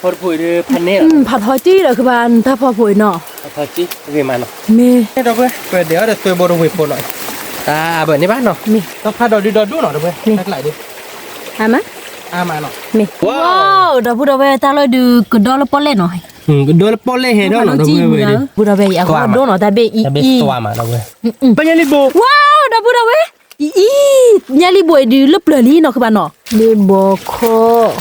ဖီတဖိအံၤဒီးဖးန့ၣ်လီၤ, ဖးထီကံဒီးကဘၣ်နတၢ်ဖီဖိအံၤနီၤ, ဖးထီကံဂ့ၤမးနီၤ, မ့ၢ် ဒီပုၢ်ဝဲၢ် ပဒဲးအီၣ်ဒီးသွဲဘိတဝ့ၢ်ဖိနီၤ, တၢ်အဘၢၣ်န့ၣ်ဘၣ်နီၤ, မ့ၢ် တၢ်ဖးဒိၣ်ဒုးဒီဒိၣ်နီၤ ဒီပုၢ်ဝဲၢ်, မ့ၢ် တၢ်ကျးဒီး အါမး, အါမးနီၤ, မ့ၢ် ဝါ ဒီပုၢ်ဝဲၢ် တၢ်လီၢ်ဒုးကဒီလီၤပီၣ်လဲၣ်နီၤ, ကဒီလၢပီၣ်လဲၣ်ဟဲဒီးနီၤ ဒီပုၢ်ဝဲၢ်, ဒီပုၢ်ဝဲၢ်အံၤအဂီၢ်ဒိၣ်နီၤ တၢ်ဘ့ၣ်အံၤ, ပညၣ်လံၢ်ဘိ, ဝါ ဒီပုၢ်ဝဲၢ် အံၤ ညၣ်လံၢ်ဘိအံၤဒုးလၢပျၢၤလံနီၤ ကဘၣ်နီၤ, ဒ့ဘီခ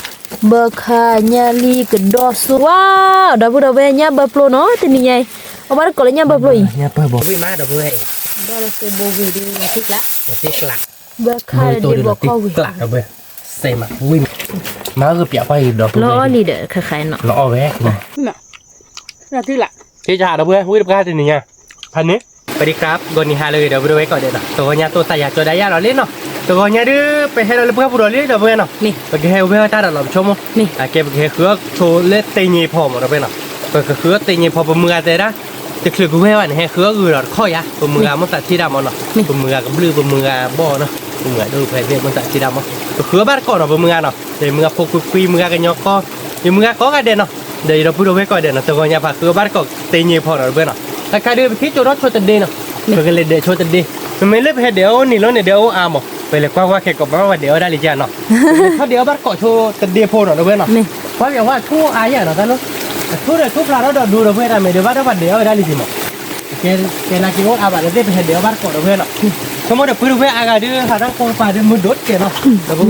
ီ, ဘၢခါ ညၣ်လံၢ်ကဒီစိ ဝါ ဒီပုၢ်ဝဲၢ် ညၣ်ဘၢပျိနီၤ တနံၤညါအံၤ, အဘၣ်တကိးလၢညၣ်ဘၢပျိအံၤ, ဝံၤမး ဒီပုၢ်ဝဲၢ်, ဒီးလၢသွဲဘိဝံၤဒုး သ့ကျး, ဘၢခါဒီးဒ့ဘီခီဝံၤ, စဲးမးဝံၤ, မၤဂုာ်ပၠးကွၢ်အံၤ ဒီပုၢ်ဝဲၢ်, လီၤအီၣ်ဝဲ, လီၤအီၣ်ဝဲ, က့ၤကဒီပုၢ်ဝဲၢ် ဝံၤတပှၢ်တနံၤညါ, ဖးန့ၣ်, ပဒံကရၢ ဂီၤနံၤဟါလၢအဂ့ၤ ဒီပုၢ်ဝဲၢ်ကိးဂၤဒဲးနီၤ, တဂီၤညါသိၣ်သးယၤကၠီဒၣ်ယၤလီၤလံနီၤ, တဂီၤညါဒုး ပဟဲဒီးလၢပှၢ်ပူၤဒီးလံ ဒီပုၢ်ဝဲၢ်နီၤ, ပကဟဲဝဲတၢ်ဒီးလီၤပဆိကမိၣ်, အကဲပကဟဲဃုအီၣ်ဆိလၢသ့ၣ်ညံၤဖီမး ဒီပုၢ်ဝဲၢ်နီၤ, ပကဃုအီၣ်သ့ၣ်ညံၤဖီ ပမုၢ်ဂၤတဲဒၣ်, တချုးကဝဲၢ်ဘၣ်န့ၣ် ဟဲဃုအီၣ်ဂုာ်ဒီးတခီယၤ ပမုၢ်ဂၤမိၣ်သးထံၣ်တၢ်မးနီၤ, ပမုၢ်ဂၤကဘျုး ပမုၢ်ဂၤဘီၣ်နီၤ, ပမုၢ်ဂၤဒိၣ်ဖဲဘ့ၣ်မိၣ်သးထံၣ်တၢ်မး, ပဃုအီၣ်ဘၣ်တကိးနီၤ ပမုၢ်ဂၤနီၤ, ယမုၢ်ဂၤဖိခွံခွံ မုၢ်ဂၤကညီကီ, ယမုၢ်ဂၤကိးဂၤဒဲးနီၤ, ဒီးယဒီပုၢ်ဒီဝဲၢ်ကိးဂၤဒဲးနီၤ တဂီၤညါပှၤဃုအီၣ်ဘၣ်တကိးသ့ၣ်ညံၤဖီနီၤ ဒီပုၢ်ဝဲၢ်နီၤ, တၢ်ခါဒုး ပက့ၤကၠိထီၣ်ဆိတဒ့နီၤ, ပကလဲၤဒဲးဆိတဒ့, မ့မ့ၢ်လၢပဟဲဒဲးအီၣ်အိၣ်နံၤလီၤန့ၣ် ဒဲးအီၣ်အိၣ်အါမး, ပလဲၤကွၢ်ကွၢ်ခဲကိးမး ပှၤဒဲးအီၣ်ဒၣ်လံကနီၤ, ပလဲၤထီၣ်ဒဲးအီၣ်ဘၣ်တကိးဆိတဒ့ဖိနီၤ ဒီပုၢ်ဝဲၢ်နီၤ, ပှၤပျဲဝဲအထူအါယၤနီၤ တၢ်လီၤ, အထူဒီးထူဖျါထီၣ်ဒီးဒိဒီပုၢ်ဝဲၢ် တၢ်မ့ၢ်ဒုးဘၣ်ဒီးပှၤဒဲးအီၣ်ဝဲဒၣ်လံကမး, ကဲနာ်က့ၤအိၣ်အါဘၣ်လၢသ့ၣ် ပဟဲဒဲးအီၣ်ဘၣ်တကိး ဒီပုၢ်ဝဲၢ်နီၤ, ဆိကမိၣ်ဒီးပုၢ်ဒီဝဲၢ်အါဂၤဒုး ဟးတၢ်ကိးပာ်ဒုးမုာ်ဒိၣ်တကဲနီၤ ဒီပုၢ်ဝဲၢ်, တၢ်မ့ၢ်ဒုးတၢ်ခါဒုး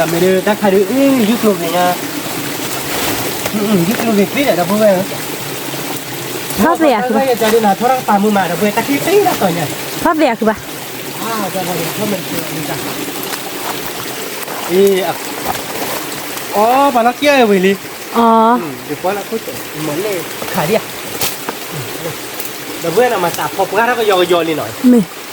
အ့ ယုၢ်ကျိၤဂ့ၤညါ, ယုၢ်ကျိၤဂ့ၤသ့ဒီး ဒီပုၢ်ဝဲၢ်, ထီၣ်သ့ယၤကဘၣ်, ထီၣ်သ့ယၤကဘၣ်, အ့ အီ ပှၤလီၤက့ၢ်အဝဲဝံၤလံ, အီ ပှၤလီၤက့ၢ်အဝဲဝံၤလံ, ဒီးပှၤလၢခးဒံးဧါ, ဒီပုၢ်ဝဲၢ်နီၤ မၤသးအဖီပှၢ်ထီၣ်ကယီကယီလံနီၤ, အဖီပှၢ်ထီၣ်ကယီကယီ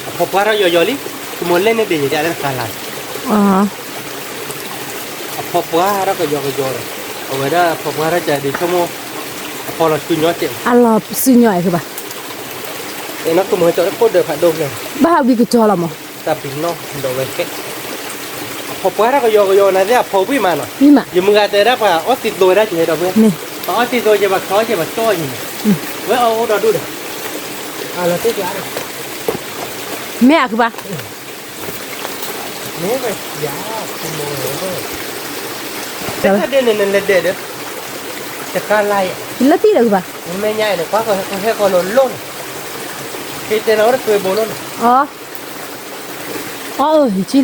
လံ, ကမိၣ်လဲၣ်န့ၣ်ဒ်ယတဲလၢတခါလၢ် အဖီပှၢ်ထီၣ်ကယီကယီဒီး, အဝဲဒၣ်ဖီပှၢ်ထီၣ်ကဒီး ဆိကမိၣ်, အဖီလီၤစုညီကဲး, အလီၤစုညီကဘၣ်, အဲနီၢ်ကမီၤကၠီတခိၣ်ဒၢးဖးဒိၣ်ဖျဲၣ်, ဘၣ်ဟးဝံကကၠီလီၤမး, တၢ်ပံၤနီၣ်ဒီးဝဲကဲး, အဖီပှၢ်ထီၣ်ကယီကယီနၤသ့ၣ် အဖီဝံၣ်မးနီၤ, ယမုၢ်ဂၤတဲဒၣ်ပှၤ အီၣ်သံသိဝဲဒၣ်ကဲးဒီးဝဲ, ပှၤအီၣ်သံသိကဲး ပှၤခီကဲး ပှၤကၠီကဲးန့ၣ်, ဝဲအီၣ်အိၣ်ဒီးဒိၣ်ဒီး, အလီၤတဲာ်ကဒီး, မ့ၢ်အကဘၣ် မ့ၢ်ဝဲယၤ, တၢ်ဒဲးန့ၣ် နလဲၤဒဲးဒီး, တခါလၢ်ယဲ, လၢသံဒီးကဘၣ်, မ့ၢ်ညါအံၤန့ၣ် ကွၢ်ကဟဲကီးလိၤလိၤန့ၣ်, ကတဲနၤဝဲတသွဲဘိလိၤန့ၣ်, အီ, အီ, ယ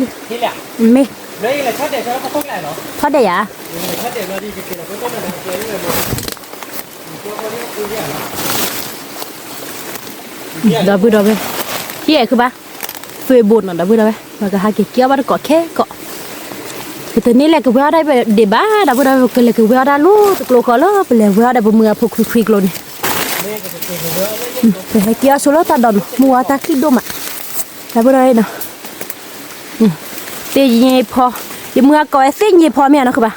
ကံလံ, မ့ၢ်, ထီၣ်ဒဲးယၤ, ဒီပုၢ်ဒီဝဲၢ်, ဟံၣ်အဲၣ်ခုဘၣ်, သွဲဘိနီၤ ဒီပုၢ်ဒီဝဲၢ်, ပှၤကဟးက့ၤက့ၤအီၣ်ဘၣ်တကိးခဲကိး, ပတန့ၢ်လဲၤကဝဲအီၣ်ဒၣ်ဒံးဘၣ် ဒီပုၢ်ဒီဝဲၢ် ပကလဲၤကဝဲအီၣ်ဒၣ်လၢတကျိဃီလၢ ပလဲၤဝဲအီၣ်ဒီးပမုၢ်ဂၤဖိခွံခွံကျိန့ၣ်, ပဟဲက့ၤအီၣ်ဆိလၢတၢ်ဒီးနီၤ မုၢ်ဝါတၢ်ချံဒိၣ်မး, ဒီပုၢ်ဒီဝဲၢ်နီၤ, သ့ၣ်ညံဖီ, ယမုၢ်ဂၤကိးဝဲသ့ၣ်ညံဖီမ့ၢ်ဧါနီၤ ခုဘၣ်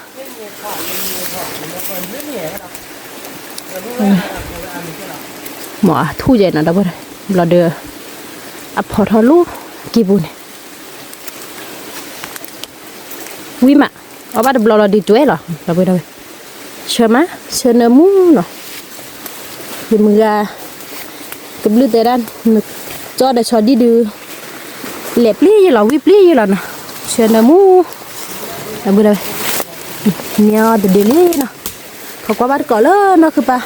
မ့ၢ်အထူၣ်ယဲနီၤ ဒီပုၢ်ဒီဝဲၢ်, ဘျီဒီး အဖီထီၣ်လၢကံၢ်ပူၤန့ၣ်, ဝံၤမး, အီၣ်ဘၣ်တဘျီလီၤဒုးတွဲလီၤ ဒီပုၢ်ဒီဝဲၢ်, ဆၢမး ဆၢနၢမူနီၤ, ယမုၢ်ဂၤ ကဘျုးတဲဒၣ်, ကၠီဒီးဆီဒံၣ်ဒုး, လဲၤပျံၤယလီၤ ဝံၣ်ပျံၤယလီၤနီၤ, ဆၢနၢမူ, ဒီပုၢ်ဒီဝဲၢ်, န့ၢ်အီၣ်တဒုလံနီၤ, ထီၣ်ကွၢ်ဘၣ်တကိးလၢနီၢ်ခုပၢ်,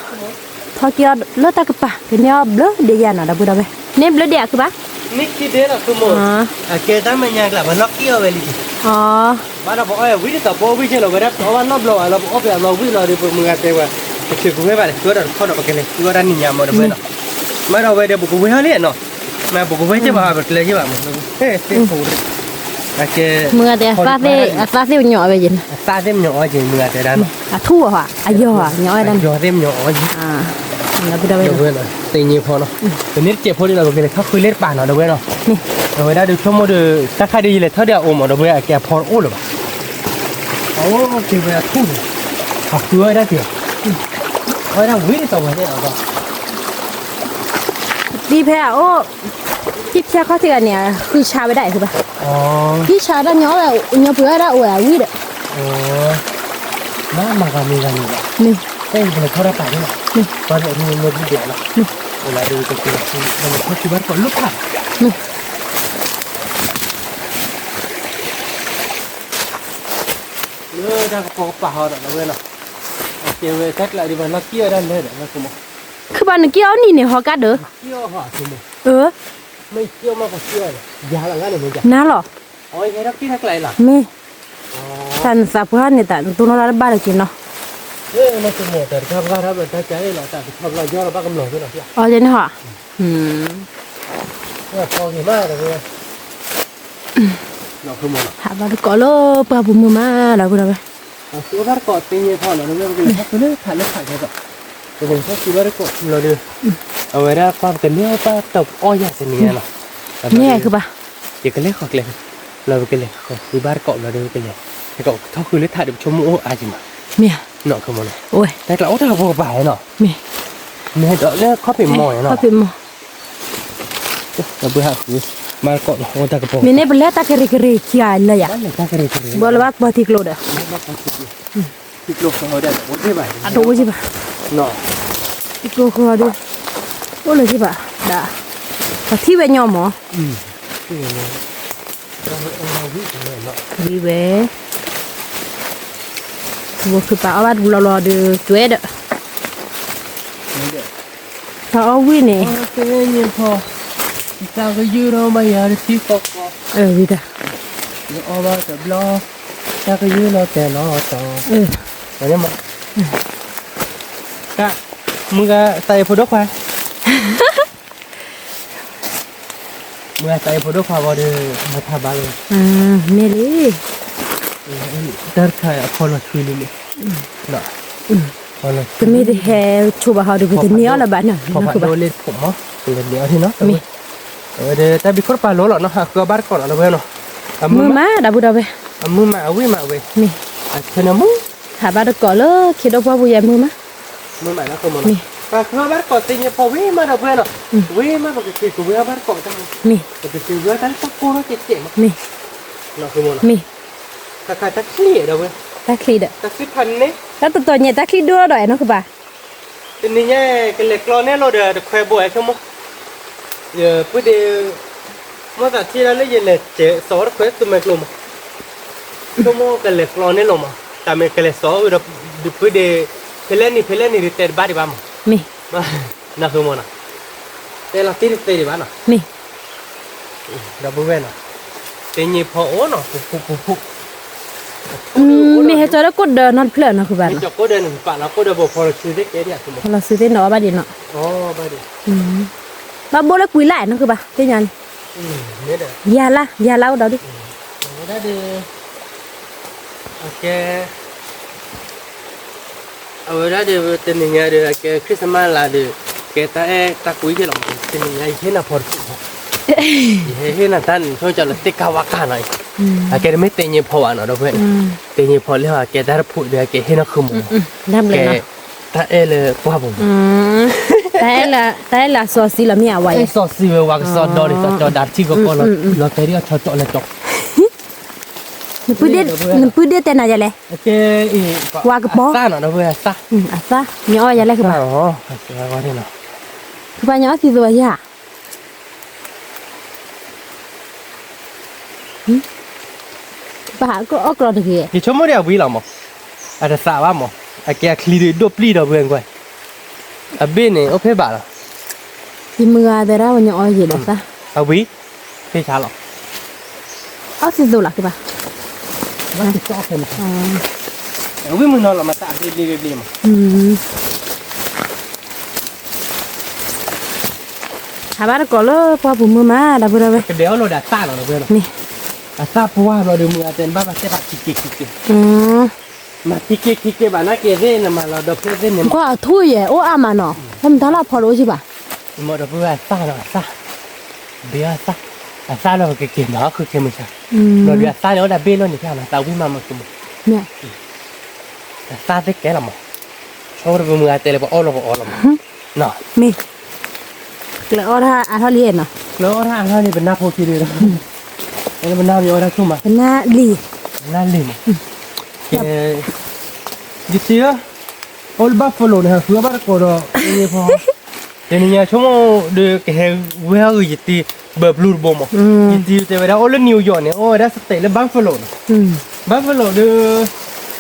ထီၣ်က့ၤအီၣ်လၢတၢ်ကပၤ ကန့ၢ်အီၣ်ဘျၢဒဲးယၤနီၤ ဒီပုၢ်ဒီဝဲၢ်, န့ၢ်ဘျၢဒဲးအခုဘၣ်, န့ၢ်ခံဒဲးလီၤ ဆိကမိၣ်, အကဲတၢ်မဲာ်ညါကျါ ပှၤလီၢ်ကံၢ်အီၣ်ဝဲလံ, ဘၣ်ဒီးပအီၣ်ဝံၤဒ်သိး ပအီၣ်ဝံၤကဲလီၤဝဲဒၣ် ပအီၣ်ဘၣ်နီတဘျီဘၣ်လီၤ ပအီၣ်ပှဲၤအဘျီဝံၤလီၤဒီး ပမုၢ်ဂၤတဲဝဲ, တချုးကဝဲၢ်ဘၣ်ဒီး ဃုအီၣ်ဒီးတခီဒီး ပကလဲၤဃုအီၣ်ဒၣ်နံၤညါမး ဒီပုၢ်ဒီဝဲၢ်နီၤ, မ့ၢ်ဒီးဝဲဒီး ပကဝဲၢ်အီၣ်လံနီၤ, မ့ၢ်ပကဝဲၢ်ကဲဘၣ် ပကျဲကဲဘၣ်မး, မုၢ်ဂၤတဲ အသးသ့ၣ်မညီၤအီၣ်ဝဲယဲန့ၣ်, အသးသ့ၣ်မညီၤအီၣ်က့ၤ မုၢ်ဂၤတဲဒၣ်နီၤ, အထူၣ်အီၤ အယီၤ မညီၤအီၣ်ဝဲဒၣ်န့ၣ်, အယီၤသ့ၣ်မညီၤအီၣ်က့ၤ ဒီပုၢ်ဒီဝဲၢ်နီၤ, သ့ၣ်ညံဖီနီၤ, ပန့ၢ်တစဲးဖိဒ်လီၤ ပကလဲၤထီၣ်ဃုလၢတပၤနီၤ ဒီပုၢ်ဝဲၢ်နီၤ, အဝဲဒၣ်ဒုးဆိကမိၣ်ဒီး တၢ်ခါဒုးယလဲၤထီၣ်ဒံး အအိၣ်မး ဒီပုၢ်ဝဲၢ် အကဲအဖီတအိၣ်လၢၤဘၣ်, အအိၣ်က့ၤဝဲအထူၣ်န့ၣ်, အဃုအီၣ်ဝဲဒၣ်က့ၤ, အဝဲဒၣ်ဝံၤဒ်သိးဝဲန့ၣ်လီၤ, သံဖဲအအိၣ်, ဟံၣ်ဖျဲၣ်ခီၣ်ထံးဂၤန့ၣ် ဃုဆါဝဲဒၣ်အံၤဘၣ်, ဟံၣ်ဆါဝဲဒၣ်ညီအီၣ်ဝဲ, ညီပှ့ၤဝဲဒၣ်အိၣ်ဝဲအဝံၤဒီး, မၤမၤဂၤမ့ၢ်ဂၤန့ၣ်ဘၣ်, မ့ၢ်, တၢ်အံၤပလဲၤထီၣ်တၢ်ပာ်န့ၣ်လီၤ, မ့ၢ်, ပှၤဒီးမ့ၢ်မ့ၢ်ဘုဒဲးလီၤ, မ့ၢ်, ဝဲလၢဒုးကက့ၤလီၤ, ပလဲၤထီၣ်ခံဘၣ်တကိးလၢဖး, မ့ၢ်, လၢတၢ်ကပိာ်ကပာ်ဟီဒီးလီၤဝဲလီၤ, အကဲဝဲတၢ်ကျးဒံးဘၣ် လီၤကံၣ်အီၣ်ဒၣ်လဲၣ်ဒီး လီၤကမီၤ, ခုဘၣ်နကံၣ်အီၣ်နံၣ်န့ၣ် ဟီကါဒၢး, ကံၣ်အီၣ်ဟီအဆိကမိၣ်, အၢ မ့ၢ်ကံၣ်အီၣ်မးကစံၣ်အီၣ်, ယၤလီၤဂၤန့ၣ်မ့ၢ်ယၤ, နၤလီၤ, အီ ယဟဲထီၣ်ကံၣ်တၢ်ကျးအံၤလီၤ, မ့ၢ်, တၢ်နသးပှၢ်န့ၣ် တၢ်နတိၢ်နီၣ်လၢတဘၣ်လၢက့ၤနီၤ, လၢမ့ၢ်တမ့ၢ်တၢ်တခါဘၣ်ထီၣ်ဘၣ်တၢ်ကါအံၤလီၤ တၢ်တခါဘၣ်ယီၢ်လီၤဘၣ်ကမျီၤသ့လီၤ, အီ ယဲန့ၣ်ဟီ, ဖီဂ့ၤမးတဝဲ, ဟးဘၣ်တကိးလၢပှၢ်ပူၤမုာ်မး ဒီပုၢ်ဒီဝဲၢ်, အဘၣ်တကိးသ့ၣ်ညါဖီနီၤ ဒီပုၢ်ဒီဝဲၢ် ပကလဲၤထီၣ်က့ၤလၢဖးလၢဖးကဲသိး, ပကလဲၤထီၣ်က့ၤဘၣ်တကိးလီၤဒီး, အဝဲဒၣ်ပှၢ်ပကန့ၢ်အီၣ်တၢ်တီၤပအီၣ်ယၤတနံၤညါလီၤ, မ့ၢ်ခုဘၣ်, ယကလဲၤဃီၤကျဲ, လီၤပကလဲၤဃီၤဃုဘၣ်တကိးလီၤဒီးပကလဲၤ, ဟဲကီးထီၣ်ဃုလၢထးဒီးပဆိကမိၣ်အိၣ်အါက့ၤမး, မ့ၢ်, နီၤ တၢ်ကျးအိၣ်တၢ်ကပိာ်ကပၤနီၤ, မ့ၢ်, မ့ၢ်ဒီးလၢခီၣ်ဖံးမီၤနီၤ, ခီၣ်ဖံးမီၤ ဘၣ်ဟးဃု, ဘၣ်တကိးလီၤအိၣ်တၢ်ကပိာ်, မ့ၢ်န့ၣ်ပလဲၤတၢ်ကရံၣ်ကရံၣ်ခံဂၤလၢယၤ, ဘၣ်လၢဘၣ်ကပီၤထံကျိဒီး, ထံကျိဃီဒီး, အတအိၣ်က့ၤဘၣ်, ထံကျိဃီဒီး, အိၣ်လၢက့ၤဘၣ်, ဒီး, ပထံၣ်ဝဲညီမး, ဝံၤဝဲ, ဘိဖုပာ်အီၣ်ဘၣ်တဘျီလီၤဒီး ကွဲးဒီး, ပာ်အီၣ်ဝံၤန့ၣ်, တၢ်ကယုၢ်ထီၣ်မးယၤတထံၣ်ဃီဃီ, ဝံၤတၢ်, ယအီၣ်ဘၣ်တဘျီ, တၢ်ကယုၢ်လီၤတဲာ်လီၤတီၤ, မ့ၢ်, တၢ်, မုၢ်ဂၤသးအံၤဖိဒိၣ်ခွါ မုၢ်ဂၤသးအံၤဖိဒိၣ်ခွါဂီၤဒီး မၤထါဘၣ်လီၤ, မ့ၢ်လံ, တၢ်တခါအဖီလီၤထွံလံလံ, တမ့ၢ်တဟဲဆိဘၣ်ဟီဒီး ပတန့ၢ်အီၣ်လၢၤဘၣ်နီၤ, ဖီဖးဒိၣ်လ့ၣ်တခိၣ်မး, ပကန့ၢ်အီၣ်ထံနီၤ, မ့ၢ်, အဝဲဒီးတၢ်ဘံခိၣ်တပၤလိလီၤနီၤ ဟးဃုအီၣ်ဘၣ်တကိးနီၤ လၢဝဲနီၤ, မုာ်မး ဒီပုၢ်ဒီဝဲၢ်, အမုာ်မး အဝံၣ်မးဝဲ, မ့ၢ်, အဆၢန့ၣ်မုာ် ဟးဘၣ်တကိးလၢခံဒီးပှၢ်ပူၤယဲမုာ်မး, မုာ်မးနီၤ, မ့ၢ်, ပှၤဃုအီၣ်ဘၣ်တကိးသ့ၣ်ညါဖီဝံၤမးဒီပုၢ်ဝဲၢ်နီၤ, ဝံၤမးပကက့ၤကဝဲအီၣ်ဘၣ်တကိးတၢ်, မ့ၢ်, ပကက့ၤဝဲအီၣ်တၢ်လၢတၢ်ကိၢ်ထီၣ်ကဲးကဲးမး, မ့ၢ်, တၢ်ချံဒီးဝဲ, တၢ်ချံဒီး, တၢ်တတီၤညါတၢ်ချံဒိၣ်ဒီးအဲၣ်နီၢ်ကပၤ တနံၤညါ ကလဲၤကျီန့ၢ်လိာ်ဒီးတခွဲဘိအဲဆိကမိၣ်, ယပုၢ်ဒ့, မိၣ်သးထံၣ်ဒၣ်လၢယလဲၤစဲးစီၤတခွဲသူမဲာ်ကျိမး, ဆိကမိၣ်ကလဲၤကျီန့ၢ်လိာ်မး, တၢ်မ့ၢ်ကလဲၤစီၤဒီး, ဒီးပုၢ်ဒ့, ဖဲလဲၣ်နံၤဖဲလဲၣ်နံၤဒုးတဲတဘၣ်ဒံးဘၣ်မး, မ့ၢ်, နၢ်ဃုမးနီၤ, တဲလီၤတံၢ်တသ့ဒံးဘၣ်နီၤ, မ့ၢ် ဒီပုၢ်ဝဲၢ်နီၤ, သ့ၣ်ညါဖီအိၣ်နီၤ ပူၤဖူးပူၤဖူး, မ့ၢ်ဟဲကၠီလၢကိၣ်ဒၢနီတဖျၢၣ်နီၤ ဃုဘၣ်နီၤ, ကိၣ်ဒၢန့ၣ် ပာ်လီၤကိၣ်ဒၢဘိဖီလီၤဆူသ့ၣ်ကဲဒံးအဆိကမိၣ်, ဖီလီၤဆူသ့ၣ်နီၤအီၣ်ဘၣ်ဒံးနီၤ, ဘၣ်ဘိလၢကွံာ်လၢ်နီၤ ဃုဘၣ် သ့ၣ်ညါန့ၣ်, ယၤလၢ် ယၤလၢ်အိၣ်ဒီးဒုး အဝဲဒၣ်ဒီး တနံၤညါဒီး အကဲ Christmas လါဒီး ကဲတၢ်အဲၣ်တၢ်ကွံက့လီၤမး, တနံၤညါ ယဟ့ၣ်နၤဖီတဖု, ယဟ့ၣ်နၤတၢ်န့ၣ် ဆိကမိၣ်လၢသ့ၣ်ကါဝါကါနီၤ, အကဲတမ့ၢ်သ့ၣ်ညါဖီဘၣ်နီၤ ဒီပုၢ်ဝဲၢ်, သ့ၣ်ညါဖီလၢအကဲတၢ်တဖုဒီး အကဲဟ့ၣ်နီၢ်ခုမူၤ, ကဲ တၢ်အဲၣ်လၢပှၢ်ပူၤမး, တၢ်အဲၣ်လၢအစီဆှံလီၤမ့ၢ်ဧါဝဲ, စီဆှံဝဲ ဝၤကစီဒီန့ၣ် ကစီဒီတထံၣ်ကီကီလီၤ လီၤတဲာ်ဒ်အီၤထီၣ်ကၠီၣ်လဲၤကၠီ နပုၢ်ဒ့တဲနၤယၤလဲၣ်, ဝၤကပီၤ, အသၣ်, မ့ၢ်အီၣ်ယၤလဲၣ်ကဘၣ်, ကဘၣ်ညီအီၣ်သံသိးယၤ, ပှၤအီၣ်ကျီတဂ့ၤ, ယဆိကမိၣ်ဒံးအဝံၤလီၤမး, အတသးဘၣ်မး, အကဲအချံဒုးဒိၣ်ပျံၤဒီးဝဲကွၢ်, အဘ့ၣ်န့ၣ် အိၣ်ဖဲဘၣ်လီၤ, ယမုၢ်ဂၤသရၣ်ဝဲညီအီၣ်ယံာ်ဒီးသၣ်, အဝံၤ ဖဲဆါလီၤ, အီၣ်သံသိးလီၤကဘၣ်, ဝံၤမုၢ်နီၤလီၤမး တၢ်ဘျ့ဘျ့ဘျ့ဘျ့မး, ဟးဘၣ်တကိးလၢပှၢ်ပူၤမုၢ်မး ဒီပုၢ်ဒီဝဲၢ်, ကဒဲးအီၣ်လိာ်ဒီးအသၣ်လီၤ ဒီပုၢ်ဝဲၢ်နီၤ, မ့ၢ်, အသၣ်ပှၢ်ဘျီဒီး မုၢ်အတဲဘၣ်ဘၣ်တဲဘၣ်ခံက့ခံက့, မၤခံက့ခံက့ဘၣ်နာ်က့သ့ၣ် နမၤလီၤဒီးဖဲသ့ၣ်န့ၣ်, ကွၢ်အထူၣ်ယဲၢ် အိၣ်အါမးနီၤ, ဖဲမတၤလီၤဖီတအိၣ်က့ဘၣ်, မ့ၢ်ဒီပုၢ်ဝဲၢ်အသၣ်နီၤ အသၣ်, ဘ့အီၣ်အသၣ်, အသၣ်လီၤပကက့ၤမၤအီၣ်ခုခဲမုၢ်ဆါ, ဘျီဒီးအသၣ်န့ၣ်အိၣ်ဒၣ်ဘ့ၣ်လီၤန့ၣ် ဖဲအမၤသးဝံၣ်မးမးကမုၢ်, အသၣ်သ့ၣ်ကဲလီၤမး, ဆိဒီးပမုၢ်ဂၤတဲလၢပအီၣ်လီၤပအီလီၤမး, မ့ၢ်, ကျၢၤအီၣ်တၢ်အါထီၣ်လံနီၤ, ကျၢၤအီၣ်တၢ်အါထီၣ်လံ ပနၢ်ဖိခံဒုဒီး, ပနၢ်မ့ၢ်အီၣ်တၢ်ဆိမး, ပနၢ်လံ, ပနၢ်လံမး, ကဲ, ယတံၤဧၢ, အိၣ်လၢ buffalo န့ၣ် ဟးဃုအီၣ်ဘၣ်တကိးဒီး တနံၤညါဖီ, တနံၤညါဆိကမိၣ်ဒီးကဟဲဝဲဟီၣ်ဂ့ၤယတံၤ ဘၢဘျူတဘိမး, ယတံၤတဲဝဲဒၣ်အိၣ်လၢ New York န့ၣ် အိၣ်ဝဲဒၣ်စတဲးလၢ buffalo န့ၣ်, buffalo ဒီး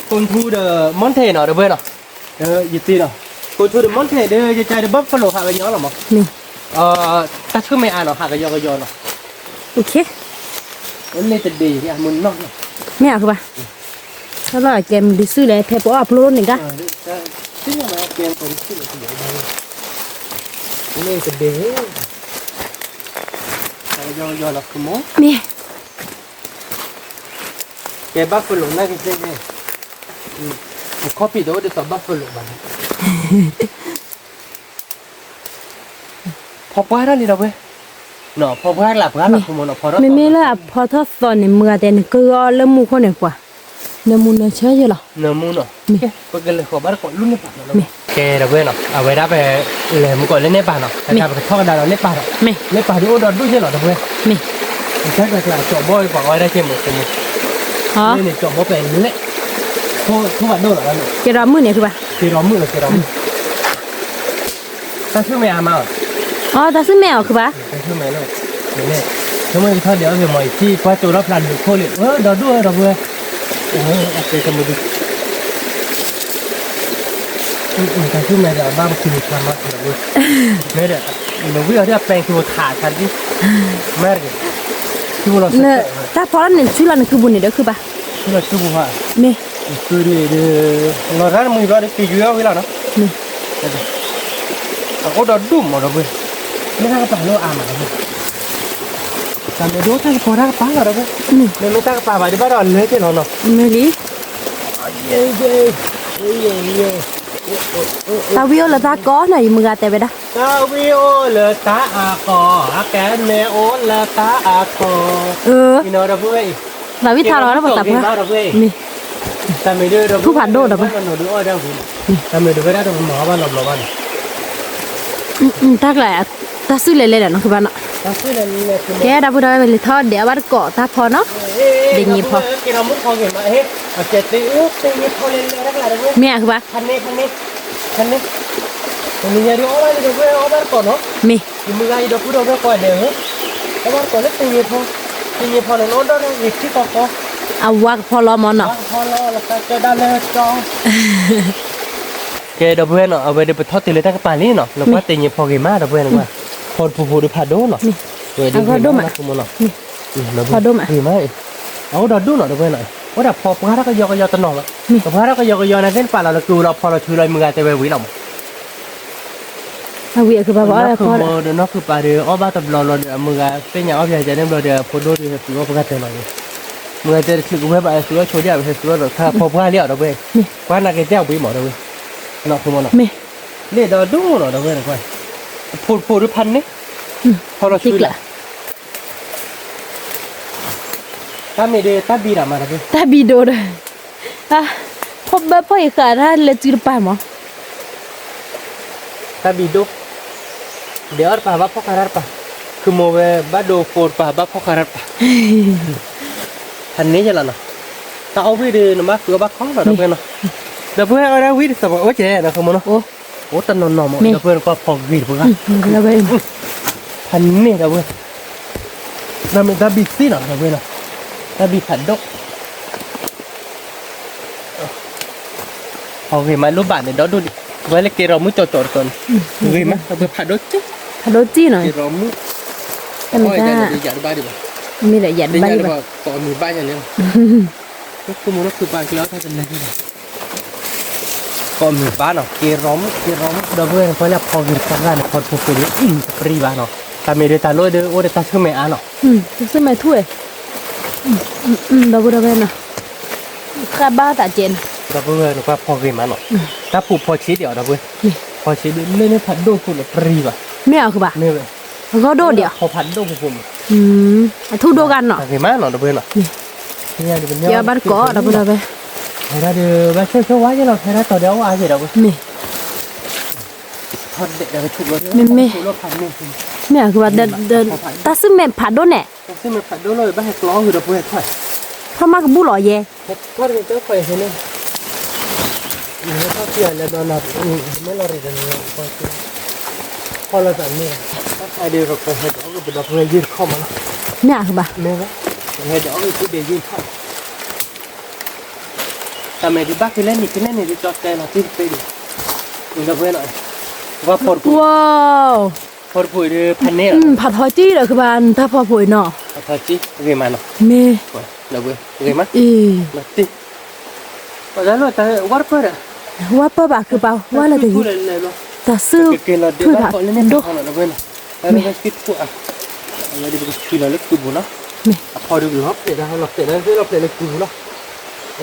go to the mountain နီၤ ဒီပုၢ်ဝဲၢ်နီၤ, ယတံၤဒီး go to the mountain ဒီး ယကါဒီး buffalo ဟးကညီလီၤမး, တၢ်ဆူၣ်မဲာ်အါနီၤ ဟးကယီကယီနီၤ, န့ၣ်တဒ့ မုၢ်နီၢ်နီၤ, မ့ၢ်အဃိဘၣ်, တၢ်လီၢ်အကဲမုၢ်ဒုးစုလဲၣ် ဖဲပအီၣ်အဖျိန့ၣ်ကါ, မ့ၢ် ကဲ buffalo နာ်က့သ့ၣ်န့ၣ်, ပခီၣ်ဖံးတအိၣ်ဒ်သိး buffalo ဘၣ်န့ၣ်, ဖီပှၢ်ထီၣ်လံဒီပုၢ်ဝဲၢ်, ဖီပှၢ်လၢပှၢ်လီၤ မ့မ့ၢ်လၢအဖီထီၣ်သီန့ၣ် မုၢ်ဂၤတဲနကဂီၢ်လၢမူခိၣ်န့ၣ်ပှၤ, နမူနဆၢယဲလီၤ, နမူနီၤ, ပကလဲၤဃီၤဘၣ်တကိးလၢန့ၣ်ပၢ်နီၤ, ကဲဒီပုၢ်ဝဲၢ်နီၤ အဝဲဒၣ်ပလဲၤမူကီးလၢန့ၣ်ပၢ်နီၤ အတၢ်ပကထီၣ်ကဒါဒီးန့ၣ်ပၢ်ဒီး, န့ၣ်ပၢ်ဒုးအိၣ်ဒီးဒူၣ်ယဲလီၤဒီပုၢ်ဝဲၢ်, တၢ်ကျဲကျဲအကၠီဘီပှၤအီၣ်ဝဲဒၣ်က့မး, န့ၣ်န့ၣ်ကၠီဘီပဲလဲၣ်, ထိၣ်ဘၣ်ဒိၣ်လီၤ, က့ၤဒီးမုၢ်န့ၣ်ဖုဘၣ်, က့ၤဒီးမုၢ်လီၤ က့ၤဒီးမုၢ် တၢ်ဆူၣ်မဲာ်အါမး, အတၢ်ဆူၣ်မဲာ်အီၤခုဘၣ်, တၢ်ဆူၣ်မဲာ်လီၤ, န့ၣ်, ဆိကမိၣ်ကထီၣ်ဒံးအီၣ်က့ၤမး ယထံၣ်ကွၢ်ကၠိထီၣ်ဖျါဒုးခိၣ်လံ, အၢ ဒီးဒူၣ်ဒီပုၢ်ဝဲၢ်, အကဲကမုၢ်ဒုး, တၢ်ဆူၣ်မဲာ်ဒီးဘၣ်ပခုၣ်ထါမးဒီပုၢ်ဝဲၢ်, မ့ၢ်ဒီး, နဝံၣ်အီၤဒ်အပဲခုၣ်ထါထါဒ်, မ့ၢ်တက့ၢ်, တၢ်ဖီလီၤန့ၣ် ဆူလီၤနခုပူၤန့ၣ်ဒီးခုဘၣ်, ဆူလီၤခုပူၤဟါ, မ့ၢ်, လီၤရၣ်တမုာ်ဘျီဒီးက့ၤယွၤဝံၤလီၤနီၤ, မ့ၢ် အအိၣ်ဒီးဒူၣ်မးဒီပုၢ်ဝဲၢ်, မ့ၢ်တၢ်ကပၤလၢအါမးဒီပုၢ်ဝဲၢ်, တၢ်မ့ၢ်ဒိၣ်တၢ်ကပီၤတၢ်ကပၤလီၤဒီပုၢ်ဝဲၢ်, မ့ၢ်မ့ၢ်တၢ်ကပၤဘၣ်ဒံးဘၣ်ဒီးလဲၤက့ၤလီၤနီၤ, မ့ၢ်လံ, တၢ်ဝံၣ်အိၣ်လၢတၢ်ကီနီၤ ယမုၢ်ဂၤတဲဝဲဒၣ်, တၢ်ဝံၣ်အိၣ်လၢတၢ်အကီ, အကဲမ့ၢ်အိၣ်လၢတၢ်အကီ, ဒီပုၢ်ဝဲၢ်အံၤ, တၢ်ဝံၣ်ထါလီၤဒီပုၢ်ဝဲၢ်, တၢ်မ့ၢ်ဒုး, ထူၣ်ဖးဒိၣ်ဒီပုၢ်ဝဲၢ်, တၢ်မ့ၢ်ဒုးဝဲဒၣ်ဒီးမၤအီၣ်ဘၣ်လီၤဘျီဘၣ်န့ၣ်, တၢ်ကျါ, တၢ်စုၣ်လဲၤလဲၤဒီးနီၤခုဘၣ်နီၤ, ကဲဒီပုၢ်ဝဲၢ် လဲၤထီၣ်ဒဲးအီၣ်ဘၣ်တကိးတၢ်ဖီနီၤ, ဒ်န့ၣ်ဖီ, မ့ၢ်အဃိဘၣ်, မ့ၢ်, အဝါကဖီလီၤမးနီၤ, ကဲဒီပုၢ်ဝဲၢ်နီၤ အဝဲဒၣ်ပထီၣ်တုၤလၢတၢ်ကပၤလံနီၤ နကွၢ်တ့ၢ်ညံဖီဂ့ၤမး ဒီပုၢ်ဝဲၢ်နကွၢ်, ဖီတပူၤပူၤဒီးဖးဒိၣ်နီၤ, ဝဲဒၣ်ဖီဒိၣ်မး, ဖီဒိၣ်မး, အအိၣ်ဒီးဒူၣ်နီၤ ဒီပုၢ်ဝဲၢ်နီၤ, အိၣ်ဒီးဖီပှၢ်ထီၣ်ကယီကယီတနီၤဘၣ်, ကပှၢ်ထီၣ်ကယီကယီန့ၣ်သ့ၣ်တပာ်လီၤလၢကုၤလီၤဖီလီၤဆူလီၤ မုၢ်ဂၤတဲဝဲဝံၤလီၤမး အဝံၤအခုဘၣ်ဘၣ်အီၣ်ဒီးဖီဒီး နီၢ်ခုပၤဒီး အီၣ်ဘၣ်တဘျီလီၤဒီး အမုၢ်ဂၤသ့ၣ်ညါအီၣ်ပယၤယၤန့ၣ်ဘျီဒီး အဖိဒိၣ်ဒီးဟဲသုးအီၣ်ပှၢ်တဲလီၤန့ၣ်, မုၢ်ဂၤတဲတချုးကဝဲဘၣ် ဟဲသုးအီၣ်ဆိဒၣ် ဟဲသုးအီၣ်ဒီး ခါဖီပှၢ်လံအီၤဒီပုၢ်ဝဲၢ်, ကွၢ်နာ်က့ၤတဲအဝံၤမးဒီပုၢ်ဝဲၢ်, နီၢ်ခိမးနီၤ, လ့ၣ်ဒီးဒိၣ်နီၤ ဒီပုၢ်ဝဲၢ်နကွၢ်, အဖိတဖိဒီးဖးန့ၣ်, ဖီလီၤဆူလၢ တၢ်မ့ၢ်ဒီးတၢ်ဘံဒီးမးဒီး, တၢ်ဘံဒိၣ်ဒီး, ဖိဘၣ်ဖီၣ်အံၤဃာ်တၢ်လဲၤစုတပၤမး, တၢ်ဘံဒိၣ်, ဒဲးအီၣ်တပၤဘၣ်ဖီၣ်ဃာ်တၢ်တပၤ, ခုမိၢ်ဝဲဘၣ်ဒိဖိတပၤဘၣ်ဖီၣ်ဃာ်တၢ်တပၤ, ဖးန့ၢ်ယဲလီၤနီၤ, တၢ်အီၣ်ဝံၣ်ဒီးနဘၣ်ဃုအီၣ်ဘၣ်ခီလီၤ ဒီပုၢ်ဝဲၢ်နီၤ, ဒီပုၢ်ဝဲၢ်အီၣ်ဒၣ်ဝံၣ်တသးပှၤအိၣ်ကဲနီၤ ခိမးနီၤ, အိၣ်တနီၤနီၤမး ဒီပုၢ်ဝဲၢ်နကွၢ်ဖီဂ့ၤတပှၤ, ဖးန့ၢ်ဒီပုၢ်ဝဲၢ်, တၢ်မ့ၢ်တၢ်ဘံသ့နီၤ ဒီပုၢ်ဝဲၢ်နီၤ, တၢ်ဘံဖးဒိၣ် ဖီဂ့ၤမးလိၣ်ဘၣ်န့ၣ် ဒီဒိၣ်ဒံး, ဝဲလၢက့ၤရီမုၣ်ကၠီကၠီတကီန့ၣ်, ဂ့ၤမး ဒီပုၢ်ဝဲၢ်ဖးဒိၣ်က့, ဖးဒိၣ်က့နီၤ, က့ၤရီမုၣ်, တၢ်မ့ၢ်တၢ်, ယၤတဘၣ်ဒံးဘၣ်, မ့ၢ်ဒီးယၤတဘၣ်ဒံးဘၣ်, ကိးမုၢ်ဘၣ်ယၤန့ၣ်လီၤ, ခိမးနီၤ ခုပာ်ကျဲအီၣ်တၢ်တလဲၤဒံးဘၣ် ကိးမုၢ်ဘၣ်နီၤ က့ၤရီမုၣ် က့ၤရီမုၣ် ဒီပုၢ်ဝဲၢ် နကွၢ်လၢဖီဂ့ၤတပှၤန့ၣ် ဖီတပူၤပူၤဒီး အံၤတပြံဘၣ်နီၤ, တၢ်မ့ၢ်ဒီးတၢ်လိၣ်ဒီးအိၣ်ဒီးတၢ်ဆူၣ်မဲာ်အါနီၤ, တၢ်ဆူၣ်မဲာ်ထူၣ်ဝဲ, ဒီပုၢ်ဝဲၢ်နီၤ, ဃၣ်ဘၣ်သးကဲနီၤ, ဒီပုၢ်ဝဲၢ်နကွၢ်ဖီဂ့ၤမးနီၤ, တၢ်ပူၤဖီဆံးဒံးအီၤ ဒီပုၢ်ဝဲၢ်, ဖီဆံးဒံးလၢန့ၣ်ဖးဒိၣ်ဖိလၢပြံဘၣ်, မ့ၢ်အီၤကဘၣ်, မ့ၢ်ဝဲ, အဂီၢ်ဒိၣ်ဒံးအီၤ, ဖီဖးဒိၣ်ဖိဖိမး, အထူၣ်ဒိၣ်ဂၤနီၤ, ဂ့ၤမးနီၤ ဒီပုၢ်ဝဲၢ်နီၤ, ယဘၣ်တကိး ဒီပုၢ်ဝဲၢ်, ဖဲဒၣ်ဒီး ဘၣ်ဆိၣ်ဆိၣ်ဝါယဲလီၤ ဖဲဒၣ်တီၤဒီးအိၣ်အါယဲဒီပုၢ်ဝဲၢ်, မ့ၢ် မ့ၢ်အဃိဘၣ်, တၢ်ဆူၣ်မဲာ်ဖးဒိၣ်န့ၣ်, ဖီမးကဘူၣ်လီၤယဲ, ထီၣ်တက့ၤတၢ်ခွဲးန့ၣ်, ထီၣ်ထံၣ်အလဲၤဘျီနၤ, မ့ၢ်လီၤရ့ၣ်ဒီး, ဖီၣ်လီၤသးမ့ၢ်, တၢ်ခါဒ်ကဟဲဒီးကပဒီပုၢ်ဝဲၢ်ယုၢ်တခီမးနီၤ, မ့ၢ်ဧါဘၣ်, မ့ၢ်ဝဲ, ကဟဲဒီးကဖုဒ့ၣ်ယုၢ်တခီ, တၢ်မဲာ်ဒုးဘၣ်ဖဲလဲၣ်န့ၣ် ဖဲလဲၣ်န့ၣ် ဒ်ကၠီတဲလီၤတံၢ်တပ့ၤဒံး, ဒီပုၢ်ဝဲၢ်နီၤ, ဝါဖီတပူၤ, ဖီတပူၤအံၤဒီးဖးန့ၢ်လီၤ, ဖးထီကံဒီးကဘၣ်နတၢ်ဖီဖိအံၤနီၤ, ဖးထီကံ, ဂ့ၤမးနီၤ, မ့ၢ်, ဂ့ၤမး, အ့ၣ် ဝါပၢၢ်ဘၣ်ခုပာ်ဝါလၢတဂ့ၤ, တၢ်စုကလီၤဒ့ဘၣ်တကိးလၢန့ၣ်ဒိၣ်, မ့ၢ်, အဝဲဒ်ပကဆံလီၤလၢကုပူၤနီၤ, မ့ၢ်, အဖီဒုးလီၤဖျဲးဒၣ်လီၤဖျဲးဒၣ်လီၤဖျဲးလၢကုပူၤလီၤ, လီၤ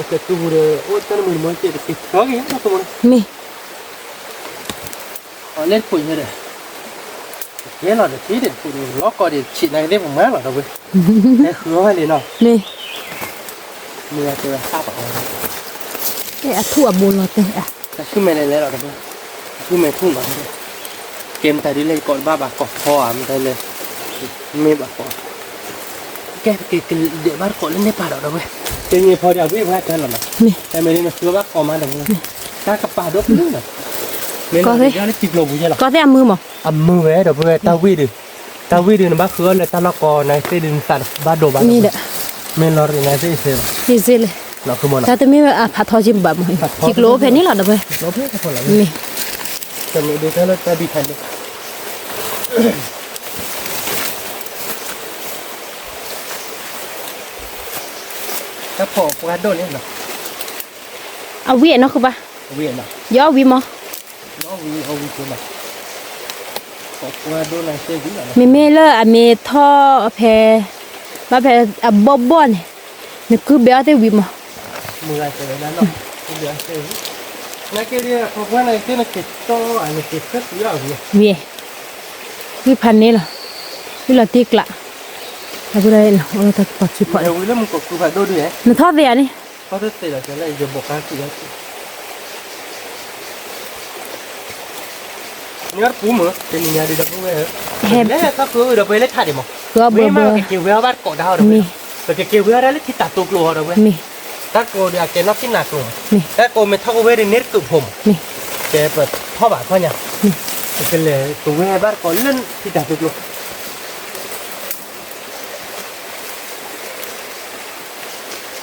ဖျဲးကုပူၤဒီး အိၣ်တၢ်နမုၢ်နမီကဲတက့ၤထီၣ်က့ၤယါတၢ်ကမီၤ, မ့ၢ် အလဲၤတခိၣ်ညါဒီး, ကဲလီၤဒီးထံဒံးတခိၣ်ဒီး လီၤကီၢ်ဒံးဆံးနၤကသ့ၣ်ပမၤလီၤဒီးဝဲ, ဟဲဃုအီၣ်ဝဲလံနီၤ, မ့ၢ်, မ့ၢ်အတဲဝဲသၣ်ပာ်အီၤ, အထူၣ်အဘိလီၤတဲ, တၢ်ဆူၣ်မဲာ်လဲၤလဲၤလီၤဒီးဝဲ, တၢ်ဆူၣ်မဲာ်ထူၣ်လီၤ, ကဲမတၤဒ်လဲၣ်ယကိးတဘၣ်ဘၣ်ကိးဖီဧါ မတၤလဲၣ်, မ့ၢ်ဘၣ်ကိး ကဲပကဒဲးဘၣ်တကိးလၢန့ၣ်ပာ်ဒီးဒီးဝဲ, တနံၤဖီဒံးအဝံၣ်ဝဲကဲလီၤနီၤ, မ့ၢ်, တၢ်မ့ၢ်ဒ်နဃုဘၣ်ကိးမးဒီးဝဲ, တၢ်ကပာ်ဒိၣ်ပလၢနီၤ, မ့ၢ်လီၤလၢထံကျိပူၤယဲလီၤ, ကီၢ်သ့ၣ်အမုၢ်မး, အမုၢ်ဝဲဒီးပဝဲတၢ်ဝံၣ်ဒုး, တၢ်ဝံၣ်ဒုးနဘၣ်ဃုအီၣ်လၢတၢ်လီၢ်ကီၢ်နၤသ့ၣ်ဒုးနသးဘၣ်ဒိဘၣ်, မ့ၢ်လီၤရံးနၤသ့ၣ်သ့ၣ်, တၢ်တမ့ၢ်ဝဲအဖးထီက့ဘၣ်မး, ထံကျိအိၣ်ဖဲန့ၣ်လီၤဒီးဝဲ, မ့ၢ် တၢ်မ့ၢ်ဒ်တၢ်လၢတၢ်ဘံၣ်ခါန့ၣ်, တၢ်ဖီၣ်ပှၢ်ဒိၣ်န့ၣ်လီၤ, အဝံၣ်အနီၢ်ဃုဘၣ်, ယအီၣ်ဝံၣ်မး, မ့မ့ၢ်လၢအမ့ၢ်ထီၣ်ဖဲ, ဘၣ်ဖဲအဘီၣ်ဘီၣ်န့ၣ်, နကုဘဲအီၣ်သ့ၣ်ဝံၣ်မး, ဝံၣ်, ဝံၣ်ဖးန့ၣ်လီၤ, ဝံၣ်လီၤတ့ကျး, အဝဲဒၣ်အီၣ်လၢတၢ်ကပီၤခံဖီၣ်, နထီၣ်သ့ဧါန့ၣ်, နၢ်ပူၤမၢ် တနံၤညါဒ်ဒီပုၢ်ဝဲၢ်ဧၢ, ဟဲလၢသးဖုဒီးပှၤလၢထးဒံးမး, ဃုအီၣ်ဘၢဘၢ, ပကက့ၤဝဲအီၣ်ဘၣ်တကိးတၢ်ဟီဒီးဝဲ, မ့ၢ်, ပကက့ၤဝဲအီၣ်ဒၣ်လၢထံတၢ်တိကျိဟီဒီးဝဲ, မ့ၢ်, တၢ်ကိးဒီးအကဲနီၢ်ကံၢ်နၤကျိ, မ့ၢ်, တၢ်ကိးမ့ၢ်ထီၣ်ကဝဲဒ်န့ၣ်တကုးဖိမး, မ့ၢ်, ကဲပထီၣ်ဘၣ်ခီညါ, မ့ၢ်, ပကလဲၤကဝဲဘၣ်တကိးလၢထံတၢ်တိကျိ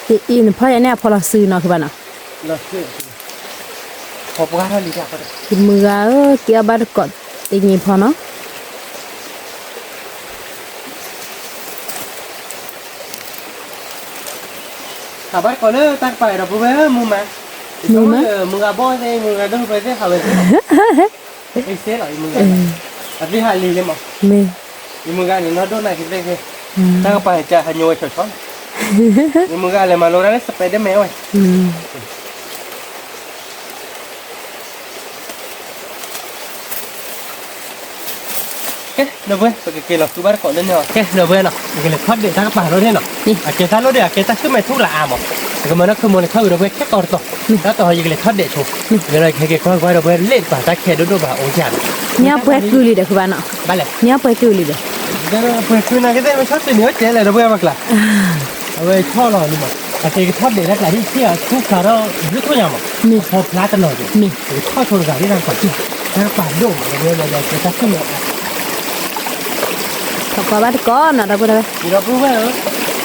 အံၤ နဖီၣ်ယၤန့ၣ် အဖီလီၤစုနီၤ ကဘၣ်နီၤ, ယမုၢ်ဂၤဧၢ က့ၤအီၣ်ဘၣ်တကိးတနံၤဖီနီၤ, ဟးဘၣ်တကိးလၢတၢ်ကပၤဒီး ပုၢ်ဝဲၢ်ဧၢ မုာ်မး, မုာ်မး, မုၢ်ဂၤဘီၣ်သ့ၣ် မုၢ်ဂၤဒိၣ်ပှဲၤသ့ၣ် ဟးဝဲသ့ၣ်လီၤ, အသ့ၣ်ဟးလံလံမး, အသ့ၣ်ဟးလံလံမး, မ့ၢ်, ယမုၢ်ဂၤန့ၣ် နီၢ်ဒိၣ်နၤကသ့ၣ်သ့ၣ်, တၢ်ကပၤကဟးညိဝဲဆီဆီလီၤ, ယမုၢ်ဂၤလဲၤမၤလိတၢ်လၢ Spiderman ဝဲ ကဲ ဒီပုၢ်ဝဲၢ် ပကက့ၤလီၤဃုဘၣ်တကိးလၢန့ၣ်လီၤ. ကဲ ဒီပုၢ်ဝဲၢ်နီၤ ယကလဲၤထီၣ်ဒဲးတၢ်ကပၤလီၤန့ၣ်နီၤ. အကဲတၢ်လိၣ်ဒံး အကဲတၢ်ဆူၣ်မဲာ်ထူၣ်လၢအါမး. ယကမၤနီၢ်ခုမိၢ်လၢခီၣ်အုးဒီပုၢ်ဝဲၢ် ခဲကီတတီၤ. တၢ်တီၤယကလဲၤထီၣ်ဒဲးဆိ. ယကလဲၤက့ၤကွၢ်ကွၢ်ဒီပုၢ်ဝဲၢ် လ့ၣ်တပၤတၢ်ခဲဒိၣ်ဒိၣ်ဘၣ်အိၣ်ယၤလီၤ. မ့ၢ်ပှဲၤကုၢ်လံဒီး ခုဘၣ်နီၤ. ဘၣ်လဲၣ်. မ့ၢ်ပှဲၤကုၢ်လံဒီး ပှဲၤကုၢ်နာ်က့သ့ၣ် မ့ၢ်ဆီၣ်တုၤန့ၣ် အိၣ်ကဲလဲၣ်ဒီပုၢ်ဝဲၢ်ပကျါ အဝဲဆီၣ်လီၤလံမး, အကဲကထီၣ်ဒဲးတၢ်ကျးဒ်ထံၣ်အထူၣ်ဖျါထီၣ်ဘျုးထူၣ်ညါမး, မ့ၢ်ဖီဖျါတနီၤက့ၤ, မ့ၢ်ကထီၣ်ဆိတဂၤဒ်တၢ်ကပၤ, တၢ်ကပၤဒိၣ်မး ဒီပုၢ်ဝဲၢ် ဒီးကဲတၢ်ဆူၣ်မဲာ်အါ, ပကွၢ်ဘၣ်တကိးနီၤ ဒီပုၢ်ဝဲၢ်, ဒီပုၢ်ဝဲၢ်ဧ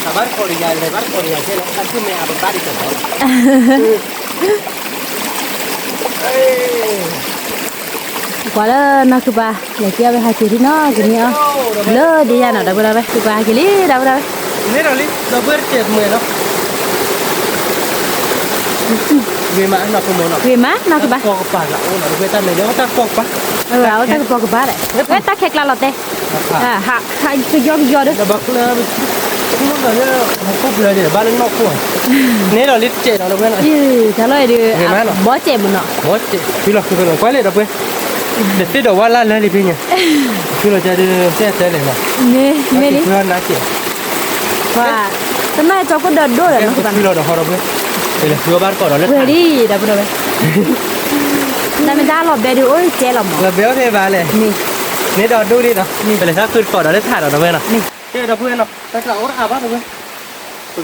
ၢ, ပဘၣ်တကိးဒီးယၤ လဲၤဘၣ်တကိးဒီးယၤခဲလၢာ် တၢ်ဆူၣ်မဲာ်အါ ပဘၣ်ဒ်သိးလီၤ. ကွၢ်လၢနီၢ်ခုပၤ လဲၤက့ၤအီၣ်ဝဲဟးက့ၤလံနီၤ ကန့ၢ်အီၤ လၢဒ်ယၤနီၤ ဒီပုၢ်ဝဲၢ် ခုပၤဟးက့ၤလံ ဒီပုၢ်ဝဲၢ်, န့ၣ်ဒီးလံ ဒီပုၢ်ဝဲၢ်တစဲးမုာ်နီၤ, ဂ့ၤမးနီၤ ဂ့ၤမးနီၤ ကပၤကပၤလၢအိၣ်နီၤ ဒီပုၢ်ဝဲၢ် တၢ်မဲာ်ညါအိၣ်တၢ်ကပီၤကပၤ, အိၣ်တၢ်ကပီၤကပၤဒီး ဝဲတၢ်ခဲကျါလီၤတဲ ဟးကယီကယီဒီး ဘၣ်လၢနီၢ်ခိၣ်, န့ၣ်ဒီးလံတစဲးနီၤ ဒီပုၢ်ဝဲၢ်နီၤ, တၢ်လီၢ်အံၤဒီး ဘီစဲးမးနီၤ, ဘီစဲး ဖုလီၤဖုလီၤ ကွၢ်လဲၣ်ဒီပုၢ်ဝဲၢ်, တသ့ဒီးဝါလၢလၢလံဖဲညါ, ဖုလီၤကဒီး တဲတဲလဲၣ်နီၤ, မ့ၢ်မ့ၢ်လံ, တနီၢ်ကၠီကိၣ်ဒီးဒိၣ်ဒီး ဖုလီၤဒီးဟီဒီပုၢ်ဝဲၢ်, လၢဖုအီၣ်ဘၣ်တကိးဒီးလၢထးဒီး တၢ်မ့ၢ်တၢ်လီၤဘဲဒုးအိၣ်ကဲလီၤမး, လီၤဘဲအိၣ်ဖဲဘၣ်လဲၣ်, န့ၣ်ဒီးဒိၣ်လံနီၤ, ပလဲၤထီၣ်ဃုတကိးဒီးလၢထးဒီး ဒီပုၢ်ဝဲၢ်နီၤ, ကဲဒီပုၢ်ဝဲၢ်နီၤ တၢ်ကျးအိၣ်တအါဘၣ်ဒီပုၢ်ဝဲၢ်, ပက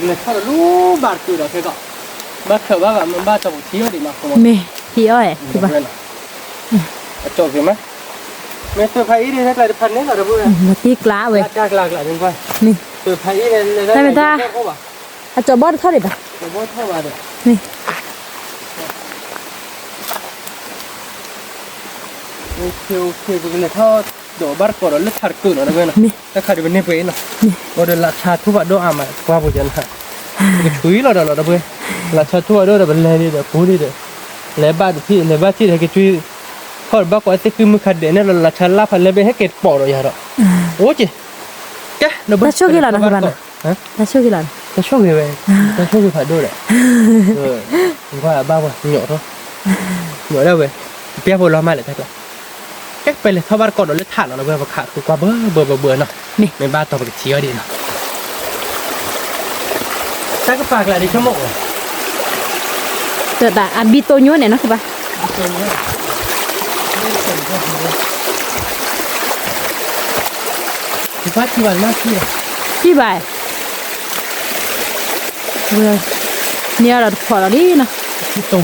လဲၤထီၣ်ဒီးလူၤဘၣ်တကုာ်ဒီးခဲကီး, ဘၣ်ခၢးဘၣ်ဘၣ်မ့ၢ်ဘၣ်တၢ်ပထံၣ်ဝဲဒံးနီၤ မ့ၢ် ထံအီၣ်အဲၣ်, အကၠီၣ်က့ၤမး, မ့ၢ်သုးဖးအံၤန့ၣ် ကျါတဖၣ်န့ၣ်လီၤ တဘိ, လီၤတံၢ်ကျါဝဲ, ကျါကျါကျါန့ၣ်ကွၢ်, မ့ၢ်, သုးဖးအံၤန့ၣ် တၢ်မ့ၢ်တၢ်, အကၠီၣ်ဘီၣ်တထီၣ်ဒံးဘၣ်, မ့ၢ်, ပကလဲၤထီၣ်ဒီးဘၣ်တကိးဒီးလၢထးတကုာ်နီၤ တဘိနီၤ, တၢ်ခါဒံးပန့ၢ်ပှဲၤအံၤနီၤ, အိၣ်ဒီးလၢဆါထူၣ်ဖးဒိၣ်အါမး ကွၢ်ပူၤကဲနီၤ, ပကဆူအံၤလီၤဒီးလီၤ တဘိ, လၢဆါထူၣ်ဖးဒိၣ်ဒီးပလဲၤဒံးဒီးပူၤဒံးဒီး, လဲၤဘၣ်တထံၣ် လဲၤဘၣ်ထံၣ်ဒီးဟဲက့ၤကွံ ထီၣ်ဒီးဘၣ်ကိးသ့ၣ်ဃံမုၢ်ခါဒဲးန့ၣ်လီၤ လၢဆါလါဖးလဲၣ်ဘဲဟဲက့ၤတပိာ်ဒီးယၤဒီး, အိၣ်က့ၤ, ကဲ, တၢ်ဆိၣ်ဂ့ၤလီၤနီၤ ကဘၣ်နီၤ, တၢ်ဆိၣ်ဂ့ၤလီၤနီၤ, တၢ်ဆိၣ်ဂ့ၤဝဲ, တၢ်ဆိၣ်ဂ့ၤဖးဒိၣ်ဒီး, ကွၢ်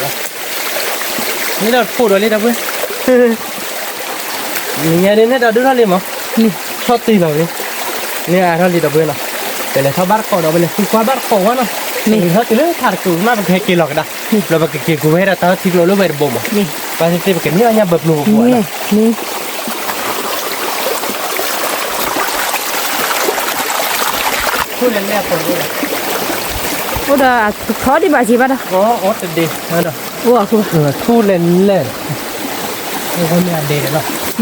ဘၣ်ပှၤညီၣ်ထီၣ်, ညီၣ်ဒၣ်ဝဲ, ပျဲဖိလီၤမးလဲၣ်တၢ်ကျါ ကဲ ပလဲၤထီၣ်ဘၣ်တကိးဒီးလၢထးနီၤ လၢဝဲပခးဃုကွၢ်ဘၣ်ဘၣ်ဘၣ်ဘၣ်နီၤ, မ့ၢ်ဘၣ်တီပကထံၣ်အီၤဒံးနီၤ, တၢ်ကပၤကျါဒံးဆိကမိၣ်, တၢ်အဘံတိညိန့ၣ်နီၤ ကဘၣ်, ကဘၣ်ထံၣ်ဘၣ်နီၤ ထံၣ်ဘၣ်, န့ၢ်အီၤဒီးတဖီၣ်လီၤလံနီၤ, ထံၣ်တိၢ်ဘိ, ထံၣ်တိၢ်ဘိ န့ၢ်ဒီးတဖီၣ်ဒီးလံ တဘိ, ညါန့ၣ်န့ၣ်ဒီး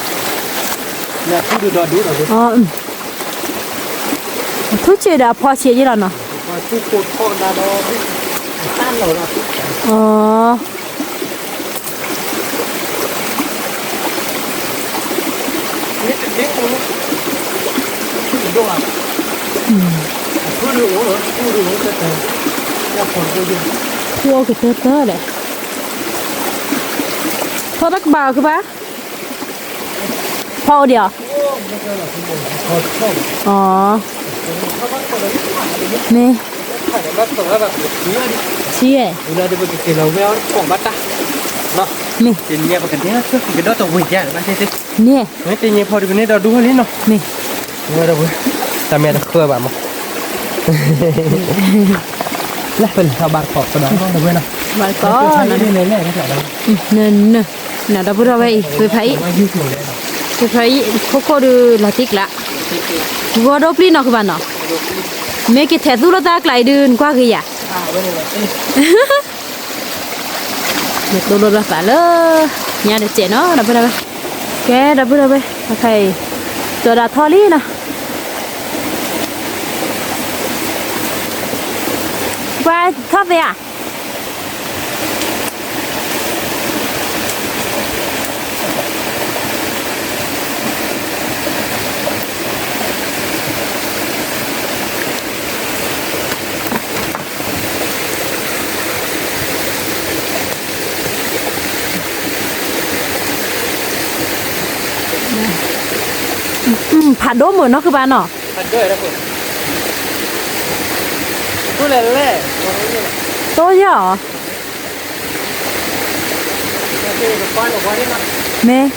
ဒုးထီၣ်လံမး, ဆီၣ်တံၢ်လီၤလံ, န့ၢ်အါထီၣ်လံ တဘိနီၤ, ပလဲၤထီၣ်ဘၣ်တကိးဒီး ပလဲၤဃုကွၢ်ဘၣ်တကိးဝဲနီၤ, ပလဲၤထီၣ်တုၤလၢထးတကုာ်မး ပကဟဲက့ၤလီၤကဒါ, ဒီးပကက့ၤကူဝဲဒၣ်တၢ်ထံကျိလၢဝဲတဘိမး, ဘၣ်သ့ၣ်သ့ၣ်ပကန့ၢ်အီၣ်ညၣ်ဘၢပျိၤပပှၢ်နီၤ အိၣ်ဒီးအထီဒံးဘၣ်က့ၤဘၣ်ဒီး, အိၣ်ဒီး, ထူၣ်လဲၣ်လဲၣ်, မ့ၢ်, ထူၣ်စ့ၢ်ဒီးအဖီစ့ၢ်ယဲလီၤနီၤ, ထူၣ်အိၣ်ကတၢၢ်တၢၢ်ဒီး, ထီၣ်တၢ်ကဘၣ်အီၤကဘၣ်, ဖီအိၣ်ဒံးအီၤ, မ့ၢ်, ဆံး, မ့ၢ်, န့ၣ်, တၢ်မ့ၢ်တဃၢဘၣ်မး, ဘၣ်တကိး, နဒီပုၢ်ဒီဝဲၢ်အံၤ, ဝ့ၢ်ဖးအံၤ, ဝ့ၢ်ဖးအံၤ, ခိၣ်ခိၣ်ဒုးလီၤတံၢ်ကျါ, ဂီၤဒိပျံၤနီၤကဘၣ်နီၤ, မ့ၢ်က့ၤထဲးသူလိာ်သးကျါအံၤဒုး နကွၢ်ဂ့ၤယၤ နတိၢ်လိာ်သးလၢ, ညါတစဲးနီၤ ဒီပုၢ်ဒီဝဲၢ်, ကဲ ဒီပုၢ်ဒီဝဲၢ် အခါအံၤ, ကၠီၤဒၣ်ထီၣ်လံနီၤ, ပှၤထီၣ်သ့ဧါ ဖးဒိၣ်မုာ်နီၤ ခုဘၣ်နီၤ, တိၢ်ယီၤ, မ့ၢ်,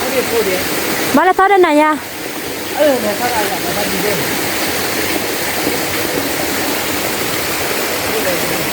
ဘၣ်လဲၤထီၣ်ဒီးနၤယါ နကံၢ်ဒံးလီၤ, ဖီလဲၣ်လဲၣ်, ဖီလဲၣ်လဲၣ်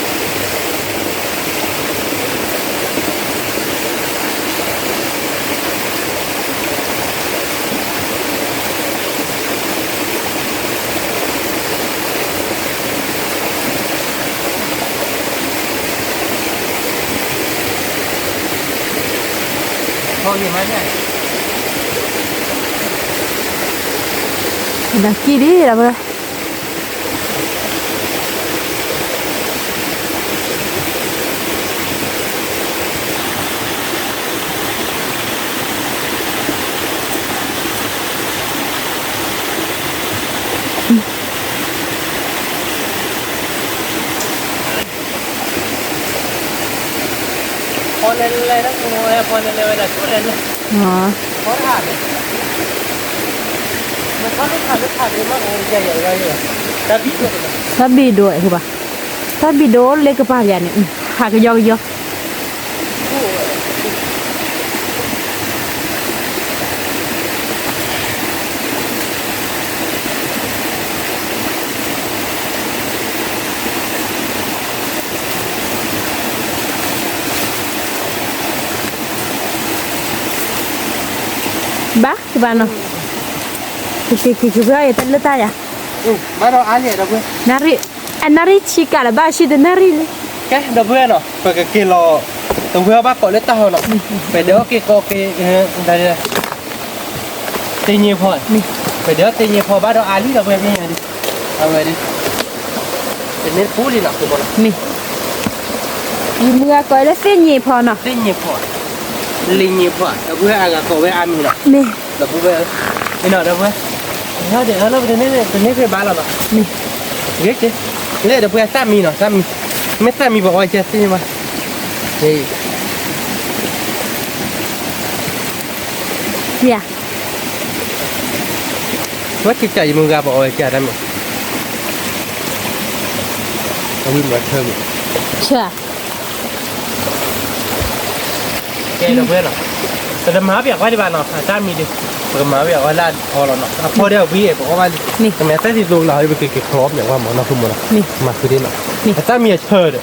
ဝဲဒၣ် ဆိလဲၣ်လဲၣ်, ဖီတဟးဘၣ်, တၢ်ဘံၣ်ဒိၣ်ဟဲဘၣ်, တၢ်ဘံၣ်ဒိၣ်လၢကပၤယၤန့ၣ်, ဟးကယီကယီ. ဘၣ်ကဘၣ်နီၤ, ကက့ၤက့ၤက့ၤဝဲအံၤတၢ်လၢတၢ်ယၤ, ဘၣ်ဒီးအါလံဒီပုၢ်ဝဲၢ်, နၣ်ရံၣ်, အနၣ်ရံၣ်ဆံးကးလၢဘၣ်ဆံတနၣ်ရံၣ်လံ. ကဲဒီပုၢ်ဝဲၢ်နီၤ ပကက့ၤလီၤ, တဝဲၢ်ဘၣ်ကိးလၢတၢ်ဟီနီၤ, ပဒဲးအီၣ်က့ၤကီက့ၤ တ့ညံဖီ, ပဒဲးအီၣ်တ့ညံဖီဘၣ်ဒီးအါလံဒီပုၢ်ဝဲၢ်, အဝဲဒ် တန့ၢ်ပူလံနီၤ, မ့ၢ်, ယမုၢ်ဂၤကိးလၢသ့ၣ်ညံဖီနီၤ, သ့ၣ်ညံဖီ, လံညံဖီ ဒီပုၢ်ဝဲၢ်အဂၤကိးဝဲအါမံၤနီၤ, မ့ၢ်, ဒီပုၢ်ဝဲၢ်, အံၤနီၤဒီပုၢ်ဝဲၢ်, ဟဲဒီးအလီၢ်ပတန့ၢ်, တန့ၢ်ဖဲဘၣ်လီၤနီၤ, မ့ၢ်, ဂ့ၤက့ၤ, လၢဒီပုၢ်ဝဲၢ်သၣ်မံနီၤ, သၣ်မံ, မ့ၢ်သၣ်မံပအီကဲသ့ၣ်ညံဘၣ်, ယၤ ဝဲကကးယမုၢ်ဂၤပအီဝဲကတၢ်မ့ၢ်, အဝံၣ်မၤထၢမ့ၢ်, ဆၢ, ကဲဒီပုၢ်ဝဲၢ်နီၤ, ပတမၤပယီၤကွၢ်ဒံးဘၣ်နီၤ, အတၢ်မံဒီး, ပကမၤပယီၤကွၢ်လၢအဖီလီၤနီၤ, အဖီဒီးအဝံၣ်ပအီဘၣ်လံ, ကမ့ၢ်အတၢ်သံသိလီၤ ပကက့ၤဖျီပယီၤကွၢ်မးနီၤ, ဃုမးနီၤ, မၤဃုဒ်နီၤ, အတၢ်မံအဆၢဒီး,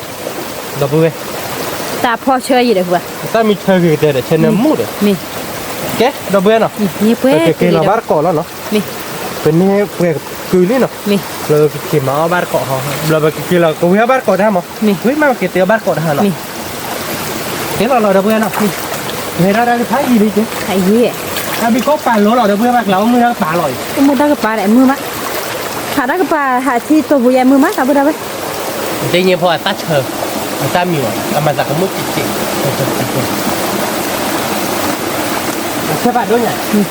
ဒီပုၢ်ဝဲၢ်, တၢ်ဖီဆၢယံၤဒီး, အတၢ်မံဆၢဂ့ၤကတၢၢ်ဒီး ဆၢနၢမူဒီး, မ့ၢ်, ကဲဒီပုၢ်ဝဲၢ်နီၤ, ပကက့ၤလီၤဘၣ်တကိးလီၤနီၤ, မ့ၢ်, ပန့ၢ်ပှဲၤကုလံနီၤ, မ့ၢ်, ဘျီပကက့ၤမၤအီၣ်ဘၣ်တကိးဟီ, ဘျီပကက့ၤလီၤကဝံၤအီၣ်ဘၣ်တကိးတၢ်မး, ဝံၤမးပက့ၤတ့အီၣ်ဘၣ်တကိးတၢ်နီၤ, ကဲလီၤလီၤဒီပုၢ်ဝဲၢ်နီၤ, ဟဲဒၣ်တၢ်ဖးယံၤလံက့, တၢ်ဘံၣ်ကိးပာ်လီၤလီၤဒီပုၢ်ဝဲၢ် ဘၣ်ကျးအိၣ်မုၢ်တၢ်ကပၤလီၤအံၤ, အိၣ်မုၢ်တၢ်ကပၤဒီးအမုၢ်မး, ဟးတၢ်ကပၤဟးထံတိာ်ပူၤယဲမုၢ်မး တၢ်ပုၢ်တၢ်ဝဲၢ် ဒ်ညါဖီအသၣ်ဆၢ, အသၣ်မံၤဝဲ အမၤသးကမူၣ်က့ၤက့ၤ, ဆၢဖးဒိၣ်ညါ, မၤ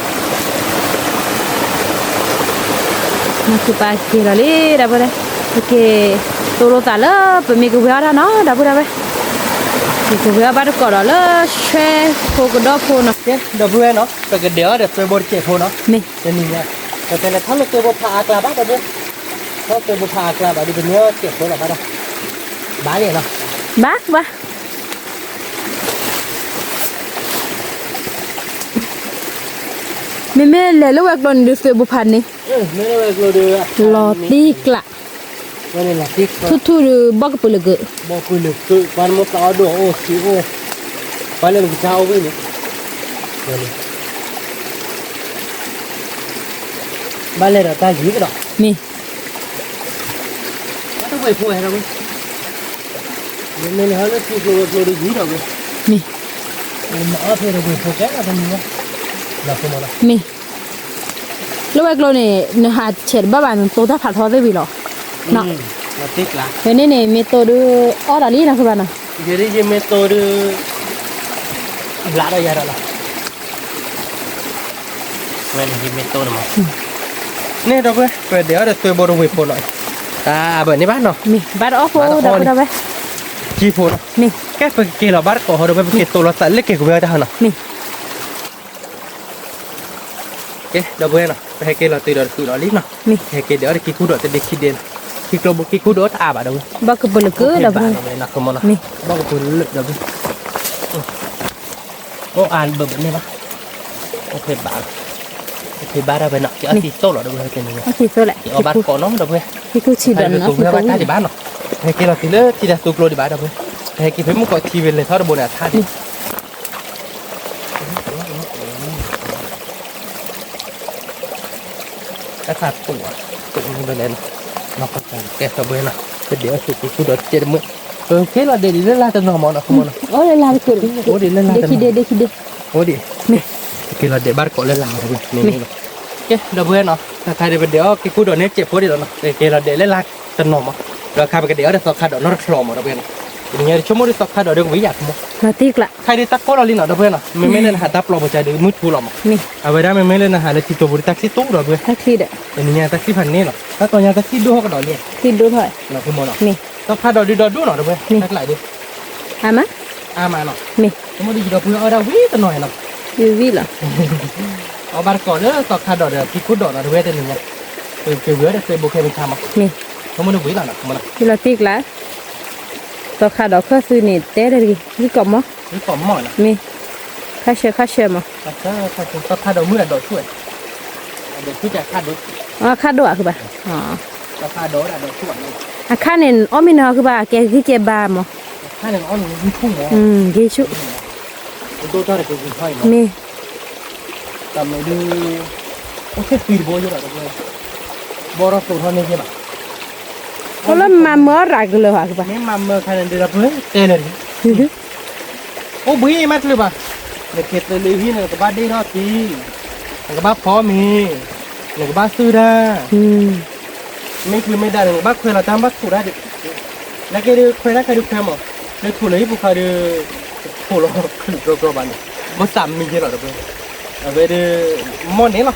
စူၤပာ်က့ၤလီၤလံ တၢ်ပုၢ်ဝဲၢ်, ပက့ၤသိၣ်လိသးလၢ ပမ့ၢ်ကဝဲၤအီၣ်တၢ်နီၤ တၢ်ပုၢ်တၢ်ဝဲၢ်, ပကဝဲၤအီၣ်ဘၣ်တကိးဒီးလၢ ဆှဲဖိကဒီဖိနီၤ, ဒီပုၢ်ဝဲၢ်နီၤ ပကဒဲးအီၣ်ဒီးသွဲဘိတစဲးဖိနီၤ, မ့ၢ်, တနံၤညါ, ပတဲလဲၤထီၣ်လၢသွဲဘိဖးအါကျါဘၣ် တၢ်ပုၢ်ဝဲၢ်, ထီၣ်သွဲဘိဖးအါကျါဘၣ်ဒီး ပန့ၢ်အီၣ်စဲးဖိလီၤဘၣ်ဒီး, ဘၣ်လံနီၤ, ဘၣ်ဘၣ် မ့မ့ၢ်လဲၤလၢဝဲၤကျိၤန့ၣ်ဒုး သွဲဘိဖးန့ၣ်, လီၤတံၢ်ကျး, ထူထူဒီး ဘီၣ်ကပၢၤလၢာ်ကၢး, ဘီၣ်ကပၢၤလၢာ်ကၢး ပှၤနမိၢ်သးအီၣ်ဒိၣ်အိၣ်ဆံးအိၣ်, ပှၤလၢနကစၢ်အိၣ်ဝံၣ်န့ၣ်, ဘၣ်လဲၤဒီးတၢ်ယံၤကဒီး, မ့ၢ် တဝဲၢ်ဖိဝဲ, မ့မ့ၢ်လဲၤဟီလၢထံကျိဝဲၤကျိဒီးယံၤဒီးဝဲ, မ့ၢ်, မ့ၢ်အီၣ်ဖဲဒီးဝဲၤဖိကဲဒီးတမံၤဝဲ, မ့ၢ်, လၢဝဲၤကျိန့ၣ် နဟးဆဲးတဘၣ်ဘၣ် နတိၢ်တၢ်ဖးထီသ့ၣ်ဝံၤလီၤ, ဖဲန့ၣ်န့ၣ် မ့ၢ်တိၢ်ဒုး အီၣ်ဒီးလံနီၤ ဃုဘၣ်နီၤ, ယဲဒ်ယမ့ၢ်တိၢ်ဒုး ဘျးဒီးယၤဒီးလီၤ ဝဲန့ၣ်ယမ့ၢ်တိၢ်န့ၣ်မး, န့ၣ်ဒီပုၢ်ဝဲၢ် ပဒဲးအီၣ်ဒီးသွဲဘိတဝဲၤဖိနီၤ, တၢ်အဘၢၣ်န့ၣ်ဘၣ်နီၤ, မ့ၢ်ဘၣ်တအီၣ်ဖိဒီပုၢ်ဝဲၢ်, ကံဖိနီၤ, မ့ၢ်, ကဲပကက့ၤလီၤဘၣ်တကိးဟီဒီပုၢ်ဝဲၢ် ပက့ၤတိၢ်လီၤသးလၢက့ၤကဝဲၤတၢ်ဟီနီၤ, မ့ၢ် ကဲ ဒီပုၢ်ဝဲၢ်နီၤ ပဟဲက့ၤလီၤတုၤဒီးတကုာ်လီၤလံနီၤ, မ့ၢ်, ဟဲက့ၤဒဲးအီၣ်တကံၢ်ခူၣ်ဒီးတဒ့ခံဒ့နီၤ, ထံကျိဘိကံၢ်ခူၣ်ဒီးတအါဘၣ်ဒီပုၢ်ဝဲၢ်, ဘီၣ်ကပၢၤလၢာ်ကၢးဒီပုၢ်ဝဲၢ်, မ့ၢ်, ဘီၣ်ကပၢၤလၢာ်ဒီပုၢ်ဝဲၢ်, အိၣ်အါဘၢၣ်ဘၣ်န့ၣ်ဘၣ်, အိၣ်ဖဲဘၣ်လီၤ, အိၣ်ဖဲဘၣ်ဒၣ်ဝဲနီၤ က့ၤအီၣ်သံသိၣ်လီၤဒီပုၢ်ဝဲၢ်, က့ၤအီၣ်ဘၣ်တကိးနီၤဒီပုၢ်ဝဲၢ်, က့ၤအီၣ်ဘၣ်တကိးနီၤဒီပုၢ်ဝဲၢ်, ဟဲက့ၤလီၤတုၤလၢထံတၢ်သူကျိဒံးဘၣ်ဒီပုၢ်ဝဲၢ်, ဟဲက့ၤဖဲမုၢ်ကီးထံဝဲလဲၤထီၣ်တဘိန့ၣ်အထါဒံး တၢ်ဖးတိၢ်, တိၢ်န့ၣ်ဘၣ်လဲၣ်နီၤ, နီၢ်ကီၢ်တၢ်ကဲထီၣ်ဘှဲနီၤ, ပဒဲးအီၣ်ဆိးက့ၤခူၣ်ဒီးတကဲတမုာ်, ပက့ၤလီၤဒဲးဒ်လၢလာ်တနီၤမးနီၤ, ခမနီၤ, အိၣ်လၢလာ်တကိး, အိၣ်ဒံးလၢလာ်တနီၤ, အိၣ်ဒံး, မ့ၢ်, ပက့ၤလီၤဒဲးဘၣ်တကိးလၢလာ်မးတမုာ်, မ့ၢ်, ကဲဒီပုၢ်ဝဲၢ်နီၤ, တၢ်ခါဒံးပဒဲးအီၣ်က့ၤခူၣ်ဒီးန့ၣ်စဲးဖိဒံးလီၤနီၤ, ပက့ၤလီၤဒဲးလၢလာ်တနီၤမး, ဒီးခါပကဒဲးအီၣ်ဒီးသီခါဒီးနီတချီမး ဒီပုၢ်ဝဲၢ်နီၤ, တနံၤညါတဆိကမိၣ်ဒ်သီခါဒီးဒ်ကဝံၤယၤခမ လီၤတံၢ်ကျါခါဒံးတၢ်ကိၢ်လီၤလံနီၤ ဒီပုၢ်ဝဲၢ်နီၤ, မ့မ့ၢ်လၢနဟးတၢ်ပျီပူၤကဒီးမုၢ်ထူလီၤမး, အဝဲဒၣ်မ့မ့ၢ်လၢနဟးလၢထံတိာ်ပူၤဒီးတၢ်ချံတိၢ်ဒီးပုၢ်ဝဲၢ်, တနံၤညါတၢ်ချံဖးန့ၣ်လီၤ, တၢ်တီညါတၢ်ချံဒိၣ်ထီၣ်ကဒီးလံ, ချံဒိၣ်ထီၣ်, သီခါဒီးဒုးဒီဒိၣ်နီၤ ဒီပုၢ်ဝဲၢ်, တၢ်ကျါဒုး, အါမး, အါမးနီၤ, မ့ၢ်, ဆိကမိၣ်ဒ်ယဒီပုၢ်ဝဲၢ်အီၣ်ဝဲဒၣ်ဝံၤတနီၤနီၤ, ဝံၤလီၤ အီၣ်ဘၣ်တကိးလၢသီခါဒီးဒီး ကံၢ်ခိၣ်ဒီးနီၤ တဝဲတနံၤညါ, ပက့ၤဝံၤအီၣ်ဒီး Facebook ခဲမုၢ်ဆါမး, မ့ၢ်, ဆိကမိၣ်န့ၣ်ဝံၤလီၤနီၤ, မ့ၢ်လီၤ, လီၤတံၢ်ကျါ, သီခါဒီးခၢၣ်သုန့ၣ် တဲတဂ့ၤ ဂံၢ်ကီးမီၢ်, မ့ၢ်, ခါဆၢခါဆၢမး, သီခါဒီးမုၢ်အဒိးဆူၣ်, အဒိးဆူၣ်ကခါဒိၣ်, အခါဒိၣ်အဃိဘၣ်, အခါန့ၣ် အီၣ်မ့ၢ်နဟီဃုဘၣ် ကဲဂံၢ်ကဲဘါမး, ဂံၢ်ဆူၣ်, မ့ၢ် တမ့ၢ်ဒုး, အိၣ်သ့ၣ်သံတဘိယဲၢ်ဘၣ်တဘိ, ဘီထီၣ်သိးထီၣ်န့ၢ်ယဲၢ်ဘၣ်, အိၣ်လၢမၤမၢအီၣ်ရၤကလၢၤဟီဘၣ်, မ့ၢ်မၤမၢခါန့ၣ်ဒုးဒီးပတဲလၢာ်, အိၣ်ဘှံးမးတချုးဘၣ်, နက့ၤသုးလၢဟံၣ်န့ၣ် နကဘၣ်ဒ့ၣ်ထီၣ်ထံ, နကဘၣ်ဖီမ့ၤ, နကဘၣ်သုၢ်တၢ် မ့ၢ်ချုးမ့ၢ်ဒၣ်န့ၣ် နကဘၣ်ခွဲးလီၤတၢ်ဘၣ်ထူးတၢ်ဒံး, နက့ၤဒုးခွဲးတၢ်ခဲဒုးခွဲးမး, နထူးလၢဟံၣ်ပူၤခါဒုး, တထူးလီၤချုးကျီကျီဘၣ်န့ၣ်, ဘၣ်သးမံယဲၢ်လီၤတဘိ, အဝဲဒုး, မီၢ်န့ၣ်လီၤ,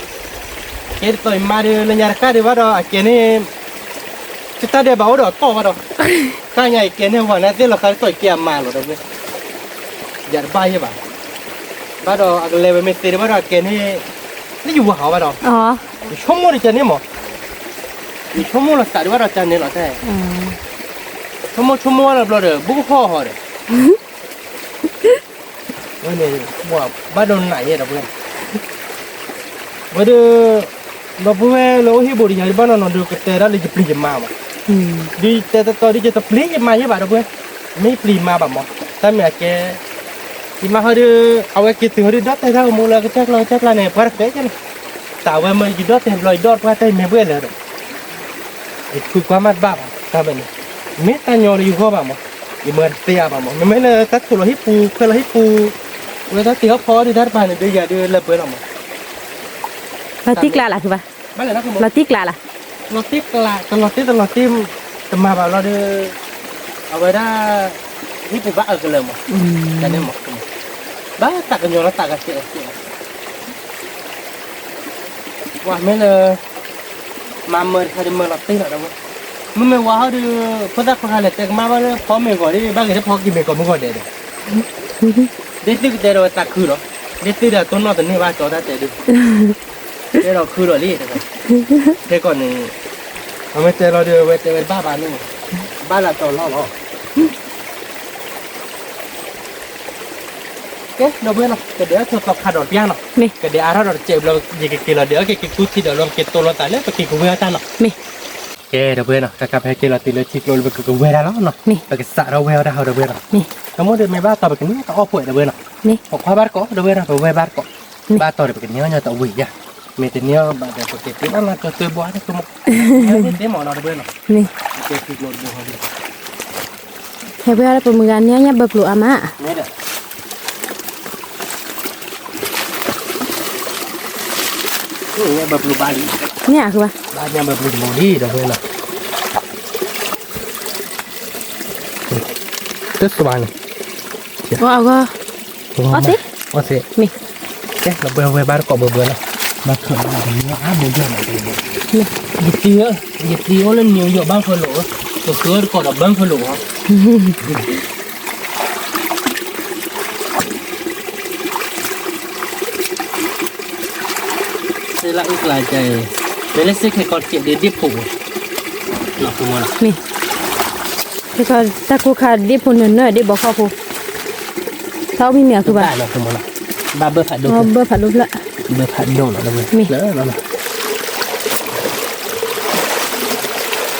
ကဲတသီအံၤမါဒုး လၢညါတကးဒုးဘၣ်ဒီး အကဲန့ၣ်, တတၢ်ဒဲးဘးအိၣ်ဒီးအတီၢ်ဘၣ်ဒီး, တၢ်ညါအံၤကဲန့ၣ်ဝဲန့ၣ်သ့ၣ်လီၤ ခါတသီအံၤကဲအမါလီၤတဘိ, ယၤတဘၣ်ယဲၢ်ဘၣ်, ဘၣ်ဒီးအကလဲၤဝဲမ့ၢ်သ့ဒံးဘၣ်ဒီး အကဲန့ၣ်, လၢယဝၤဟီဘၣ်ဒီး, ယဆိကမိၣ်တကဲန့ၣ်မး ယဆိကမိၣ်လီၤသးဒံးဘၣ်ဒီး တၢ်န့ၣ်လီၤတၢ်, ဆိကမိၣ်ဆိကမိၣ်ဝဲလီၤဘျီဒီး ဘူးကဟီၣ်ဟီၣ်ဒီး, ဝဲန့ၣ်, ဘၣ်ဒိနးယဲၢ်ဒီးပှဲၤ, ဝဲဒၣ်, ဒီပုၢ်ဝဲၢ်လၢအိၣ်ဟံၣ်ဘူးဒီးယၤဒုးဘၣ်နီၢ်နီၢ်ဒုး ကတဲဒၣ်လၢယပျံၤယမၤမး, ဒုးတဲတတီဒုး ယတပျံၤယမၤယဲၢ်ဘၣ်ဒီပုၢ်ဝဲၢ်, မ့ၢ်ပျံၤမၤဘၣ်မး, တၢ်မ့ၢ်အကဲ ယမါဟီဒုး, အဝဲက့ၤတုၤဟီဒုး ဒီၣ်တဲာ်တၢ်ကမူလၢကစၢ်ကျီကစၢ်ကျါန့ၣ် ပှၤတဃဲကဲန့ၣ်, တၢ်ဝဲမ့ၢ်ယဒီၣ်တဲာ်ဘျီ ယဒီၣ်ပှၢ်တဲာ်မဲာ်ဘှဲၣ်လၢာ်ဒီး, ယဖုကွၢ်မးတဘၣ်ဘၣ် တၢ်ဝဲန့ၣ်, မ့ၢ်တၢ်ညီလၢယဂီၢ်ဘၣ်မး, ယမၤတသ့အါဘၣ်မး မ့မ့ၢ်လၢတၢ်ထူးလီၤဟံၣ်ပူၤ ခွဲးလီၤဟံၣ်ပူၤ, ဝဲတၢ်တ့ၢ်ဟီၣ်ဖီဒုးတၢ်တပၤန့ၣ်ဒုးယၤဒုးလၢပှဲၤလီၤမး, လီၤတံၢ်ကျါလၢ်ဘၣ်, လီၤတံၢ်ကျါလၢ် လီၤတံၢ်ကျါ တလီၤတံၢ်တလီၤတံၢ်, တမၤဘၣ်ဘျီဒီး, အဝဲဒၣ်, ဟံၣ်ပူၤဘၣ်အၢၣ်ကလၢာ်မး, တၢ်န့ၣ်မး, ဘၣ်တၢ်ကညီလီၤတၢ်ကသ့ၣ်, ပှၤမ့ၢ်လၢ, မၤမၢတခါဒုးမၢလီၤတံၢ်လီၤဒီးဝဲ, မ့မ့ၢ်ဝၤဟီဒုး, ဖိသၣ်ခွါခါလဲၣ်တဲကမၣ်ဘၣ်လၢဖီမ့ၤဂီၤဒ်ဘၣ်ဂ့ၤလၢဖီက့ၤမ့ၤကီးမုၢ်ဂီၤဒဲးဒီး, ဒ်သုကတဲဒီးဝဲသးခုလီၤ, ဒ်သုဒီးတိၢ်နီၣ်တန့ၢ်ဘၣ် ကၠီတၢ်တဲဒုး, တဲဒီးခုဒီးလံ, ခဲကီးန့ၣ်, အမ့ၢ်တဲလီၤဒီး အဝဲတဲဝဲတဘၣ်ဘၣ်န့ၣ်, ဘၣ်လၢတီၤလီၢ်လီၤ. ကဲ ဒီပုၢ်ဝဲၢ်နီၤ, ကဒဲးအီၣ်ဆိသီခါဒီးပျၢ်နီၤ, ကဒဲးအါထီၣ်ဒီးတစဲးဘျီ ယကက့ၤလီၤဒဲးအီၣ်က့ၤက့ၤကူထံဒီးလီၤ က့ၤတိၢ်လီၤသးလၢပက့ၤကဝဲၢ်အတၢ်နီၤ, မ့ၢ်, ကဲ ဒီပုၢ်ဝဲၢ်နီၤ, တၢ်ကါဖဲက့ၤလီၤတုၤလၢထံကျိလၢပကကဝဲၢ်တၢ်လီၤနီၤ, ပကစးထီၣ်ဝဲအီၣ်တၢ်ဟီဒီပုၢ်ဝဲၢ်နီၤ, မ့ၢ်, ကမိၣ်ဒီးမ့ၢ်ဘၣ်တီၤပကန့ၢ်တၢ်အီၣ်ဖှဲးဒီပုၢ်ဝဲၢ်နီၤ, မ့ၢ်, ပကွၢ်ဘၣ်တကိး ဒီပုၢ်ဝဲၢ်နီၤ ပဝဲၢ်ဘၣ်တကိး, ဘၣ်တီၤဒီးပကန့ၢ်အီၣ်ညီတဝံၤယါ, မ့ၢ်တန့ၢ်အီၣ်ဘၣ်ဒီးပကက့ၤတုၤလီၤနီၤ ကၠီသွဲဘှါတၢ်ဆိကမိၣ်, သ့မးနီၤဒီပုၢ်ဝဲၢ်နီၤ, ကဲထံကျိတဘိဟီဒီး ဟဲဝဲအါလၢပမုၢ်ဂၤန့ၣ်ညါဘၢပျိာ်အါမး, မ့ၢ်ဒီး, ညါဘၢပျိာ်ဘၣ်လံ, ညါဘၢပျိာ်တဘိလံ ဒီပုၢ်ဝဲၢ်နီၤ, တသွါန့ၣ်, အီၣ်အဂီၢ်, အီၣ်သ့, အီၣ်သ့, မ့ၢ်, ကဲ လီၤဘှဲဝဲဘၣ်တကိးဘၢဘၢနီၤ, ဘၣ်ခၢၣ်ဘၣ်တမံၤအါဘိဒၣ်နီၤ, ယတံၤဧၢ, ယတံၤအိၣ်လၢနယူးယီၣ်ဘၣ်ဖၢလိာ်ဧၢ, ပဃုအီၣ်တကိးဒီးဘၢဖၢလိာ်ဧၢ သ့လၢအုၣ်ကျါကဲ, မ့ၢ်လၢစ့ၢ်ကီးတကဲးဒ်ဒ့ၣ်ဖိး, မ့ၢ်, တၢ်ကိၢ်ခါဒ့ၣ်ဖိးနၢၤနၢၤဒ့ၣ်ဘီခီၣ်ဖိ, တၢ်အိၣ်မံၤမံၤအဃုဘၣ်, ဘၣ်ဘၢဖးဒိၣ်, ဘၢဖးဒိၣ်ဖျၢၣ်,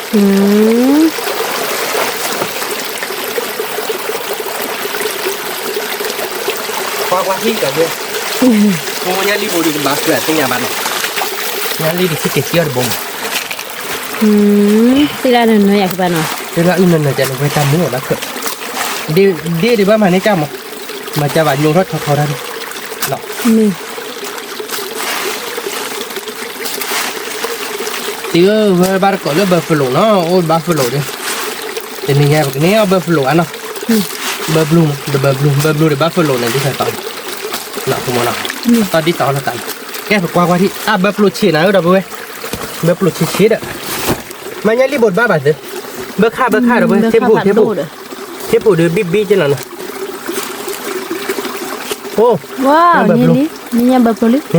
ဘၢဖးဒိၣ်လီၤ, မ့ၢ် ကွၢ်ကွၢ်ဟံၣ်ကဘၣ်, ညၣ်လံၣ်ဘိဒုးကဘၣ်ဖျၢၣ်သ့ၣ်ညါဘၣ်နီၤ, ညၣ်လံၣ်ဒုးစ့ၢ်ကီးစ့ၢ်အီၤတဘိမး, သ့လၢနၢၤနၢၤယၤကဘၣ်နီၤ, သ့လၢအုၣ်နၢၤနၢၤကဲန့ၣ် ဝဲတၢ်မူအီၤဘၣ်ခၢၣ်, ဒ့ၣ်ဒံးဘၣ်မၤန့ၢ်ကၢ်မး, မၤကၢ်ဘၣ်ညိထီၣ်ထီထီတၢ်န့ၣ်, မ့ၢ် တံၤဧၢ ဝဲဘၣ်တကိးလၢ buffalo နီၤ, အိၣ် buffalo ဒီး, တနံၤညါပကန့ၢ်အီၣ် buffalo ဧါနီၤ, buffalo ဒီး buffalo ဒီး buffalo န့ၣ် ဒ်သိးတီၤ, နီၤ, တီၤဒ်တီၤလီၤသး, ကဲ ပကွၢ်ကွၢ်ထံၣ် အါ buffalo ဆံးနၤဧၢ ဒီပုၢ်ဝဲၢ်, buffalo ဆံးဆံးဒီး, မ့ၢ်ညၣ်လံၣ်ဘိတဘၣ်ဘၣ်သု, ဘၢခၣ် ဘၢခၣ်ဒီး ဝဲ ထ့ဖူၣ် ထ့ဖူၣ်, ထ့ဖူၣ်ဒီး ဘံၣ်ဘံၣ်က့လီၤနီၤ, အိၣ်, ညၣ် buffalo ညၣ်ဘၢဖျိလံ, ဟဲ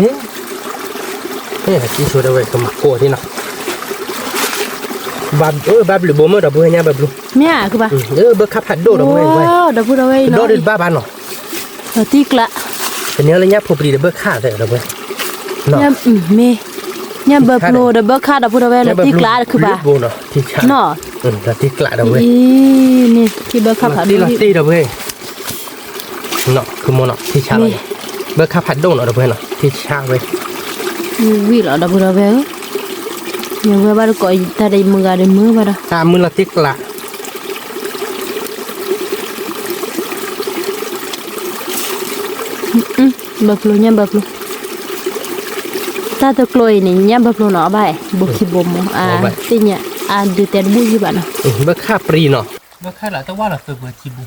ဟဲ ကံၣ်ဆိဒၣ်ဝဲ ကမၤကိးဒ်နီၤ, ဘၣ်ဘျုးဘိမ့ၢ်ဒီပုၢ်ဝဲၢ် ညၣ်ဘၢဖျိ, မ့ၢ်ဧါ ကဘၣ်, ဘၢခၣ်ဖးဒိၣ်ဒီပုၢ်ဝဲၢ်, ဒီပုၢ်ဝဲၢ်အံၤနီၤ, ဒီးတဘၣ်ဘၣ်နီၤ, တံၢ်ကျး, တနံၤလၢညၣ်ဖိပျံၤဒီးဘၢခၣ်သ့ဒီပုၢ်ဝဲၢ်, မ့ၢ်, ညၣ်ဘၢဖျိဒီးဘၢခၣ်ဒီပုၢ်ဝဲၢ် လီၤတံၢ်ကျးတခုဘၣ်, နီၤ, လီၤတံၢ်ကျးဒီပုၢ်ဝဲၢ်, အံၤန့ၣ် ထံဘၢခၣ်ဖးဒိၣ်လံ, လီၤတံၢ်လီၤတံၢ်ဒီပုၢ်ဝဲၢ် နီၤ ခုမိၢ်နီၤ ထံဆါလီၤ, ဘၢခၣ်ဖးဒိၣ်နီၤ ဒီပုၢ်ဝဲၢ်နီၤ ထံဆါဝဲ, ဝံၤလီၤ ဒီပုၢ်ဝဲၢ်ဧၢ, ယဝဲဘၣ်တကိးတၢ်ဒီးယမုၢ်ဂၤဒီးမုၢ်ဘၣ်ဒီး တၢ်မုၢ်လီၤတံၢ်ကျး, ဘၢဖျိ ညၣ်ဘၢဖျိ, တၢ်တကျိၤအံၤန့ၣ် ညၣ်ဘၢဖျိနီၤ အဘၣ်အဲၣ် ဘိခံဘိမး အါ သ့ၣ်ညါ အါဒုးတဲတဘူၣ်ယံၢ်ဘၣ်နီၤ, ဘၢခၣ်ပြံနီၤ, ဘၢခၣ်လီၤတဝၢ်လီၤသုးပှဲၤခံဘိ အီၤ,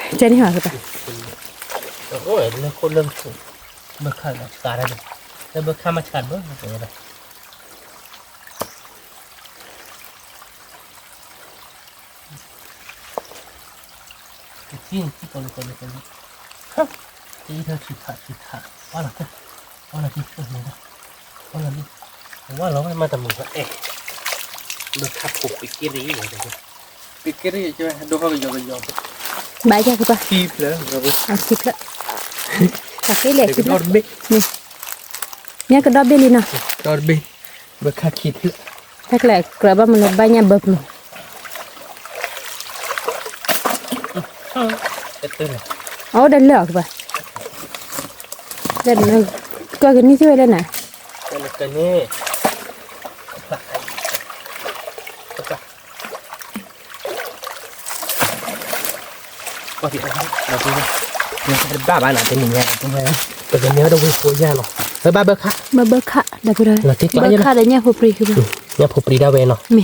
ကဲန့ၣ်ဟီကပၤ, အိၣ်လၢခိၣ်လၢခိၣ်, ဘၢခၣ်လီၤစှၤတၢ်ဒီး, လၢဘၢခၣ်မ့ၢ်စှၤတဘၢ ကထံၣ်န့ၣ် ထံၣ်ကီးလၢကီးလၢကီးလၢ, ဟါ, တအံၤထီၣ်ထံခးထံခး, ဝါလီၤတၢ်, ဝါလီၤတံၢ်သၢမံၤဒၣ်, ဝါလီၤလံ, ဝါလီၤဝဲမၤတမုာ်ဘၣ်အဲၣ်, ဘၢခၣ်ဖိပ့ၤက့ရံၣ်, ပ့ၤက့ရံၣ် ဒိၣ်ဃီကယီကယီ, ဘၣ်ယၤကပၤ, ခံဖျၢၣ်, ခံဖျၢၣ်, က့လဲၣ်ခံဖျၢၣ်, မ့ၢ်ကဒီဘ့ၣ်လံနီၤ, ကဒီတဘ့ၣ်, ဘၢခၣ်ခံဖျၢၣ်, တၢ်ကျဲၤကြၢးဘၣ်မနုၤဘၣ်ညၣ်ဘၢဖျိ အအိၣ်ဒီးလၢအီၤကဘၣ်, ကီၢ်ကနံၣ်စ့ၢ်ဝဲလဲၣ်နၤ, ဘၣ်ဘၣ်နီၤ တနံၤညါ ပကမ့ၢ်ဒီးဝံၤဖိယါလီၤ, ဘၣ်ဘၢခၣ်, ဘၢဘၢခၣ် ဒီပုၢ်ဝဲၢ်, ဘၢခၣ်ဒီးညၣ်ဖိပြံ, ညၣ်ဖိပြံဒၣ်ဝဲနီၤ, မ့ၢ်,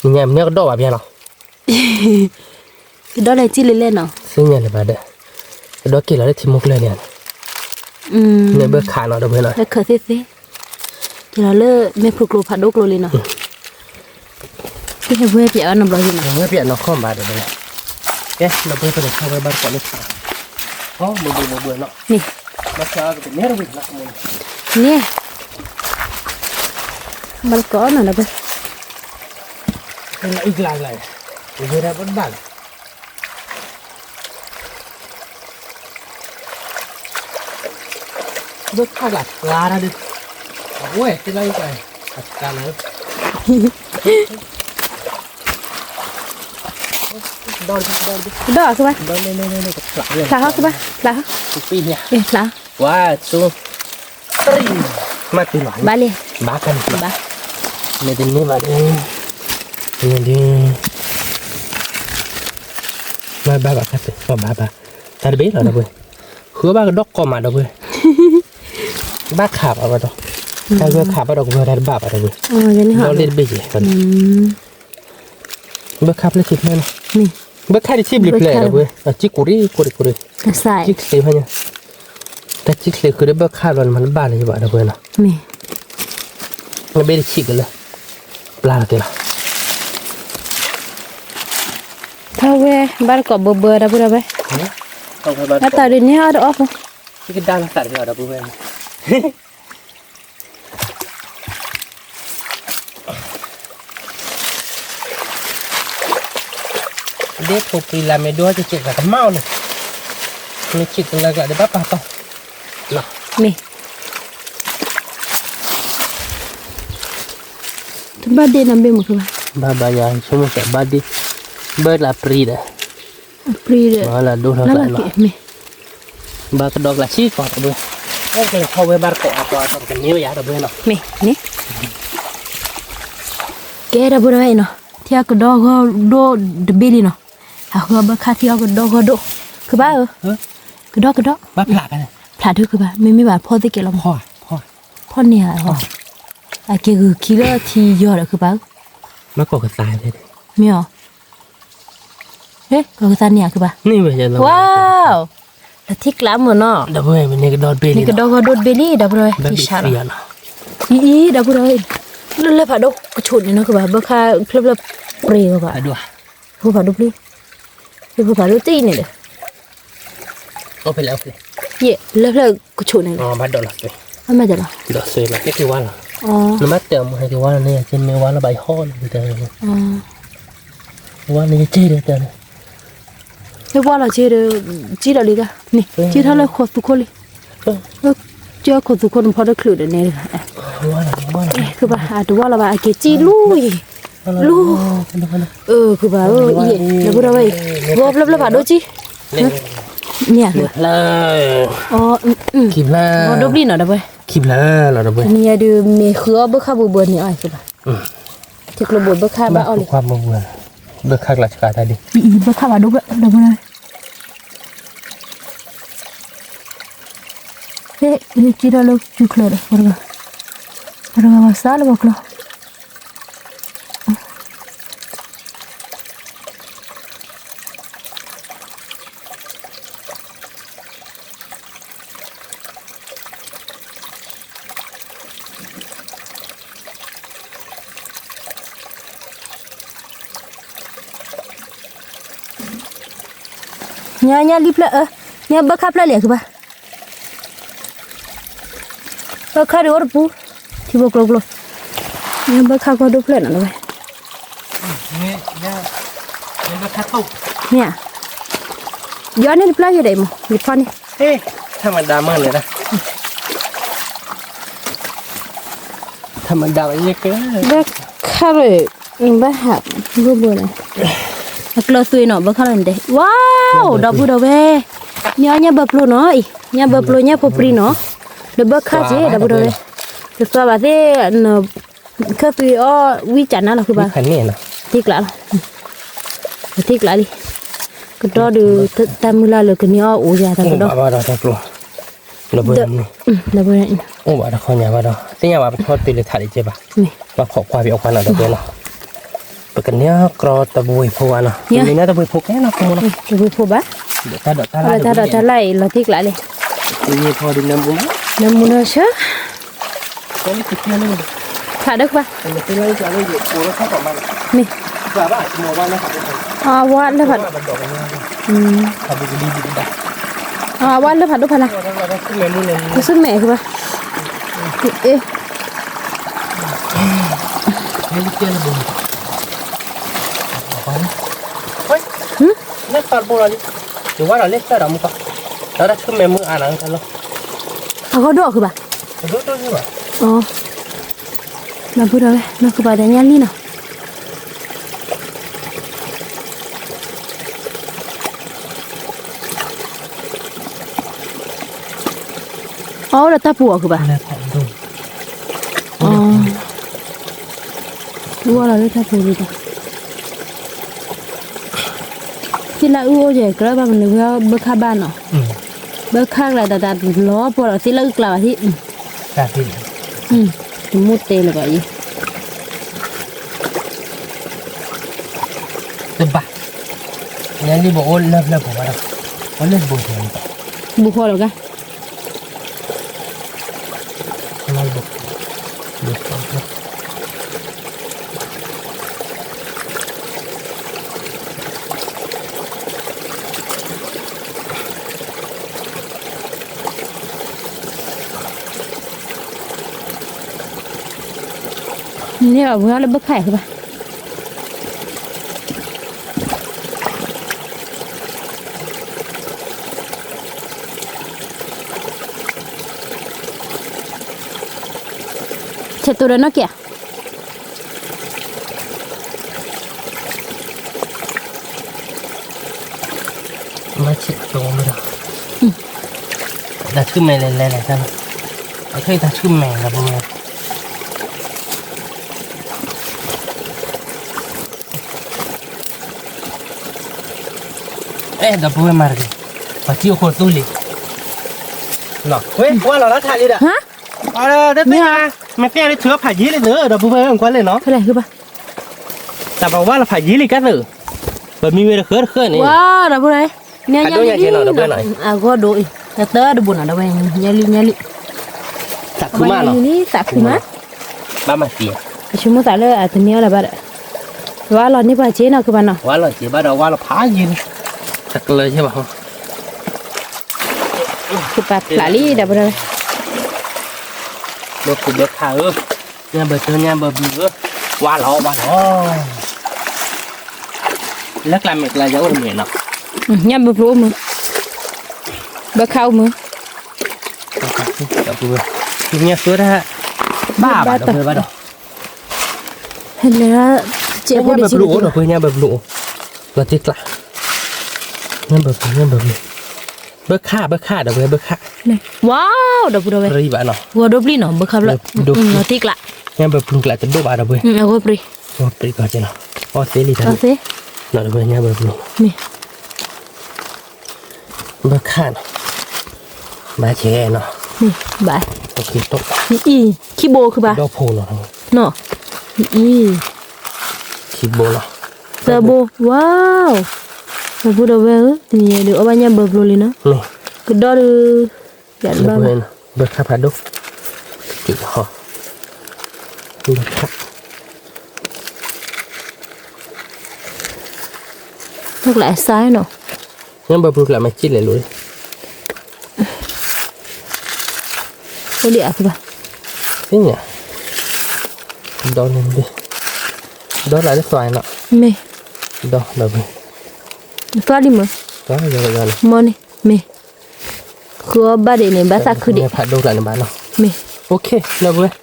ညၣ်မ့ၢ်ကဒီးဘၣ်ဖဲလီၤ ကဒီးလဲၤစံၣ်လၢလဲၣ်နီၤ, စံၣ်ညါလၢၤဘၣ်ဒီး, ကဒီးက့ၤလီၤလၢထံမိၢ်ကျၢၢ်န့ၣ်, မ့ၢ်ဘၢခးနီၤ ဒီပုၢ်ဝဲၢ်နီၤ, ဘၢခးသ့သ့, က့ၤလီၤလၢမဲာ်ဖုးကျိဖးဒိၣ်ကျိလံနီၤ, ကဟဲဝဲပျဲအီၤနီတဘျီန့ၣ်နီၤ, ဝဲပျဲနီၢ်ခီၣ်ဘၣ်ဒီး, ကဲ ဒီပုၢ်ဝဲၢ် ပကထီၣ်ဝဲဘၣ်တကိးလၢထး, အီၣ်ဘၢဘၢဘၢဘၢနီၤ, န့ၣ်, ဘၣ်တကိးနီၤ ဒီပုၢ်ဝဲၢ်, အုၣ်ကျါကျါ, ဝဲဒၣ်ဘၣ်ဘၣ်လီၤ ဘၢခၣ်ကျါကျါတၢ်ဒုး, အဝဲသ့ၣ်လၢယကျါ, အကျါလၢ, ဒီးကဘၣ်, ဖျးဟီၣ်ကဘၣ်, ဖျးဟီၣ်, ဖျးဟီၣ်, ဝါ, မၤတုၤလီၤ, ဘၣ်လံ, ဘၣ်, မ့ၢ်တန့ၢ်ဘၣ်ဒီး, မ့ၢ်ဒ်, ဘၣ်ဘၣ်ဘၣ်ခါတဘၣ်ဘၣ်, တၢ်တဘ့ၣ်လီၤ ဒီပုၢ်ဝဲၢ်, ဃုဘၣ်ကဒီးကီးမး ဒီပုၢ်ဝဲၢ်, ဘၣ်ခးဘၣ်ဘၣ်ဒီး, တၢ်ဂၢၢ်ခးဘၣ်ဒီးကဝဲၤတၢ်တဘၣ်ဘၣ် ဒီပုၢ်ဝဲၢ်, ဒီးလ့ၣ်တဘ့ၣ်ယဲၢ်, ဘၢခးဖျၢၣ်ခံဖျၢၣ်လီၤ, ဘၢခးတဆံဘျုးဖျဲး ဒီပုၢ်ဝဲၢ်, အစံၣ်ကိးရံၣ်ကိးရံၣ်ကိးရံၣ်, စံၣ်ချ့ဖဲညါ, တၢ်စံၣ်ချ့ဃုာ်ဒီးဘၢခးဘျီန့ၣ် မၤတဘၣ်လၢၤဘၣ် ဒီပုၢ်ဝဲၢ်နီၤ, နဘ့ၣ်တဆံးကလၢာ်, ပျၢ်လီၤက့ၤလီၤ ထီၣ်ဝဲ ဘၣ်တကိးဘၢဘၢ ဒီပုၢ်ဝဲၢ်, ဘၣ်တၢ်ဒုးန့ၣ်အီၣ်တအီၣ်ဖိ, ယကဒါလီၤသးတဘ့ၣ်အီၤ ဒီပုၢ်ဝဲၢ်, ဒ်ဖိပျံၤလၢမ့ၢ်ဒိၣ်ဟဲက့ၤက့ၤကမၣ်အီၤန့ၣ်, မ့ၢ်ဆံးကလၢာ်ကျါဒီးဘၣ်ပာ်တီၢ်, မ့ၢ် တဘၣ်ဒ့ၣ်နီတဘ့ၣ်မ့ၢ်ဘၣ်, ဘၣ်ဘၣ်ယၤ ဆိကမိၣ်စးဘၣ်ဒ့ၣ်, ဘၣ်လၢပြံဒီး, ပြံဒီး, ဘၣ်လၢဒိၣ်ထီၣ်ကျါနီၤ, မ့ၢ်, ဘၣ်ကဒီးကျါဆံးကီး ဒီပုၢ်ဝဲၢ်, အိၣ်ကလဲၤထီၣ်ဝဲဘၣ်တကိးအတီၤအတီၤ ကန့ၢ်ဝဲယၤ ဒီပုၢ်ဝဲၢ်နီၤ, မ့ၢ်န့ၣ်, ကဲ ဒီပုၢ်ဝဲၢ်နီၤ, ထံအီၣ်ကဒီးဂီၢ်ဒိၣ်တဘ့ၣ်လံနီၤ, အဃိဘၣ်ခါထံအီၣ်ကဒီးဂီၢ်ဒိၣ်, ကဘၣ်ဧၢ, ကဒီးကဒီး, ဖျးဒုးကဘၣ် မ့မ့ၢ်ဘၣ်ဖီၣ်သ့ၣ်ကဲလီၤမး, ဖီၣ်န့ၢ်ဧါ, အက့ၤဂုာ်ခံလၢထံယီၤဒီးကဘၣ်, မ့ၢ်အီၤ, ကီၢ်ကသးန့ၣ်ဧါကဘၣ်, ဝါ, လီၤထံကျါမ့ၢ်နီၤ, န့ၣ်ကဒီးဂီၢ်ဒိၣ်တဘ့ၣ်လံ ဒီပုၢ်ဝဲၢ်, အံၤ ဒီပုၢ်ဝဲၢ်, လၢလၢဖးဒိၣ်ကဆိးန့ၣ်နီၤကဘၣ် ဘၢခါဖျၢၣ်ဖျၢၣ်ပြ့ၤဂီၢ်ဘၣ်, ဖိဖးဒိၣ်ပျံၤ, ဖိဖးဒိၣ်တံၢ်န့ၣ်ဒီး, အိၣ်ဖဲလဲၣ်အိၣ်ဖဲလဲၣ် ယဲၢ် လၢဖျၢၣ်ကဆိးန့ၣ်လီၤ. ဘၣ်ဒိးလီၤသွဲၣ်, ဘၣ်မ့ၢ်ဒိးလီၤ, ဒိးသွဲၣ်လီၤ, ဟဲက့ၤဝါလီၤ, နဘၣ်တဲအီၤမ့ၢ်ဟဲက့ၤဝါလီၤန့ၣ် ယကမ့ၢ်ဝါလီၤဘၣ်ယဟီၣ်လီၤ, ဝါန့ၣ်ယက့ၤဒီးတဲန့ၣ်, ဟဲဝါလီၤက့ၤဒီး, က့ၤဒီးလံတၢ်န့ၣ် က့ၤထီၣ်လၢခိးသူခိၣ်လံ, က့ၤခိးသူခိၣ်န့ၣ်ဖီတချုးဒီးန့ၣ်တဂၤ, ကဘၣ်အတဝါလီၤဘၣ် အက့ၤကံလူၢ်အံၤ, လူၢ်, အၢ ကဘၣ်အံၤ, လၢပူၤဒီးဝဲအံၤ, ဂီၤဖျၢၣ်ဖျၢၣ်ဖးဒိၣ်ကံ မ့ၢ်, ခံဖျၢၣ်, ဂီၤဒိၣ်ဘျံၣ်နီၤဒီးဝဲ, ခံဖျၢၣ်လီၤဒီးဝဲ, နံၤယၤဒုးမ့ၢ်ဃုအီၣ်ဘၢၣ်ခၣ်ဘိဘၢန့ၣ်အီၤကဘၣ်, ထံကျိဘိဘၢၣ်ခၣ်ဘၣ်အီၣ်လံ, ဘၢၣ်ခၣ်ကျါဆှးတၢ်ဒ်, ဘၢၣ်ခၣ်ဖးဒိၣ်ဘၢၣ်ဒီးဝဲ, ဟဲ, က့ၤထီၣ်လၢစုချၢဒီး, ပှၤတဂၤဝဲစးလၢပှၤကျီ ညါညါလံဖျၢၣ်အၢ, ညါဘၢၣ်ခၣ်ဖျၢၣ်လံခုဘၣ်, ဘၢၣ်ခၣ်ဒုးအိၣ်တပူၤ, ထံဖိကျိကျိ, ညါဘၢၣ်ခၣ်ကီၢ်ဒိၣ်ဖျၢၣ်နီၤလီၤဝဲ, မ့ၢ်ဧါ, ယီၤန့ၢ်တပျၢ်ယဲဒီးအံၤမး ယဖီန့ၣ်, ထမဒါမးန့ၣ်, ထမဒါဘၣ်ယဲက, ဘၢၣ်ခၣ်ရၢၢ်, ဘၣ်ဟး, ဘိဘိန့ၣ်, အကျၢၤသွံၣ်နီၤ ဘၢၣ်ခၣ်လီၤန့ၣ်တဲ, ဝါ, ဒီပုၢ်ဒီဝဲၢ်, မ့ၢ်အီၣ်ညၣ်ဘၢပျိနီၤအံၤ, ညၣ်ဘၢပျိညၣ်ဖိပြံနီၤ, ဒီးဘၢၣ်ခၣ်က့ၤ ဒီပုၢ်ဒီဝဲၢ်, တသွါဘၣ်သ့ၣ် ခၢၣ်သွံၣ်အီၣ်ဝံၣ်ကၠးနါလီၤဃုဘၣ်, ထံကျးလီၤ, ထံကျးလံ, ကတီၢ်ဒုး တၢ်မုၢ်လၢ်လၢကန့ၢ်အီၣ်အိၣ်ယၤတၢ်ကဒီး, လၢပှဲၤ, အိၣ်ဘၣ်တခီညါဘၣ်ဒီး သ့ၣ်ညါဘၣ်ပထီၣ်တုၤလၢထးဒံးကဲဘၣ်, ဘၣ်ခိးကွၢ်ပအီၣ်ကွၢ်နီၤဒီးပှဲၤနီၤ, ပကန့ၢ်အီၣ်ကြီတဘှံးဖိဘၣ်နီၤ, ပမ့ၢ်န့ၢ်တဘှံးဖိကဲနီၤ တဘှံးဖိဘၣ်, တၢ်ဒိးတၢ်လၢ် တၢ်ဒိးတၢ်လၢ်အံၤလီၤထံကျးလံ, နမူနီၤဆၢ ဖးဒိၣ်ဘၣ်, မ့ၢ်, အဝါလၢဖးဒိၣ်, အဝါလၢဖးဒိၣ်ဖးလၢ်, ကဆူမဲာ်ဘၣ်, အ့, လၢဖးဒိၣ်လီၤလံ, ယဝါဒီးလၢဖျၢၣ်ဒီးမူကီ, ဒီးတၢ်ဆူမဲာ်မုၢ်အါနၤလီၤ, အဂီၢ်ဒိၣ်အီၤဃုဘၣ်, ဒီပုၢ်ဒီဝဲၢ် နီၢ်ကပၤဒီးညါလံနီၤ အအိၣ်ဒီးတၢ်ပူၤအီၤဃုဘၣ်, အဝဲလီၤလၢတၢ်ပူၤလံဒီး, သ့ၣ်လၢအုၣ်အိၣ်ယဲၢ်ကြၢးဘၣ်မနုၤဝဲဘၢၣ်ခၣ်ဘၣ်နီၤ, ဘၢၣ်ခၣ်ကျါတၢ်တၢ်လီၤပှီၢ်ဒီးသ့ၣ်လၢအုၣ်ကျါဘၣ်ဟံၣ်, တမိၢ်တဲလၢၤဘၣ်အံၤ တဘၣ်, ညါလံဘိးအိၣ်လၢဖျၢၣ်ပူၤဘၣ်ဒီး, အိၣ်လၢဘိး, ဘိးဃီလီၤကါ န့ၣ်အဝဲလၢဘၢၣ်ခၣ်ဘၣ်, ဆဲးတိၤဒီးနီၢ်က့ၤဧါ မၤဆဲးတိၤမ့ၢ်ဒီး, တၢ်ဆူၣ်မဲာ်လဲၤလဲၤလဲၤတၢ်လီၤ, အခဲအံၤတၢ်ဆူၣ်မဲာ်လီၤပူၤ, အဲ ဒီပုၢ်ဝဲၢ်မၤတဂ့ၤ, ပှၤထံၣ်အဃိသူလံ, ဝဲကွၢ်လီၤလၢထးလံဒီး, တသ့ၣ်ညါ, မ့ၢ်သ့ၣ်ညါလၢထုးအီၣ်ဖးယံၤလံသၢ ဒီပုၢ်ဝဲၢ်ကွၢ်လဲၣ်နီၤ, တၢ်ပဝါလီၤဖးယံၤလံကါသၢ, ပမံဝဲတဃၢတဃၢန့ၣ်, ဝါဒီပုၢ်ဝဲၢ်, အဂီၢ်ဒိၣ်အံၤ, တၢ်တၢတဘိနီၤ ဒီပုၢ်ဝဲၢ်, ညါလံညါလံ, သးခုမးနီၤ, သးခုမး, ဘၣ်မၤသံ, အဆိကမိၣ်သးလၢအတန့ၢ်အီၣ်လၢၤဘၣ်ဒီး, ဝါလီၤန့ၢ်ပှၤစ့နီၤ ကဘၣ်နီၤ, ဝါလီၤစ့ဘၣ်ဒီးဝါလီၤဖးယံၤလံ, တကျၢၤယဲၢ်ဘၣ်ဟီ ကပာ်ဖျးလံ ဒီပုၢ်ဒီဝဲၢ်, ဘၢခိၣ်ဘၢခါဧၢ, ညၣ်ဘၢၣ်တၢ်ညၣ်ဘၢၣ်ဘျုးဧၢ, ဝါလီၤဝါလီၤ, လၢကျါမ့ၢ်ကျါယၤအိၣ်တမ့ၢ်နီၤ, ညၣ်ဘၢၣ်ဘျုးအိၣ်မုာ်, ဘၢခါအိၣ်မုာ်, ညၣ်ဘၢၣ်တၢ်, ဘၣ်ဘၣ်ဒီပုၢ်ဝဲၢ်ဘၣ်ဒီး ဟဲလဲၤ, ညၣ်ဘၢၣ်ဘျုးအိၣ်ဒီပုၢ်ဝဲၢ် ညၣ်ဘၢၣ်ဘျုးအိၣ်, လီၤတံၢ်ကျး, ညၣ်ဘၢၣ်ဘျုး ညၣ်ဘၢၣ်ဘျုး, ဘၢခါ ဘၢခါဒီပုၢ်ဝဲၢ် ဘၢခါ, ဝါ ဒီပုၢ်ဒီဝဲၢ်, ရံဘၣ်နီၤ, ဂီၤဒိပျံၤနီၤ ဘၢခါဖျၢၣ်, လီၤတံၢ်ကျး, ညၣ်ဘၢၣ်ဘျုးကျးတဒိၣ်ဘၣ်ဒီပုၢ်ဝဲၢ်, အဂီၢ်ပြံ, ဂီၢ်ပြံကီၢ်က့နီၤ, အီသ့လံတၢ်, ဒီပုၢ်ဝဲၢ် ညၣ်ဘၢၣ်ဘျုး ဘၢခါနီၤ, ဘၣ်ကဲနီၤ, ဘၣ်, အံၤ, ခံဘိခုဘၣ်, ဒီဖိနီၤ, အံၤ, ခံဘိနီၤ, သၢဘိ, ဝါ, ဒီပုၢ်ဒီဝဲၢ်ဧၢ, တနံၤညါဒုး အီၣ်ဘၣ်ညၣ်ဘၢဘျိလံနီၤ, ကဒီဒုး, ယၤတဘၣ်ဘၣ်, ဘၢခါဖးဒိၣ်, ဘၢခါ တကျးစၢ်နီၤ, ညၣ်ဘၢဘျုးကျးမ့ၢ်စံၣ်လဲၤလိၤလံ, အိၣ်ဒံးအါဖုဘၣ်, သ့ၣ်ညါ, ဒီလၢ, ဒီလၢလၢသွါနီၤ, မ့ၢ်, ဒီဒီပုၢ်ဝဲၢ်, သွါလံမ့ၢ်, မ့ၢ်န့ၣ်, မ့ၢ်, ဃုအီၣ်ဘၣ်ဒံးန့ၣ် ဘၣ်သးခုဒံး, ဖးဒိၣ်ကျးန့ၣ်ဘၣ်နီၤ, မ့ၢ်, အိၣ်ခ့ ဒီပုၢ်ဝဲၢ်,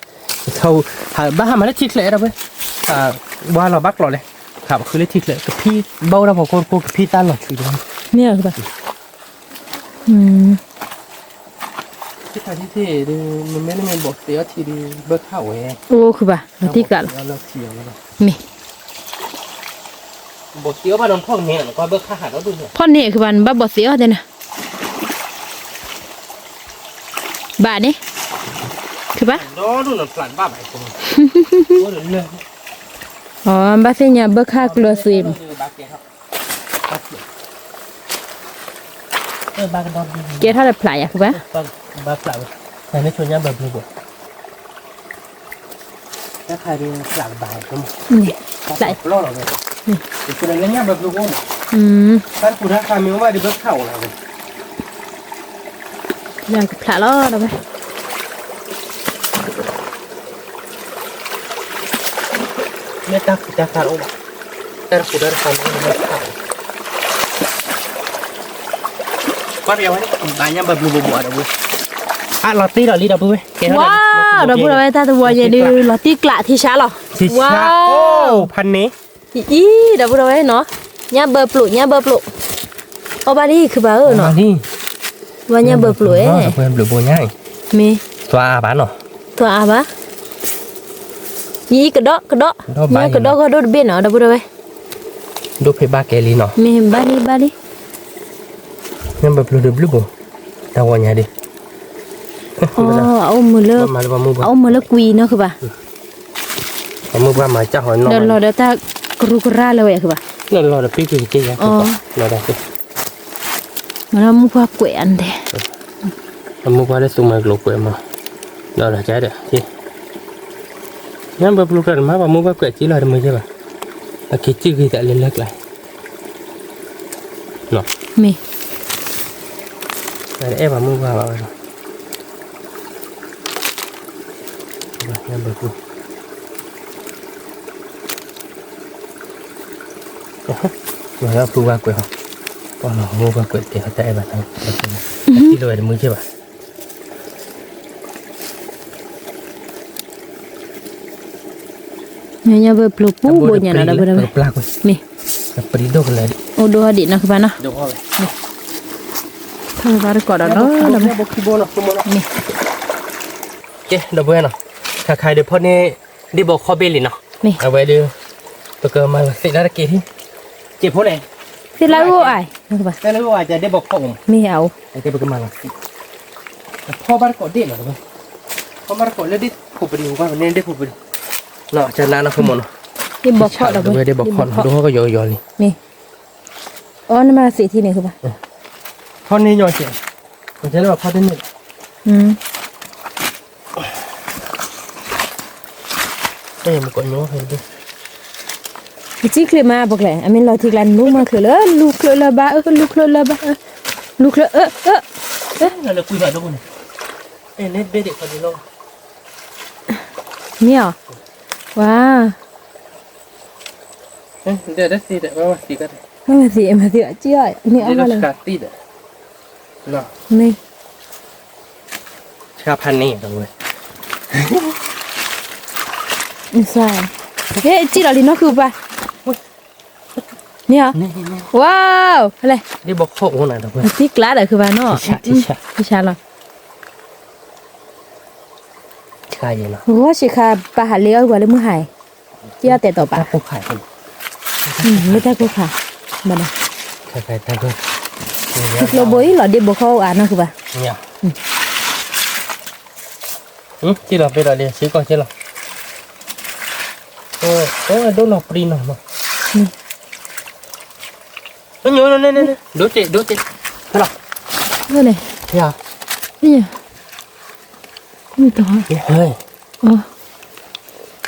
ဘၣ်ဟးမၤလၢထံချၢဒီပုၢ်ဝဲၢ်, ဝါလီၤဘၣ်ကျိၤလဲၣ်, ဟးပဃုလၢထံချၢ ကဖံဘၣ်အိၣ်ဒၣ်ဖီခိၣ်တခိၣ် ကဖံတၢ်လီၤဆှံတဘၣ်, မ့ၢ်, ထံခါထံထံၣ်ဒုး နမ့ၢ်လၢမ့ၢ်ဘီးသ့အီထံဒုး ဘၢခၣ်ဝဲ, အိၣ်ခုဘၣ် လီၤတံၢ်ကျးလီၤ, မ့ၢ်, ဘီးသ့အီဘၣ်ဒီးဖီၣ်န့ၢ် ကွၢ်ဘၢခၣ်ဟးဒီဒူၣ်န့ၣ် ဖီၣ်န့ၢ်ခုဘၣ် နဘၣ်ဘီးသ့အီတဲနၤ, ဘၣ်န့ၣ်, ခုဘၣ်, အီ ဘၣ်သ့ၣ်ညါဘၢခၣ်ကျၢၤသ့မး ကဲထီၣ်တဖျးယၤ ဖုဘၣ်, ယကဖျးလီၤဒီးဝဲ မ့ၢ်တၢ်ခူတၢ်ခါအိၣ်ဘၣ်, တၢ်ခူတၢ်ခါ, ကွၢ်တယၤဝဲန့ၣ် ဘၣ်ညါဘၢဘျုးဘိးဘိးဒီးဝဲ, အလီၤတံၢ်ဒီးလံဒီပုၢ်ဝဲၢ်, ဝါ, ဒီပုၢ်ဒီဝဲၢ် တၢ်တဝီယဲဒုး လီၤတံၢ်ကျးထံဆါလီၤ, ဝါ, ဖးန့ၣ်, အံၤ ဒီပုၢ်ဒီဝဲၢ်နီၤ, ညၣ်ဘၢပျိး ညၣ်ဘၢပျိး, အီၣ်ဘၣ်လံခုဘၣ်ဧၢနီၤ, ဝါညၣ်ဘၢပျိးဧဲ, မ့ၢ်, သွါအါဘၣ်နီၤ, သွါအါဘၣ်, အံၤ ကဒီး ကဒီး, ညၣ်ကဒီးဂီၢ်ဒိၣ်တဘ့ၣ်နီၤ ဒီပုၢ်ဒီဝဲၢ်, ဒိၣ်ဖဲဘၣ်ကဲလံနီၤ, မ့ၢ်ဘၣ်လံဘၣ်လံ, ညၣ်ဘၢပျိးတဘျုးဘိး, တၢ်ဂီၤညါဒံး, အအိၣ်မုာ်လၢ, အအိၣ်မုာ်လၢကွံာ်နီၤခုဘၣ် အမုၢ်ပှၢ်မၤစၢ်ဟီနီၤ, ဒီးလီၤဒီးတၢ်ကရူၢ်ကရၢ်လၢဝဲခုဘၣ်, လီၤဒီးပံက့ၤက့ၤယါ, မၤလၢမုၢ်ပှၢ်ကွဲးအါန့ၣ်, အမုၢ်ပှၢ်လၢသူမၤကျိၤကွဲးမး, ဒီးလီၤကဒီး, ညၣ်ဘၢပျိးကျါတမၤဘၣ် မုၢ်ပှၢ်ကွဲးက့ၤလီၤတမုာ်က့ၤဘၣ်, အက့ၤကံၣ်ဂ့ၤသးလၢလၢကျါ, မ့ၢ်, အဲၣ်ဘၣ်မုၢ်ပှၢ်ဘၣ်ဝဲလီၤ မၤလၢဖုဝါကွဲးဟီ, ပှၤလီၤမိၢ်ပှၢ်ကွဲးကဲၤဟီတၢ်အဲၣ်ဘၣ်တၢ်, အထံၣ်လၢဝဲတမုာ်က့ၤဘၣ်, ညၣ်ဘၢပျိးပူၤဘိညါနီၤ ဒီပုၢ်ဒီဝဲၢ်, မ့ၢ်, အိၣ်ဒိၣ်ဒံးနီၤ ကဘၣ်နီၤ, ဖးဘၣ်တကိးဒီးနီၤ, မ့ၢ်, ကဲ ဒီပုၢ်ဝဲၢ်နီၤ, ခါခါဒီးဖီၣ်န့ၢ် ဒ့ၣ်ဘီခီၣ်ဘ့ၣ်လံနီၤ, အဝဲဒီး ပကမၤလီၤသ့ၣ်လၢတက့ၢ်ထံ, က့ၤဖိန့ၣ်, သ့ၣ်လၢအအိၣ်အိၣ်, သ့ၣ်လၢအအိၣ်အိၣ် ကဒ့ၣ်ဘီခီၣ်အိၣ်, မ့ၢ်ဧါအိၣ်, ကဲပကမၤလီၤသ့ၣ်, ဖီၣ်ဘၣ်တကိးဒ့ၣ်နီၤ, ဖီၣ်ဘၣ်တကိးလၢဒ့ၣ်ဖိပဒံး, ကွၢ်န့ၣ်ဒ့ၣ်ဖိပဒံး, နီၤ ကနါနီၤဖိမ့ၢ်နီၤ, ဒ့ၣ်ဘီခီၣ်ဒီးဝဲ, ဒ့ၣ်ဘီခီၣ်နီၤ ဒိၣ်ဟီၣ်ကယီၤကယီၤလံ, မ့ၢ်, အီ နမၤသ့ၣ်ထံန့ၣ်ဘၣ်, ဖီၣ်န့ၢ်ညီကဲး, ကဲလၢဖီၣ်တန့ၢ်, ပစံၣ်ချ့မး ပကျဲ, အမ့ၢ်လီၤထံကျါန့ၣ် မ့ၢ်ချ့လၢ လူၤချ့လၢဘၣ်, လူၤချ့လၢဘၣ်, လူၤချ့အၢ, အၢ, လၢကွံဘၣ်ဒိၣ်န့ၣ်, အဲ န့ၣ်တဘ့ၣ်ဒံးခီဒံးလီၤ, မ့ၢ်အီၤ, ဝါ, မ့ၢ်သံ, မ့ၢ်သံ, မ့ၢ်သံ, န့ၢ်အီၤလီၤ, မ့ၢ်, ဆါဖးန့ၣ်, ဟဲ စံၣ်လီၤလံနီၢ်ခုပၢ် န့ၣ်ဧါ, ဝါ, ဖဲလဲၣ်, ဒ့ၣ်ဘီခီၣ်အိၣ်နၤဒီး, သံကျါဒီးခုဘၣ်နီၤ, ဆါလီၤ, ဂီၢ်ဆံးခါပာ်ဟးလ့အီၣ်ကွၢ်လၢမုၢ်ဟါအံၤ, ကၢ်တဲာ်တီၤပာ်, လၢတၢ်ကိၢ်ခါ, ဘၣ်ဒီး, ကျိဘိအံၤလီၤဒ့ၣ်ဘီခီၣ်အိၣ်အါနီၢ်ခုဘၣ် က့လီၤပ့လီၤလံစ့ၢ်ကီးက့လီၤ, ဒိၣ်နီၢ်ပြံနီၢ်မး, ဒိၣ်စ့ၢ်ဒိၣ်စ့ၢ်, ဖဲလီၤ,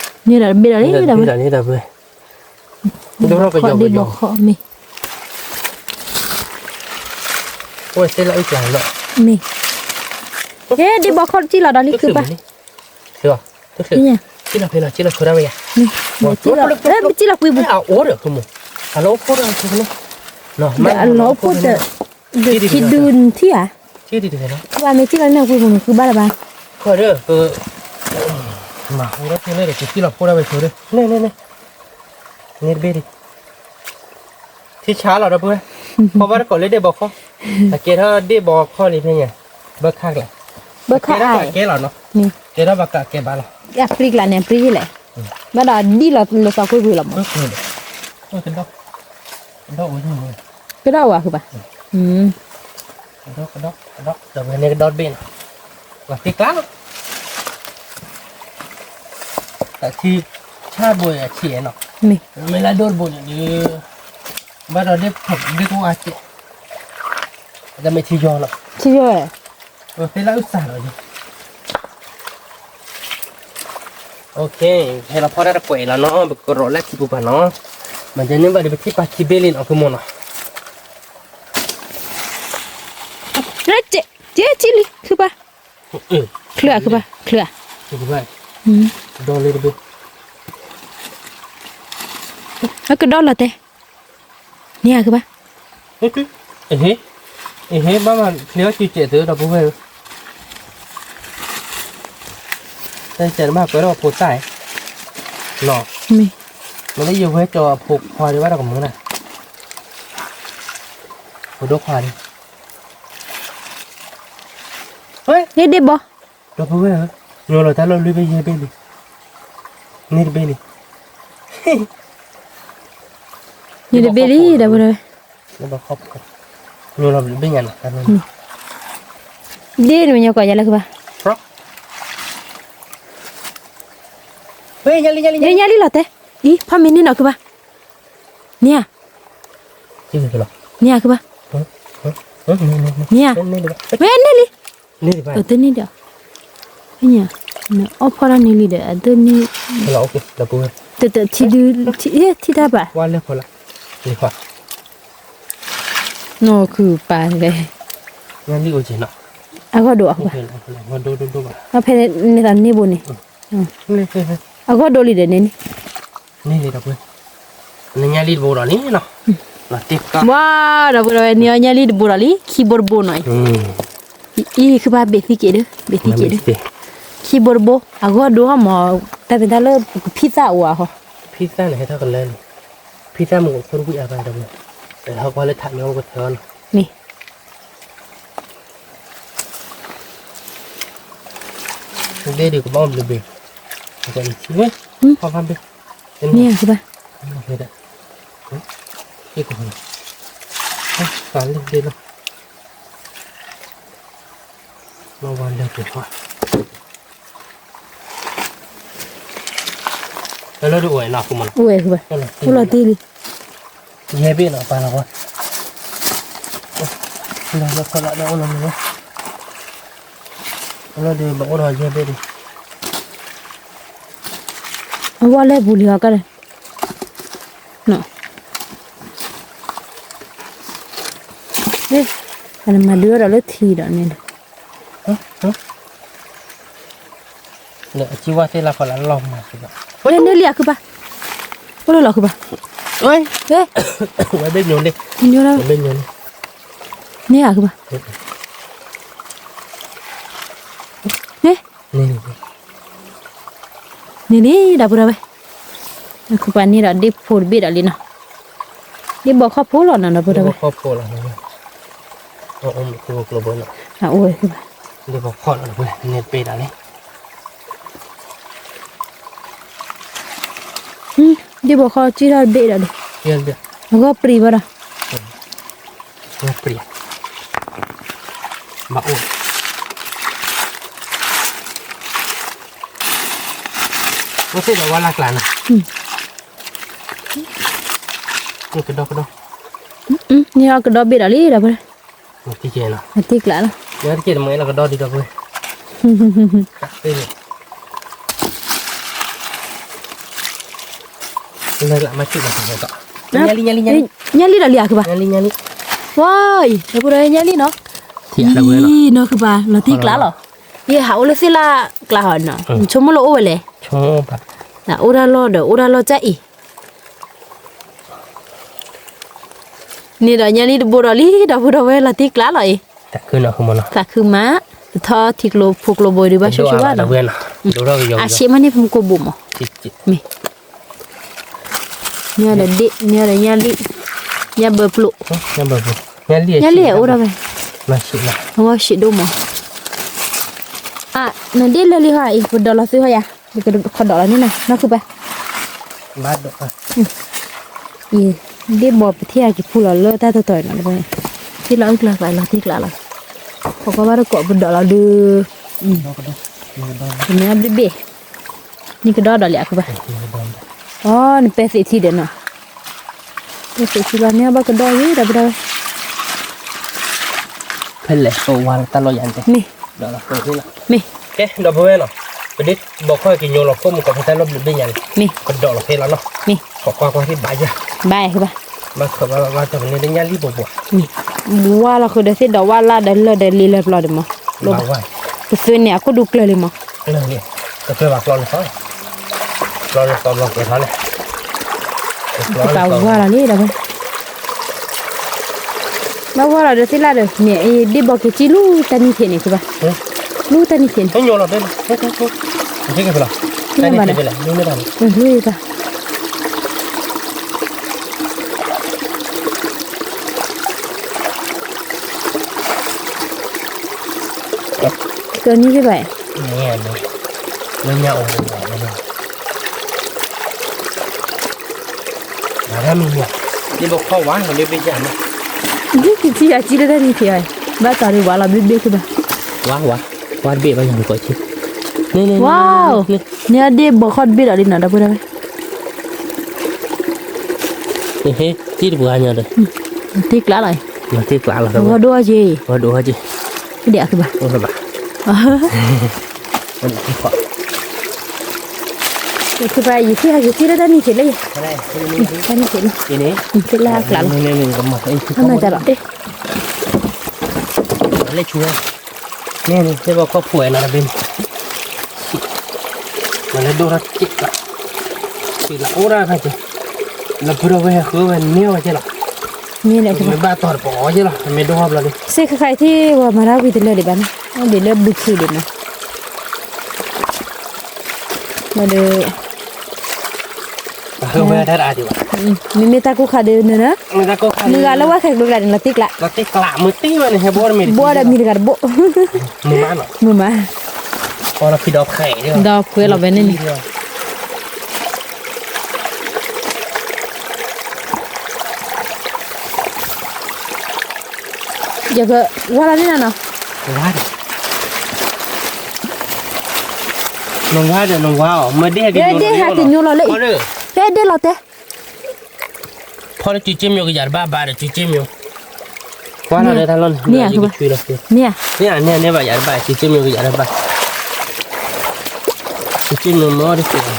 န့ၣ်, န့ၣ်ဒီးတဘ့ၣ်ဒီးလံ, ဒိၣ်ထီၣ်ကယီၤ, ဒ့ၣ်ဘီခီၣ်မ့ၢ်, အိၣ်စ့လၢအုၣ်ကျါလီၤ, မ့ၢ်, ဒ့ၣ်ဘီခီၣ်စံၣ်လီၤဒီးလံခုဘၣ် စံၣ်လီၤဖဲလီၤ စံၣ်လီၤခွဲးဒၣ်ဝဲယၤ, စံၣ်လီၤကွံာ်ပူၤ, အလီၤအိၣ်ဖိဒီး, ဒီးအလီၤအိၣ်ဖိဒီး, ထံဒုးထံဧါ, ဘၣ်မ့ၢ်စံၣ်လီၤန့ၣ်ကွံာ်ပူၤန့ၣ် ဃုဘၣ်လၢၤဘၣ်, ခီဒီး, မၤဟူဒီးဖဲလဲၣ်ဒီး ကစံၣ်လီၤဖိဒၣ်ဝဲဆိဒီး, န့ၣ်, န့ၣ်တဘ့ၣ်ဒံး ထံဆါလီၤဒီပုၢ်ဝဲၢ်, ခီဘၣ်တကိးလၢဒ့ၣ်ဘီခီၣ်, အကဲထီၣ်ဒ့ၣ်ဘီခီၣ်လံဖဲညါ, ဘၣ်ခါကျဲ, ဘၣ်ခါအါ, ကဲလီၤနီၤ, ကဲထီၣ်ဘၣ်ကးကဲဘၣ်လီၤ, အပြံကျါန့ၣ် အပြံလဲၣ်, ဘၣ်ဒီးဒ်လီၤလၢသီကွံာ်ကွံာ်လီၤမး, ကဒီးဝဲဃုဘၣ်, ကဒီး, ဒီးဝဲန့ၣ်ကဒီးတဘ့ၣ်နီၤ, ဝဲသ့ကျါလီၤ တၢ်ထံဆၣ်ဘိအဆံးနီၤ, မ့ၢ်လၢဒိၣ်တဘိန့ၣ်ဒုး, ဘၣ်ဒီးဒ့ၣ်ဖိဒ့ၣ်ဖိအါကဲး, တမ့ၢ်ထံယီၤနီၤ, ထံယီၤ, သ့လၢအုၣ်စၢ်ဒီး, ဟဲလီၤဖီတၢ်တကွဲးလီၤနီၤ, ပကရီးလၢခံပူၤပၤနီၤ, မ့ၢ်ဒ်န့ၣ်ဘၣ်ဒီး ပထံၣ်ပာ်ခံဘ့ၣ်လံနီၤ ဖုမိၢ်နီၤ ကဲ, ကဲထံလံ ခုဘၣ်, ချၢးခုဘၣ်, ချၢး, ဒီလံတဘ့ၣ်, အကဒီလီၤတဲ, န့ၢ်ခုဘၣ်, အဟ့, အဟ့ ဘၣ်မၤချ့အီၣ်စုစဲးသုဒီပုၢ်ဝဲၢ်ဧၢ, တၢ်စဲးတဘၣ်ကွဲးထီၣ်အဖိသၣ်, လီၤ, မ့ၢ်လၢယဝဲကၠီၤအဖိခွါဒံးဘၣ်တၢ်ကမူနၤ, ဖိဒိၣ်ခွါဒံး န့ၣ်ဒ့ၣ်ဘီ, ဒီပုၢ်ဝဲၢ်ဧၢ, ညိလီၤတၢ်လီၢ်လွံၢ်ဘ့ၣ်ယဲၢ်ဘ့ၣ်လံ, န့ၣ်တဘ့ၣ်န့ၣ်, န့ၣ်တဘ့ၣ်လံ ဒီပုၢ်ဝဲၢ်, ညိလီၤဘျုးဘ့ၣ်ညါနီၤ, ဒ့ၣ်န့ၣ်မ့ၢ်ညီကွၢ်ယၤလၢခုဘၣ်, ညါလံလီၤတဲ, အံၤ ဖီမ့ၤန့ၢ်နီၤခုဘၣ်, န့ၣ်ဧါ, န့ၣ်ဧါခုဘၣ်, န့ၣ်ဧါ, ဝဲန့ၢ်လံ, အတန့ၢ်ဒီး, အီၣ်ဖီၣ်တၢ်န့ၢ်လံဒီး အတန့ၢ်, တထံဒု, ထံတၢ်ဘၣ်, နီၢ်ခုပာ်လဲၣ်, အဂီၢ်ဒိၣ်အီၤ, ဖဲန့ၣ်သးန့ၢ်ဘိန့ၣ်, အဂီၢ်ဒိၣ်လံဒီးန့ၣ်, န့ၢ်လံဒီပုၢ်ဝဲၢ်, နညါလံတဘိဒီးလံနီၤ, ဝါ, ဒီပုၢ်ဝဲၢ် နညါလံတဘိဒီးလံ ခံဘိတဘိနီၤ, အံၤ ခုဘၣ်ဘ့ၣ်သံက့ၤဒီး ဘ့ၣ်သံက့ၤဒီး, ခံဘိတဘိ အဂီၢ်ဒိၣ်ဟီမး, တၢ်ဖဲတၢ်လၢပကဖံသၣ်အိၣ်အဟီ, ဖံသၣ်န့ၣ်ဟဲထီၣ်ကလၢာ်န့ၣ်, ဖံသၣ်မ့ၢ်အိၣ်ဖိတဝံၣ်အါဘၣ်ဒီပုၢ်ဝဲၢ်, ဟဲထီၣ်ကွၢ်လၢထးမ့ၢ်အိၣ်ကထၢအီၤနီၤ, မ့ၢ် ဒ့ၣ်ဒုးကဘၣ်ဘျုးဘ့ၣ်, ဖီဖီဘ့ၣ်, န့ၣ်ကဘၣ်, ဟ့ၣ်ကီး, သးလၢဘ့ၣ်လီၤ, မ့ၢ်ဝဲလၢပှဲၤထီၣ်, လၢလၢဒုးအိၣ်ဝဲနီၤ, အိၣ်ဝဲ, အိၣ်လီၤတ့ၢ်လံ, ယဲၢ်ဘ့ၣ်နီၤ ပာ်လီၤဝဲ, လၢလၢခီလၢအိၣ်လီၤမ့ၢ်ဝဲ, လၢဒုးဘၣ်အိၣ်ဒီးယဲၢ်ဘ့ၣ်ဒံး, အဝဲလၢပူၤလံအီၤကါဒီး, န့ၣ် နမၤဒုးဝဲဒီးလၢထံဒီးန့ၣ်ဒီး လၢအကံဝါသ့ၣ်လၢဖီလာ်လီၤမၤစ့ၢ်ကီး လၢန့ၣ်လံအခုပၢ် အိၣ်လၢလီၤခုပၢ် ဝဲဘ့ၣ်ညိန့ၣ် ညိလီၤ ဝဲဘ့ၣ်ညိန့ၣ် န့ၣ်အခုပၢ် န့ၣ် န့ၣ်လံ ဒီပုၢ်ဒီဝဲၢ် ခုပၢ်န့ၣ်ဒီးဒ့ၣ်ဖိတဘ့ၣ်ဒီးလံနီၤ ဒ့ၣ်ဘီခီၣ်ဖိလီၤနီၤ ဒီပုၢ်ဒီဝဲၢ် ဒ့ၣ်ဘီခီၣ်ဖိလီၤ အိၣ်မူခိၣ်ကျိဘိနီၤ အိၣ်ဝဲခုပၢ် ဒ့ၣ်ဘီခီၣ်လီၤ ဒီပုၢ်ဝဲၢ် န့ၣ်တဘ့ၣ်ဒီးလံ ဒ့ၣ်ဘီခီၣ်ကံထီၣ်တဘ့ၣ်ဒီးလံ အဂီၢ်ပြံဘၣ်ဒီး အဂီၢ်ပြံ ဘၣ်အိၣ် အိၣ်သ့ၣ်ဒီးဝါလၢကျါနီၤ ကဒီကဒီ န့ၣ်အကဒီဘ့ၣ်ဒီးလံဒီး မတံကျါလီၤ မတံကျါလီၤ မတံကျါလီၤ ကဒီဒံးဒီပုၢ်ဝဲၢ် လၢကျါမၤစံၣ်လီၤ ညါလံ ညါလံ ညါလံ ညါလံဒီးလံအခုပၢ် ညါလံ ညါလံ ဝါအံၤ ဒီပုၢ်ဒီဝဲၢ် ညါလံနီၤ အံၤ နီၤခုပၢ် လီၤတံကျါလီၤ ယဟးအိၣ်လၢသ့ၣ်လၢကျါဟီနီၤ ဆိကမိၣ်လၢအိၣ်ဝဲလဲၣ် အိၣ်ဒၣ်လီၢ်ဒီး အိၣ်ဒၣ်လီၢ်ကၢ်အံၤ န့ၣ်ဒီးညါလံတဘိဒီးလံ ဒီပုၢ်ဒီဝဲၢ် လီၤတံကျါလီၤအံၤ သးခုမး ပထီထံကျိဖိကျိဘိဒုးဘၣ်ဆိဆိဘၣ်နီၤ အရှ့မးန့ၣ် ပမကိၢ်ဘိၣ်မး မ့ၢ် န့ၣ်ဒီးဒ့ၣ် န့ၣ်ဒီးညါလံ ညါဘၢပျိၢ် ညါလံအိၣ်ဒၣ်ဝဲ အဝဲရှံးဒိၣ်မး နဒ့ၣ်လၢလံဟီအံၤ ပဒိးလီၤသုဟီယၤ ယကခီဒိးလီၤန့ၣ်နီၤ နီၢ်ခုပၢ် ယဒ့ၣ်ဘီပထံၣ်အက့ၤဖူလီၤလၢတၢ်တတီၤနီၤ သ့ၣ်လီၤအုၣ်ကျါသးလီၤသ့ၣ်ကျါလီၤ ပကီၢ်ဘၣ်တကိးပဒိးလီၤဒုး နဘ့ၣ်ဘ့ၣ် နကဒီဒီးလံအခုပၢ် အီ နပဲသ့ၣ်ထံဒီးနီၤ ပဲသ့ၣ်ထံလီၤန့ၣ် ဘၣ်ကဒီယံၤဒီးပဒိးဝဲ ဖဲလဲၣ် အိၣ်ဝါလၢတၢ်လီၢ်ယၤန့ၣ် မ့ၢ် မ့ၢ် ကဲ ဒီပုၢ်ဝဲၢ်နီၤ ပဒ့ၣ်ဘီခီၣ်က့ၤညိလီၤခိၣ်မူကီၢ်ဖဲတၢ်လီၢ်ဘျုးဘ့ၣ်ညါန့ၣ် မ့ၢ် ပဒိးလီၤဖဲလီၤနီၤ မ့ၢ် ပကွၢ်ကွၢ်သ့ၣ်ဘၣ်ယၤ ဘၣ်ခုပၢ် ဘၣ်ခၢၣ်ဘၣ်ဘၣ်တၢ်ပန့ၢ်လၢညါလံပပှၤ မ့ၢ် ဝါလီၤဃုာ်ဒီးသ့ၣ်ဒီးဝါလၢဒီးလၢဒီးလံလၢပျီဒီးမး ပသုန့ၣ်အခိၣ်ဒူကျၢၤလံမး ကျၢၤလံ ကကျၢၤဘၣ်ကျီလၢသီ ကျီလၢသီဘျီကဲထီၣ်လဲၣ် ကပာ်ဝါလီၤလံဒီး ဘၣ်ဝါလီၤဒီးသ့ၣ်လၢဒီး မ့ၢ်အဒ့ၣ်ဘီက့ၤကံလူတၢ်နံၣ်ထံးန့ၣ် ကဘၣ် လူတၢ်နံၣ်ထံးန့ၣ် ကဲဖဲလဲၣ် လူန့ၢ်ဘၣ်န့ၣ် လူန့ၢ်ဘၣ် ကနံၣ်ကဘၣ် လၢညါအိၣ် ဒ်ဘီခီၣ်ဝါလီၤဘ့ၣ်ဘ့ၣ်ယၤမး ဒ်ကထံၣ်ယၤကံလၢတၢ်နံၣ်ထံးအံၤ ဘၣ်တီၤဒုးဝါလီၤဘ့ၣ်ဘ့ၣ်ကဘၣ် ဝါ ဝါ ဝါတဘ့ၣ်ဘၣ်ယၤမ့ၢ်ကီးကံ ဝါ န့ၣ်အဒ့ၣ်ဘီခီၣ်တဘ့ၣ်ဒီးလံနီၤ ဒီပုၢ်ဝဲၢ် ဟ့ၣ် ကံတပှၤညီဒီး တ့ကျးလီၤ တ့ကျးလီၤ ဝါဒိၣ်အက့ ဝါဒိၣ်အက့ ဒ်အကဘၣ် အိၣ်ဘၣ် ကဘၣ် ယထံၣ်ဟးကထံၣ်လၢတၢ်နံၣ်ထံးလၢယ တၢ်နံၣ်ထံးလၢ သ့ၣ်လၢအကျးလီၤ အမတၤလီၤ လဲၤဆူ န့ၣ်န့ၣ် သ့ၣ်ဘီခီၣ်ဖိဝဲနီၤတဘ့ၣ်န့ၣ် မ့ၢ်လၢဒိၣ်ထီၣ်စ့ၢ်ကီး စ့ၢ်လီၤအိၣ်ဒၣ်ခါက့ၤ လၢဖုထီၣ်ဝဲဟဲဃုဝဲန့ၢ်ဝဲက့ၤလီၤ မ့ၢ်လဲၣ် မ့ၢ်ဘၣ်တီၤတပီၤက့ၤလီၤ မ့ၢ်ဒိၣ်ထီၣ်ဘျီဒီး စ့ၢ်ခါခါအံၤထံၣ်ဝဲမၤတၢ်ဝံၤတလၢာ်ဒံးဘၣ်န့ၣ် ဒ်လၢဘုခ့ဒံးမး ဘၣ်ဒီး မ့မ့ၢ်တၢ်ကိၢ်ခါဒုးနၤနၤ မုၢ်ဂၤလၢဝဲခဲကျိကျါန့ၣ် လီၤတံၢ်ကျး လီၤတံၢ်ကျး မုၢ်တံၢ်ဝဲန့ၣ် ဟဲဘိၣ်တမံၤ ဘိၣ်ဒီးမံၤတဂၤတဘိၣ် မုၢ်မးနီၤ မုၢ်မး အီလီၤဖံဒီးဖဲ ဒီးဖဲလီၤဝဲန့ၣ်န့ၣ် ယကဝါလီၤန့ၣ်နၤနီၤ ဝါဒီး နဝါဒီးနဝါအီၤ မ့ၢ်ဒ့ၣ်ဟဲက့ၤညိလီၤလၢအံၤ ဖဲဒ့ၣ်လီၤတဲ ဖီလၢစုစ့မၠိကယၤတဘၣ်ဘၣ်ဒီးစုစ့မၠိ ကွၢ်လီၤလၢတၢ်လီၢ်န့ၣ် ယကဆွံလီၤ မ့ၢ်ဧါ မ့ၢ်ဧါ န့ၢ်ဘၣ်ယၤတဘၣ် စုစ့မၠိကယၤတဘၣ် စုစ့မၠိမ့ၢ်အီၣ်တစဲး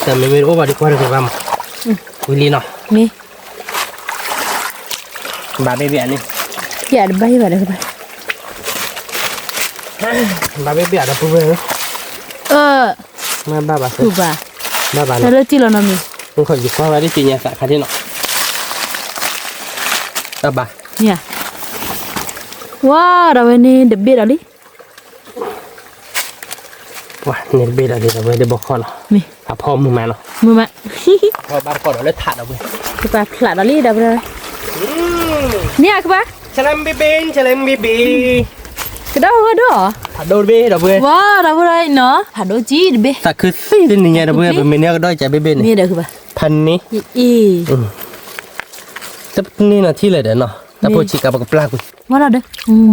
တၢ်မ့မ့ၢ်တအိၣ်ဘၣ်ဒီးကွၢ်တက့ၤဘၣ်မး ဝံၤလံနီၤ မ့ၢ် ဘၣ်ဘ့ၣ်ဘ့ၣ်အန့ၣ် ယတဘၣ်ယဘၣ်ဒီးကဘၣ်, ဘၣ်ဘ့ၣ်ဘ့ၣ်အဒီပုၢ်ဝဲၢ်ဧၢ, အၢ, မ့ၢ်ဘၣ်ဘၣ်, ဘၣ်ဘၣ်, တၢ်လၢတံၢ်လီၤနီတမံၤ, ယကွၢ်ဝဲဒၣ်က့ၤညါသးခါဒ်နီၤ, တၢ်ဘၣ်, ဝါ, ဒီးဝဲန့ၣ်တဘ့ၣ်ဒီးလံ ပှၤန့ၣ်တဘ့ၣ်ဒီးလံဒီးဝဲဒၣ်ဘီခီၣ်နီၤ, အဖီမုၢ်မးနီၤ, မုၢ်မး, ဖီဘၣ်တကိးဒီးလၢထးဒီးဝဲ, ကပာ်ဖျးဒီးလံဒီးဝဲ, န့ၣ်အကဘၣ်, ကဒိၣ်ဝဲဒိၣ်, ဖးဒိၣ်တဘ့ၣ်ဒီးဝဲ, ဝါဒီးဝဲဒီးနီၤ, ဖးဒိၣ်ကံတဘ့ၣ်, သးခုသ့ၣ်တနံၤညါဒီးဝဲ ပမ့ၢ်န့ၢ်ကဒီးကဘ့ၣ်ဘ့ၣ်န့ၣ်, ဖးန့ၣ်, တန့ၢ်နီၤထံၣ်လဲၣ်ဒီးနီၤ, တၢ်ဖိဆံးကါပကပျၢ်ကွံာ်, ဝါလီၤဒီး,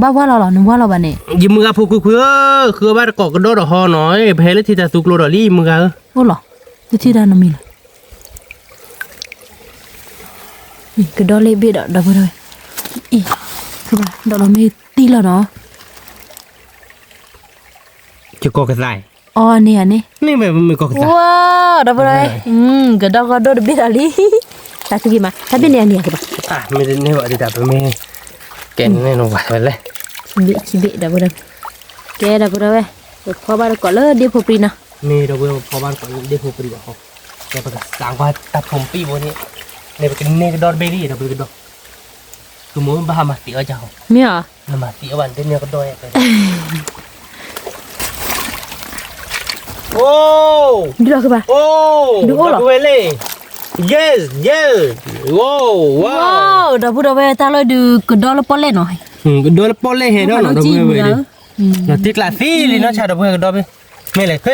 ဘၣ်ဝါလီၤလီၤ နဝါလီၤဘၣ်န့ၣ်, ယမုၢ်ဂၤဖိခွံခွံဧၢ, ဃုအီၣ်ဘၣ်တကိးကဒီးဒီးဟီနီၤ, ပဟဲလၢထံတၢ်သူကျိဒီးလံ ယမုၢ်ဂၤဧၢ, အိၣ်လီၤ, တထံၣ်တၢ်နီတမံၤလီၤ ကဒီးလ့ဘ့ၣ်ဒီး ဒီပုၢ်ဝဲၢ်, အံၤ, ဒီးလီၤမ့ၢ်တံၢ်လီၤနီၤ, ယကီၢ်ကသး, အီၤန့ၣ်ဧါန့ၣ်, မ့ၢ်ဝဲမ့ၢ်ကီၢ်ကသး, ဝါ, ဒီပုၢ်ဝဲၢ်, ကဒီးကဒီးတဘ့ၣ်ဒီးလံ, တၢ်သူက့ၤမး တၢ်ဘ့ၣ်န့ၣ်ဧါန့ၣ်ဧါကဘၣ်, မ့ၢ်တန့ၢ်ဘၣ်ဒ်တၢ်ပမ့ၢ်, ကဲန့ၣ်နဝဲလဲၣ်, ခံဘ့ၣ် ခံဘ့ၣ်ဒီပုၢ်ဝဲၢ်, ကဲဒီပုၢ်ဝဲၢ်, ပဖီဘၣ်တကိးလၢဒ့ဖိပြံနီၤ, မ့ၢ်ဒီပုၢ်ဝဲၢ် ပဖီဘၣ်တကိးလၢဒ့ဖိပြံဘၣ်ဟီ, ပကစးကွၢ်တၢ်ဖိမပံၣ်ဘိန့ၣ်, န့ၣ်ပကန့ၢ်ကဒီးတဘ့ၣ်လံ ဒီပုၢ်ဝဲၢ်ကဒီး, ကမိၢ်ဘၣ်ဟးမၤသံအီၣ်ကဟီ, မ့ၢ်ဧါ, နမၤသံအီၣ်ဘၣ်န့ၣ်တန့ၢ်ကဒီး, အိၣ်, ဒုးလီၤကဘၣ်, ဒုးအိၣ်လီၤ, ဒီပုၢ်ဝဲၢ်လံ, yes yes, ဝါ, ဒီပုၢ်ဝဲၢ် တၢ်လီၢ်ဒုးကဒီးလၢပီၣ်လဲၣ်နီၤ, ကဒီးလၢပီၣ်လဲၣ်ဟဲဒီးနီၤ ဒီပုၢ်ဝဲၢ်,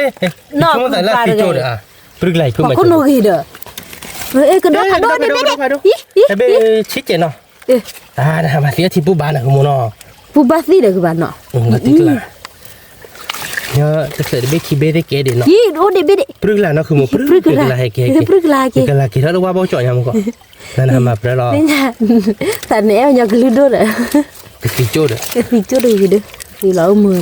တံကျးသံလံနီၢ်ဆါဒီပုၢ်ဝဲၢ်ကဒီးဘ့ၣ်, မ့ၢ်လဲၣ်, ခိၣ်နူာ်ဂ့ၤဒီး, ပရူၢ်ကျါအံၤဖုမၤခိၣ်နူာ်ဂ့ၤဒီး, ကဒီးဖးဒိၣ်န့ၣ်ဘ့ၣ်, တဘ့ၣ်ဆံးကဲနီၤ, တၢ်မၤသံအထံပူၤဘၣ်န့ၣ် ကမိၢ်နီၤ, ပူၤဘၣ်သံဒီးကဘၣ်နီၤ, တံကျး, တဘ့ၣ်ခံဘ့ၣ်သ့ကဲဒံးနီၤ, အိၣ်ဒံးဘ့ၣ်ဒံး, ပရူၢ်ကျါနီၤ ကမိၢ်, ပရူၢ်ကျါဟဲကဲ, ပရူၢ်ကျါဟဲကဲ, ကလၤက့ၤထီၣ်လၢဝါဘီကၠီၣ်ညါမူကီၢ်, နမၤပြၢလီၤ, သးန့ၣ်အဲၣ်ညီကလုၢ်ဒိၣ်ဒီး, ကသံကၠိဒီး, ကသံကၠိဒီးဂ့ၤဒီး, လီၤအိၣ်မူနီၤ,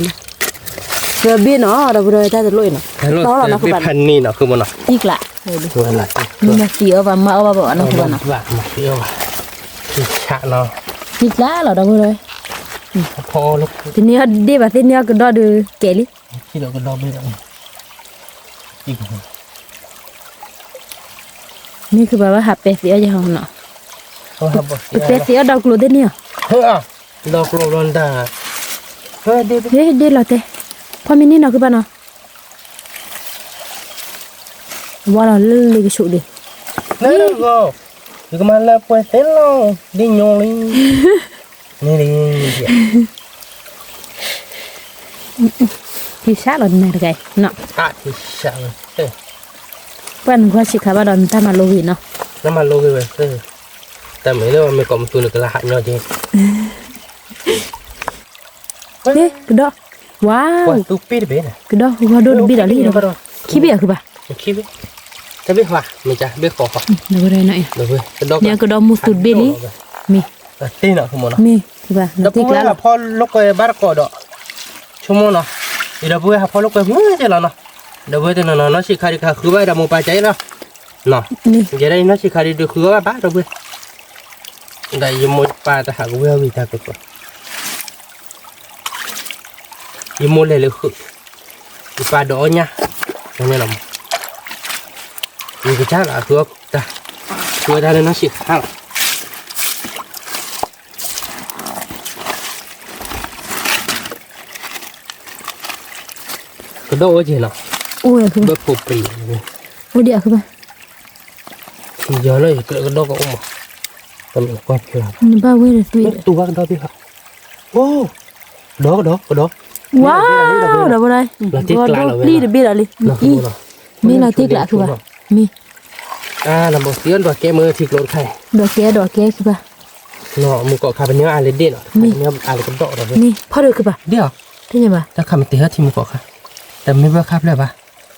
ကဘ့ၣ်နီၤ ဒီပုၢ်ဝဲၢ် တၢ်တလိၣ်အံၤနီၤ, တၢ်လီၢ်လီၤနီၤ ဖဲဖးန့ၣ်နီၤ ကမိၢ်နီၤ, တံကျး, မ့ၢ်မၤသံအီၣ်ဘၣ်မၤအီၣ်ဘၣ်ဘၣ်နီၤ ကဘၣ်နီၤ, မၤသံအီၣ်ဘၣ်, တံကျးလီၤဒီပုၢ်ဝဲၢ်, တန့ၢ်အီၣ်ဒ့ၣ်ဘၣ်သ့ၣ်န့ၢ်အီၣ်ကဒီးဒီးကဲလံ, မ့ၢ်ကဘၣ်ဘၣ်ဟးပဲသံအီၣ်ယၤဟီနီၤ, ပဲသံအီၣ်ဒီကျိၤသ့ၣ်န့ၣ်ဧါ, ဒီကျိၤဘျီတၢ်, ဒ့ၣ်လီၤတဲ, ဖီမ့ၢ်န့ၢ်နီၤ ကဘၣ်နီၤ, ဝါလီၤလၢလံကဆူးဒံး, ယကမၤလၢပှဲၤသ့လီၤ, ဒ်ညိလံ, မ့ၢ်လံ, ထံဆးလီၤနၤတဂၤအံၤနီၤ, ပှၤနကွၢ်ဆံးခါဘၣ်ဒီးနတၢ်မၤလိဂ့ၤနီၤ, တၢ်မၤလိဂ့ၤဝဲ, တၢ်မ့ၢ်လၢမ့ၢ်ကိးမသူနကလၢဟးညီက့ၤ ကဒီး, ဝါ, ကဒီး ဂီၤဒိၣ်တဘ့ၣ်ဒီးလံ, ခံဘ့ၣ်အဃုဘၣ်, တဘ့ၣ်ဃီ, မ့ၢ်ကဘ့ၣ်ဃီ, န့ၣ်ကဒီးမူသူတဘ့ၣ်လံ, မ့ၢ်, မ့ၢ်ဘၣ်, ဒီပုၢ်ဝဲၢ်ဟးဖီလိာ်ကွဲဘၣ်တကိးဒီး, ဆိကမိၣ်နီၤ, ဒီပုၢ်ဝဲၢ်ဟးဖီလိာ်ကွဲမုၢ်ကဲလီၤနီၤ, ဒီပုၢ်ဝဲၢ်တနီၤနီၤ နီၢ်ဆံးခါဒံးကဟးဃုဘၣ်ဒီးမိၢ်ပၢ်ကဲအံၤလီၤ, ယဲဒၣ်အံၤနီၢ်ဆံးခါဒံးဒုးဃုဘၣ်ဘၣ်ဒီပုၢ်ဝဲၢ်, ဒီးယမိၢ်ယပၢ်တဟးကဝံၤအီၤဝံၤတၢ်ကကီး ယမိၢ်လဲၤလၢဃုာ်, ယပၢ်ဒိးအီၣ်ညၣ်, ယကစၢ်လီၤ အဃုအီၣ်တၢ်, ဃုအီၣ်တၢ်လၢနီၢ်ဆံးခါလီၤ, ကဒီးအိၣ်က့ၤနီၤ, ဘၣ်ဖိပြံ, အိၣ်ဒံးအဃုဘၣ်, ယီၤလၢယကြၢးကဒီးကအိၣ်မး, တမ့ၢ်ကွၢ်ဖျါ, နဘၣ်ဝဲဒီးသွံၣ်, တူၢ်ဘၣ်ကဒီးသ့ၣ်ဟး, အိၣ်, ကဒီးကဒီးကဒီး, ဝါ, ဒီပုၢ်ဝဲၢ်, လီၤတံၢ်ကျါလီၤဝဲ, ပျံၤတဘ့ၣ်ဒီးလံ, မ့ၢ်လီၤတံၢ်ကျါဃုဘၣ်, မ့ၢ်, နဘီသံအီၣ်ဒွးကဲမ့ၢ်ထံကျိတခါ, ဒွးကဲဒွးကဲဃုဘၣ်, မုၢ်ကီၢ်ခါပညီအါလဲၣ်ဒ့ၣ်နီၤ, မ့ၢ်ဖီဒိၣ်ခုဘၣ်, ဒ့ၣ်အီၤ, တညါဘၣ်, တၢ်ခါမ့ၢ်တဟၢထံမုၢ်ကီၢ်ခါ, တမ့ၢ်ဘၣ်ခါဖျၢၣ်ဘၣ်,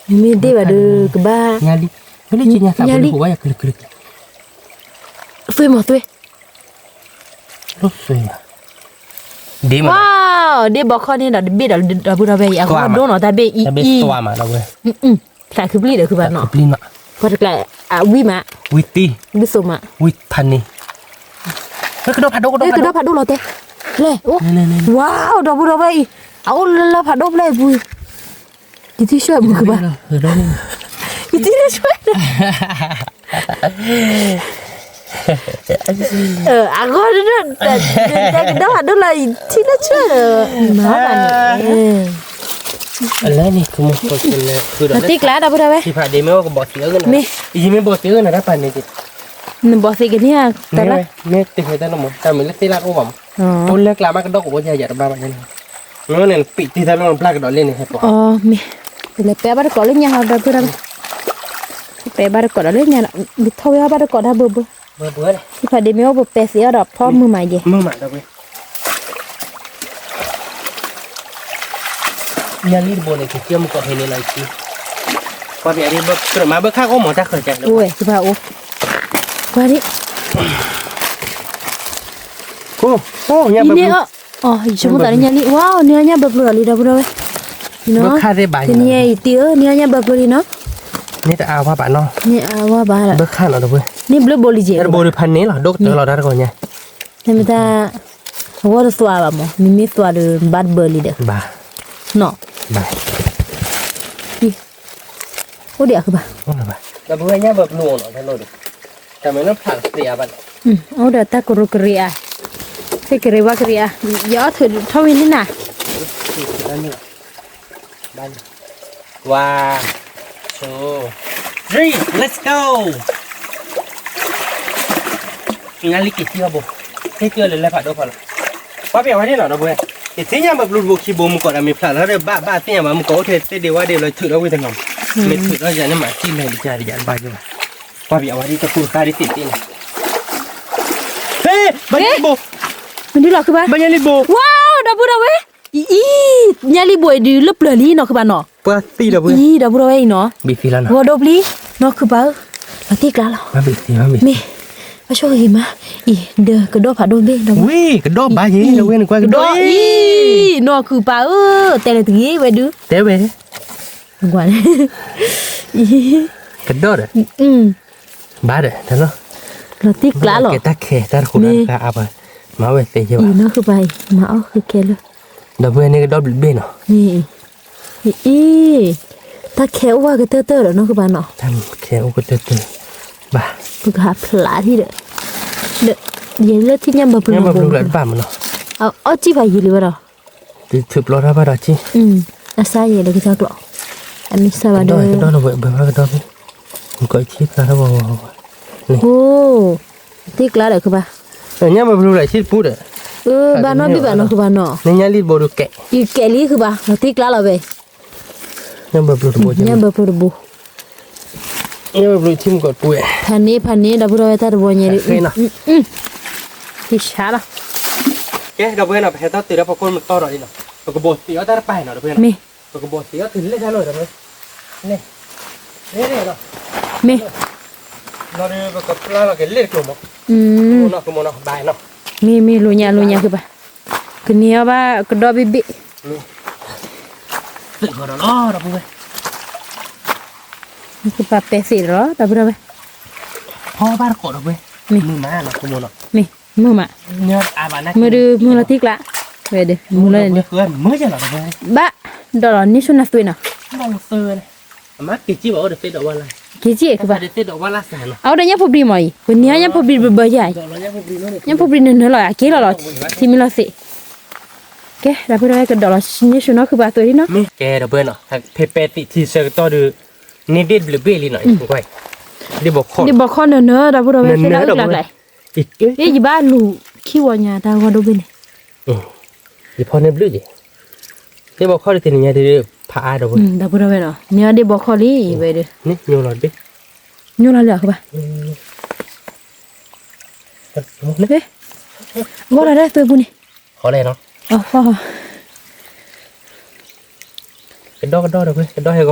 မ့ၢ်ဒ့ၣ်ဘၣ်ဒီးကဘၣ်, ညါလံ, မ့ၢ်လၢကညါသးပှဲၤလၢ ဟိဝါယၤကလုာ်ကလုာ်ကလုာ်, သွ့မီၤသွ့ ဒ့ၣ်မး, ဒ့ၣ်ဘီခီန့ၣ်ဒီးတဘ့ၣ်ဒီး ဒီပုၢ်ဒီဝဲၢ်အံၤ အဂီၢ်ဒိၣ်နီၤ တၢ်ဘ့ၣ်အံၤ, သးခုပျံၤဒီးခုဘၣ်နီၤ, ပှၤတကျါ, အဝံၣ်မး, ဝံၣ်သံ, ဝံၣ်သိးမး, ဝံၣ်ဖးန့ၣ်, ကဒီးဖးဒိၣ်ကဒီး, ကဒီးဖးဒိၣ်လီၤတဲ, က လဲၤ, ဝါ, ဒီပုၢ်ဒီဝဲၢ်အံၤ, အအိၣ်လၢလၢဖးဒိၣ်ဖျၢၣ်အံၤပူၤ, ယထံၣ်ဆွဲၣ်မုာ်ကဘၣ်, ယထံၣ်ဆွဲၣ်, အဂီၢ်, ကဒီးဖးဒိၣ်လၢယထံၣ်လၢဆွဲၣ်, အလဲၤန့ၣ်, တ့ၢ်ကျါဒီပုၢ်ဒီဝဲၢ်, မ့ၢ်, ယမ့ၢ်ဘီၣ်သ့ၣ်အဂီၢ်န့ၣ်တၢ်ပာ်န့ၣ်, နဘီၣ်သ့ၣ်ကန့ၢ်တၢ်လၢ, မ့ၢ်တဟဲတၢ်လီၤမး, တၢ်မ့ၢ်လၢသ့ၣ်လၢကအိၣ်ဘၣ်မး, အိၣ်လၢကျါမးကဒီးကအိၣ်ယၤယၤတဘၣ်ဘၣ်န့ၣ်, မ့ၢ်န့ၣ်ပံးတံၢ်တၢ်လီၤဘျါကဒီးလၢန့ၣ်ဟဲပှၤ, မ့ၢ်, ပလဲၤပဲဘၣ်တကိးလၢညါဟီဒီပုၢ်ဒီဝဲၢ်, ပဲဘၣ်တကိးဒီးလၢညါလီၤ, ထီၣ်ဝဲဘၣ်တကိးတၢ်ဘၢဘၢ, ထံဖးဒ့မ့ၢ်အိၣ်ပပဲသ့အီၤဒီးဖီမုာ်မးယဲ, မုာ်မးဒီပုၢ် ညါလံတဘိန့ၣ် ကက့မုၢ်ကီၢ်ဖဲန့ၣ်လီၤအံၤ, ကွၢ်ဖဲအံၤ, ကြၢးမၤဘၢခၣ်ကအိၣ်မးတၢ်ဃၢၤကၢ်လၢ, အိၣ်ဝဲ ကဘၣ်အိၣ်, ကွၢ်ဒံး, အံၤန့ၣ်အီၤ, ယဆိကမိၣ်သးလၢညါလံ, ဝါ, န့ၢ်အီၤညၣ်ဘၢပျိလီၤလံ ဒီပုၢ်ဒီဝဲၢ်, ဘၢခၣ်သ့ၣ်ဘၣ်, တနံၤအံၤတံၢ်ဧၢ, န့ၢ်အီၤညၣ်ဘၢပျိလံနီၤ, န့ၢ်တအါဝါဘၣ်နီၤ, န့ၢ်အါဝါဘၣ်, ဘၢခၣ်နီၤဒီပုၢ်, န့ၢ်ဘျုးဘိလံက့ၤ, တဘိဒုးဖးန့ၢ်လီၤ ဒိၣ်ကတၢၢ်လီၤတၢ်တဂီၤညါ နမ့ၢ်တၢ်, အဝဲတသွးဘၣ်မး, မ့မ့ၢ်သွးဒီးဘၣ်တဘၢလံဒီး, ဘၣ်, နီၤ, ဘၣ်, အိၣ်ဒံးအကဘၣ်, ဒီပုၢ်ဝဲၢ်ညၣ်ဘၢပျိနီၤ, တၢ်မ့ၢ်လၢဖျးသ့အါဘၣ်, အိၣ်ဒီးတၢ်ကရူၢ်ကရ့အါ, သ့ၣ်ကရ့ဝါကရ့အါ, ယအီၣ်ထုးထီၣ်ဝံၤန့ၣ်နၤ One, two, three, let's go. ညါလံက့ၤထံၣ်အီၤဘိ, သ့ၣ်ကၢလၢလၢဖးဒိၣ်ဖီလီၤ, ကွၢ်ပျးဝဲဒၣ်နီၤ ဒီပုၢ်ဝဲၢ်, ယထံၣ်ညၣ်ဘၢပျိတဘိခံဘိ မုၢ်ကီၢ်ဒီးမ့ၢ်ဖျးလီၤဒီး ဘၣ်ဘၣ်သ့ၣ်ညါဘၣ် မုၢ်ကီၢ်အိၣ်ထဲသ့ၣ်ဒ့ဝါဒ့လီၤ ထုးထီၣ်ဝံၤတနီၤ, မ့ၢ်ထုးထီၣ်ယၤန့ၣ်မး စံၣ်လဲၤတကးတယၤတဘၣ်ယဘၣ်, ကွၢ်ပျးဝဲဒၣ်တကူတခါဒ်သ့ၣ်သ့ၣ်န့ၣ်, ဟ့, ဘၣ်ညါလံဘိ, မနုၤလီၤခုဘၣ်, ဘၣ်ညါလံဘိ, ဝါ, ဒီပုၢ်ဒီဝဲၢ် အံၤ, ညါလံဘိအံၤဒုးလၢပျၢၤလံနီၤ ခုဘၣ်နီၤ, ပှၤသံဒီပုၢ်ဝဲၢ်, အံၤ ဒီပုၢ်ဒီဝဲၢ်အံၤနီၤ, ဂီၤဒိပျံၤ, နီၤခုဘၣ်ဧၢ, လီၤတံၢ်ကျါလီၤ, မ့ၢ်, ဘၣ်ဆိၣ်ဂ့ၤမး, အံၤ ဒီးကဒီးဖးဒိၣ်ဘ့ၣ်ဒီး, ဝ့ၢ် ကဒီးဘၣ်ယဲ, ဒီဝဲန့ၣ်ကွၢ်ကဒီးအံၤ, နီၤခုဘၣ်ဧၢ, တဲလၢတဂ့ၤဝဲဒုး, တဲဝဲ, ကဒီးဒီး ဘၣ်ဒီး တၢ်လီၤ, လီၤတံၢ်ကျါလီၤ, ကဲတၢ်ခဲတၢ်တဃိတၢ်တခါအါပှၤ, မၤဝဲသ့ယဲဘၣ်, နီၤခုဘၣ်အံၤ မၤအီၣ်ဃုကဲလၢ, ဒီပုၢ်ဝဲၢ်န့ၣ်ကဒီးဘျုးဘ့ၣ်နီၤ, အံၤ, တၢ်ခဲအိၣ်ဝဲကတၢၢ်တၢၢ်ဒီးနီၤခုဘၣ်နီၤ, တၢ်ခဲအိၣ်ကတၢၢ်တၢၢ်, ဘၣ်, ပကဟးဖျးထံၣ်ဒီး, ဒီး, ယဲလၢထံၣ်ညၣ်ဘၢပျိ, ညၣ်ဘၢပျိလၢတဘၣ်မးနီၤ, အီၣ်စံၣ်ဖးယံာ်လံဝဲဒီး ထုးပျီတၢ်ဘၣ်ဒီးက့, အစါယဲလၢကစၢ်ကျိး, အမ့ၢ်စါဘၣ်ဒီး, ကဒီးလီၤဝဲ ဘၢဘၣ်ကဒီးဖဲ, မုၢ်ကီၢ်အံၤထံၣ်ဖျါထီၣ်ဝဲဝဲဝဲ, အိ, တံၢ်ကျါဒီးခုဘၣ်, ညၣ်ဘၢပျိလၢဆံၣ်တပူဒီး, ဘၣ်နီၣ်ဒုးဘၣ်နီၣ်ခုဘၣ်နီၣ်, န့ၣ်ညၣ်လံတဘိဒုးကဲ, ယကဲလံခုဘၣ်, လီၤတံၢ်ကျါလီၤဝဲ ညၣ်ဘၢပျိတဘိ, ညၣ်ဘၢပျိထံၣ်မုၢ်ကီၢ်တပူ, ဖးန့ၢ်ဖးန့ၢ် ဒီပုၢ်ဒီဝဲၢ်တၢ်တဘိညါဒုး, ကဲ ဒီပုၢ်ဝဲၢ်နီၤ ပဟဲထီၣ်တုၤဒီးဖီခိၣ်မတီၢ်ဒီးလံနီၤ, ပကဘိးသံးအီၣ်တၢ်တပၤနီၤ ဒီပုၢ်ဝဲၢ်နီၤ, မ့ၢ်, ပကဘိးသံးအီၣ်တုၤလၢတၢ်လီၢ်ဒီပုၢ်ဝဲၢ်, န့ၣ်, န့ၣ်, မ့ၢ်, နီၤဒီးပကပျၢ်လီၤက့ၤလ့ၣ်တကျိၤမး, မ့ၢ်, မ့ၢ်လိာ်ညါလိာ်ညါခုဘၣ်, ကန့ၢ်အီၣ်ဘၣ်ကဒီးဘ့ၣ်ဘ့ၣ်, သုးဃီၤဒီးလီၤ ဒီပုၢ်ဝဲၢ် ကပာ်ပဲသ့ၣ်ဒီးလီၤ ဒီပုၢ်ဒီဝဲၢ်, ဖီဘၣ်တကိးဒီပုၢ်ဝဲၢ်, မ့ၢ်, မုာ်မးနီၤ ကမိၢ်နီၤ, မ့ၢ်, မုာ်မး, မုာ်ဒုးမုာ်လီၤတံၢ်ကျါ, ဝဲဒုး မုာ်လီၤန့ၣ်, ဘၣ်, ဒီးလီၤန့ၢ်ဆူနၤသွံနီၤ, က့ၤက့ၤကဘၣ်, အဝဲဒၣ်ညၣ်ဖိဘျံးမ့ၢ်အံၤ ပန့ၢ်ညၣ်ဖိဘျံးဘၢဘၢယၤအံၤ, ညၣ်ဖိဘျံးနၢၤနၢၤလီၤ အက့ၤလီၤလီၤ, ထံမ့ၢ်လီၤသ့ၣ်, ကဲ ဒီပုၢ်ဒီဝဲၢ်ကဒီးလီၤန့ၢ်ဆူနီၤခုဘၣ်သွံလံနီၤ, ကဲ ဒီပုၢ်ဝဲၢ်နီၤ, ဖဲပဲသ့ၣ်ထံဆၢကတီၢ်ဒုး, န့ၢ်ဒ့ၣ်တဘျုးဘ့ၣ်လံနီၤ, ဒ့ၣ်ဘီခီၣ်နၢၤနၢၤ ဒီပုၢ်ဒီဝဲၢ် သ့ၣ်လၢအုၣ်ကျါကျါ, အ့ ယဘၣ်လူၤခံဝီညါတၢ်ဂီၢ်ဒိၣ်ဘ့ၣ်န့ၣ်, ယဖီန့ၢ်ဘျုးက့ၤ, ဒ့ၣ်ဘီခီၣ်တသ့ၣ်ညါဒုး, ဖးအါဒီပုၢ်ဝဲၢ်, ဒီပုၢ်ဒီဝဲၢ်နီၤ န့ၢ်အီၣ်ဒ့ၣ်ဘီခီၣ်လံ ဝဲဒုး, ညိလီၤတဘ့ၣ်, ညိလီၤလၢအကဘၣ်, ဂီၢ်လီၤဒၣ်သွံပူၤန့ၣ်, ကဒီးကဒီးဒီပုၢ်ဝဲၢ်, ကဒီးဟဲဂီၤထီၣ်ခိၣ်န့ၣ်, ကဒီးခိၣ်,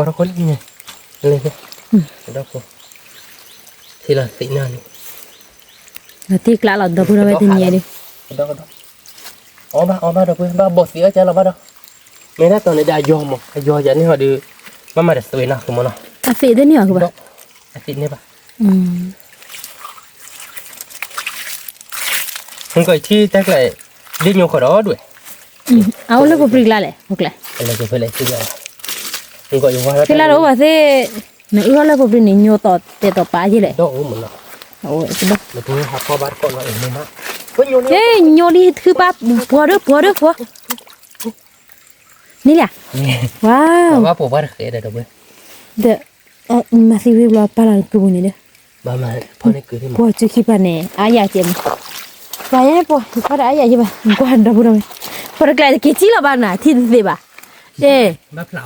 ထံလီၤသ့ၣ်နၤန့ᣣ်, လီၤတံၢ်ကျါလီၤ ဒီပုၢ်ဒီဝဲၢ်တနံၤအံၤဒုး, ကဒီးကဒီး, အီၣ်ဘၣ်အီၣ်ဘၣ်ဒီပုၢ်ဝဲၢ် ဘၣ်ဘီၣ်သံးအီၣ်ကၢလီၤဘၣ်ဒီး, မ့ၢ်ဒၣ်တီၤန့ၣ်ဒီးအယီၤမး အယီၤယၤန့ၣ်ဟီဒီး, ဘၣ်မၤတသွံနီၤ ကမိၢ်နီၤ, အသ့ၣ်တန့ၢ်အီၤကဘၣ်, အသ့ၣ်န့ၢ်ဘၣ်, မုၢ်ကီၢ်အံၤထံၣ်တၢ်ကျါ, ဒ်ညိခီဒီးဒွဲၣ်, အအိၣ်လၢပပျံၤကျါလဲၣ်, ပကျါ, ဖဲလဲၣ်, ဖဲလၢတအိၣ်ဘၣ်သ့ၣ်, နအုၣ်ထီၣ်လၢပပျံၤန့ၣ် ညိသီၣ်တဲာ်သီၣ်ပာ်က့ၤလဲၣ်, ညိလံထုပၢ်, ပှၤဒီးပှၤဒီးပှၤ, န့ၣ်လၢ, ဝါ, ဒီး, မၤသံဝံၤဘျီပာ်လီၤကုပူၤန့ၣ်ဒီး, ပှၤစုခံပၤန့ၣ် အါယၤကဲမး, ပှၤယဲပှၤယဖီဒီးအါယၤယဘၣ်, ကွၢ်ဒီပုၢ်ဒီဝဲၢ်, ပှၤတကျဲတက့ၤထံၣ်လီၤဘၣ်နၤ ထံၣ်တသ့ဘၣ်, တဲ, နမ့ၢ်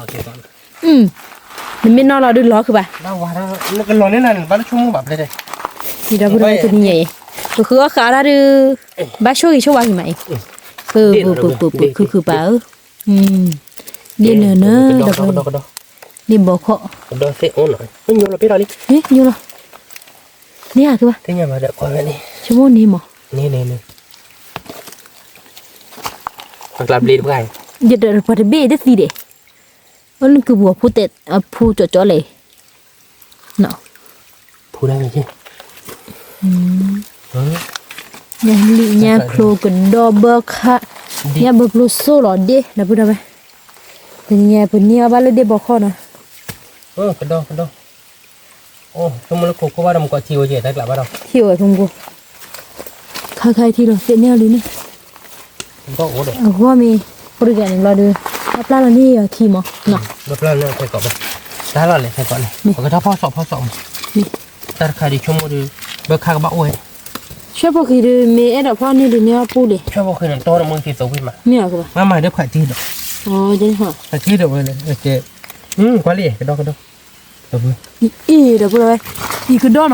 နီၣ်လီၤဒုးလီၤခုဘၣ်, ဒီပုၢ်ဒီဝဲၢ်တနံၤညါအံၤ, ပဃုအီၣ်ဃးတၢ်ဒုး, ဘၣ်ဆိၣ်ဂ့ၤဆိၣ်ဝါက့ၤမးအံၤ, ပပပပခုခုပၤဧၢ, ဒ်နၤနၤ, ဒ်ဘီခီၣ်, ညိလီၤ, န့ၢ်ဟးက့ၤဘၣ်, ဆိကမိၣ်န့ၣ်မး, ယတပှၤတဘ့ၣ်တသံဒဲး, အနကုပူၤအဖိတဲာ်အဖိကၠီကၠီလဲၣ်, ညၣ်လံၣ်ညၣ်ဖျိကဒီဘၢခါ, ညၣ်ဘၢဖျိစိလီၤဒ့ ဒီပုၢ်ဒီဝဲၢ်, တနံၤညါပန့ၢ်အီၣ်ဘၣ်လၢဒ့ဘီခီၣ်နီၤ, ကဒီကဒီ, အိၣ်ဆိကမိၣ်လၢခိခိၣ်ဘၣ်ဒီးမကီးထံအိၣ်ကဲတၢ်ကျးဘၣ်ဒီး, ထံအိၣ်ဝဲဖိမုၣ်ဖိ, ခါခါထံလီၤသ့ၣ်န့ၢ်အီၤလံန့ၣ်, အဂီၢ်မ့ၢ်, ပရူၤကဲန့ၣ်ဘျီဒီး, အပျၢ်လီၤန့ၢ်ယီၤထံမး, ပျၢ်လီၤန့ၢ်ခဲကီးဘၣ်, တၢ်လီၤလဲၤခဲကီးန့ၣ် ပကထီၣ်ဖီၣ်စီၣ်ဖီၣ်စီၣ်မး, တၢ်တခါဒ်ဆိကမိၣ်ဒီး, ဘၢခါကဘၣ်အိၣ်ဝဲ, ဆွဲၣ်ဖိဃံဒုးမ့ၢ်အဲၣ်ဒိးဖီၣ်န့ၢ်ဒုးန့ၢ်အီၣ်ပူၤလံ, ဆွဲၣ်ဖိဃံန့ၣ်တီတမုၢ်က့ၤသိဝံၣ်မး, မ့ၢ်အကဘၣ်, မၤမၤဒီးဖးတံၢ်ဒီး, ဖးတံၢ်ဒီးဝဲလဲၣ်, ကွၢ်လံ, ကဒီကဒီ အံၤဒီပုၢ်ဒီဝဲၢ်,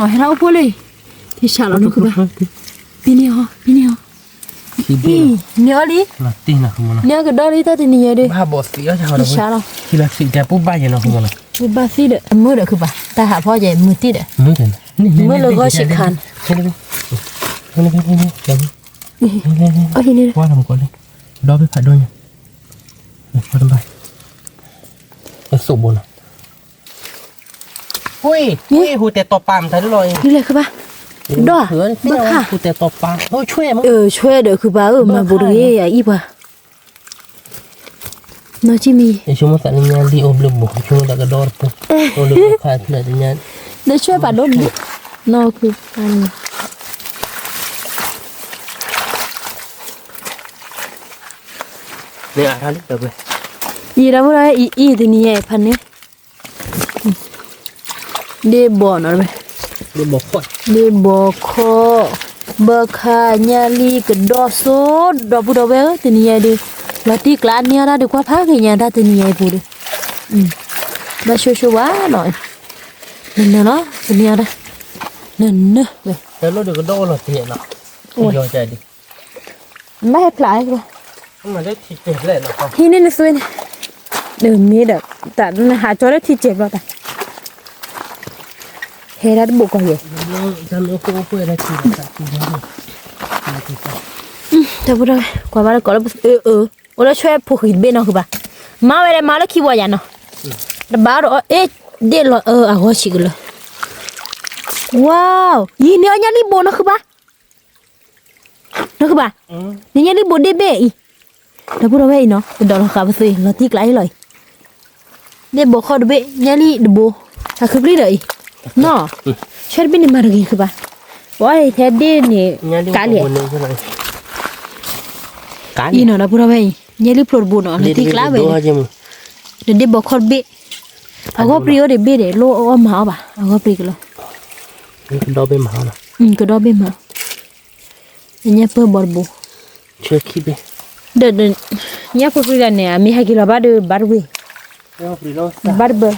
အံၤကဒီနီၤ ဟဲထီၣ်အိၣ်ဖှိၣ်လံ, ထံဆးလီၤနီၢ်ခုဘၣ်, ပံန့ၢ်အီၤ ပံန့ၢ်အီၤ, အံၤ, န့ၢ်အီၤလံ, န့ၢ်အီၤကဒီလံတၢ်တနံၤညါဒီး, ထံဆးလီၤ, ပူၤဘၣ်သံဒီး, ပူၤဘၣ်သံဒီး မုာ်ဒီးခုဘၣ် တၢ်ဟးဖီကဲမုာ်တံၢ်ဒီး, မုာ်လၢဂီၢ်ဆံးခါန့ၣ်, အံၤန့ၣ်, ဒီဘ့ၣ်ဖးဒိၣ်ညါ, အသိးဘိနီၤ ဟူတဲာ်တီၤပာ်မတၤလီၤ, ဒ်လဲၣ်ခုဘၣ်, ဒီး, ဘၣ်ခါ, ဆွဲၣ်ဒီးခုဘၣ်ဧၢ မၤဘူးတဂ့ၤ ယအံၣ်ပှၤ, နီၢ်ကံၢ်မံၤ, ဆိကမိၣ်သးလၢညါလံအိၣ်ဘျၢဘိ ဆိကမိၣ်သးကဒီတပူၤ, အိၣ်လၢဘၣ်ခါဖျၢၣ်တညါ, နဆွဲၣ်ပာ်ဒိၣ်မး, နီၢ်ခု, ယံၤဒီပုၢ်ဒီဝဲၢ်အံၤအံၤတနံၤညါအံၤဖးန့ၣ် ဒ့ဘီနီၤ, ဒ့ဘီခီၣ်, ဘၢခါ, ညၣ်လံၣ်ကဒီစိ, ဒီပုၢ်ဒီဝဲၢ်ဧၢ တနံၤညါအံၤဒီး, လီၤတံၢ်ကျါန့ၢ်အီၣ်တၢ်ဒုးကွၢ်ဖးက့ၤညါတၢ်တနံၤညါအံၤပူၤဒီး, ဘၣ်ဆိၣ်ဆိၣ်ဝါနီၤ, နနၢၤလီၤ တန့ၢ်အီၣ်တၢ်, နနၢၤဝဲ, တၢ်လီၢ်ဒုးကဒီအိၣ်လီၤတံၢ်နီၤ, ယီၤကဒံး ဘၣ်ဟဲဖျါ, ဟံးန့ၢ်နသွ့န့ၣ်, မ့ၢ်ဒီး, တၢ်နဟးကၠီလၢထံကဲးဘျီတၢ်, ဟဲဒၣ်တဘိၣ်ကီးယဲၢ်, တၢ်ပူၤဒီးကွၢ်ဘၣ်လၢကီးလၢပသ့ၣ်အၢ, အိၣ်လၢဆွဲၣ်ဖိဃံတဘ့ၣ်နီၢ်ခုဘၣ်, မၤဝဲဒၣ်မၤလၢခံဝီယၤနီၤ, တဘၣ်ဒီးအီၣ်အ့ၣ်, ဒ့ၣ်လီၤအၢအဂီၢ်ဆံးကလၢာ်, ဝါ, ယံၤန့ၢ်အီၣ်ညၣ်လံၣ်ဘိနီၢ်ခုဘၣ် နီၢ်ခုဘၣ်, နညၣ်လံၣ်ဘိဒ့ၣ်ဘ့ၣ်အံၤ, ဒီပုၢ်ဒီဝဲၢ်အံၤနီၤ ကဒီးလီၤဃာ်ပသွ့ လီၤတံၢ်ကျါအံၤလီၤအံၤ, ဒ့ၣ်ဘိခီၣ်တဘ့ၣ် ညၣ်လံၣ်တဘိ, အခုပျံၢ်ဒီးအံၤ, နီၤ, ဆွဲၣ်တဘ့ၣ်န့ၣ်မၤတဂ့ၤခုဘၣ်, ပှၤအံၤထဲဒ့ၣ်န့ၣ်, ကးလံ, အံၤနီၤ ဒီပုၢ်ဒီဝဲၢ်အံၤ ညၣ်လံၣ်ဖျိတဘိနီၤ လီၤတံၢ်ကျါဝဲ, ဒီးဒ့ၣ်ဘိခီၣ်တဘ့ၣ်, အဂီၢ်ပြံအိၣ်တဘ့ၣ်ဒီး လိၣ်အီၣ်မၤအီၣ်ဘၣ် အဂီၢ်ပြံကလၢာ်, ကဒီဘ့ၣ်မၤ, ကဒီဘ့ၣ်မၤ, ညၣ်ပၢၢ်ဘီတဘိ, ဒီး, ညၣ်ဖိပြံတဂၤန့ၣ် အမ့ၢ်ဟဲက့ၤလီၤဘၣ်ဒီး ဘၣ်တဝ့ၢ်, ဘၣ်တဘၢ,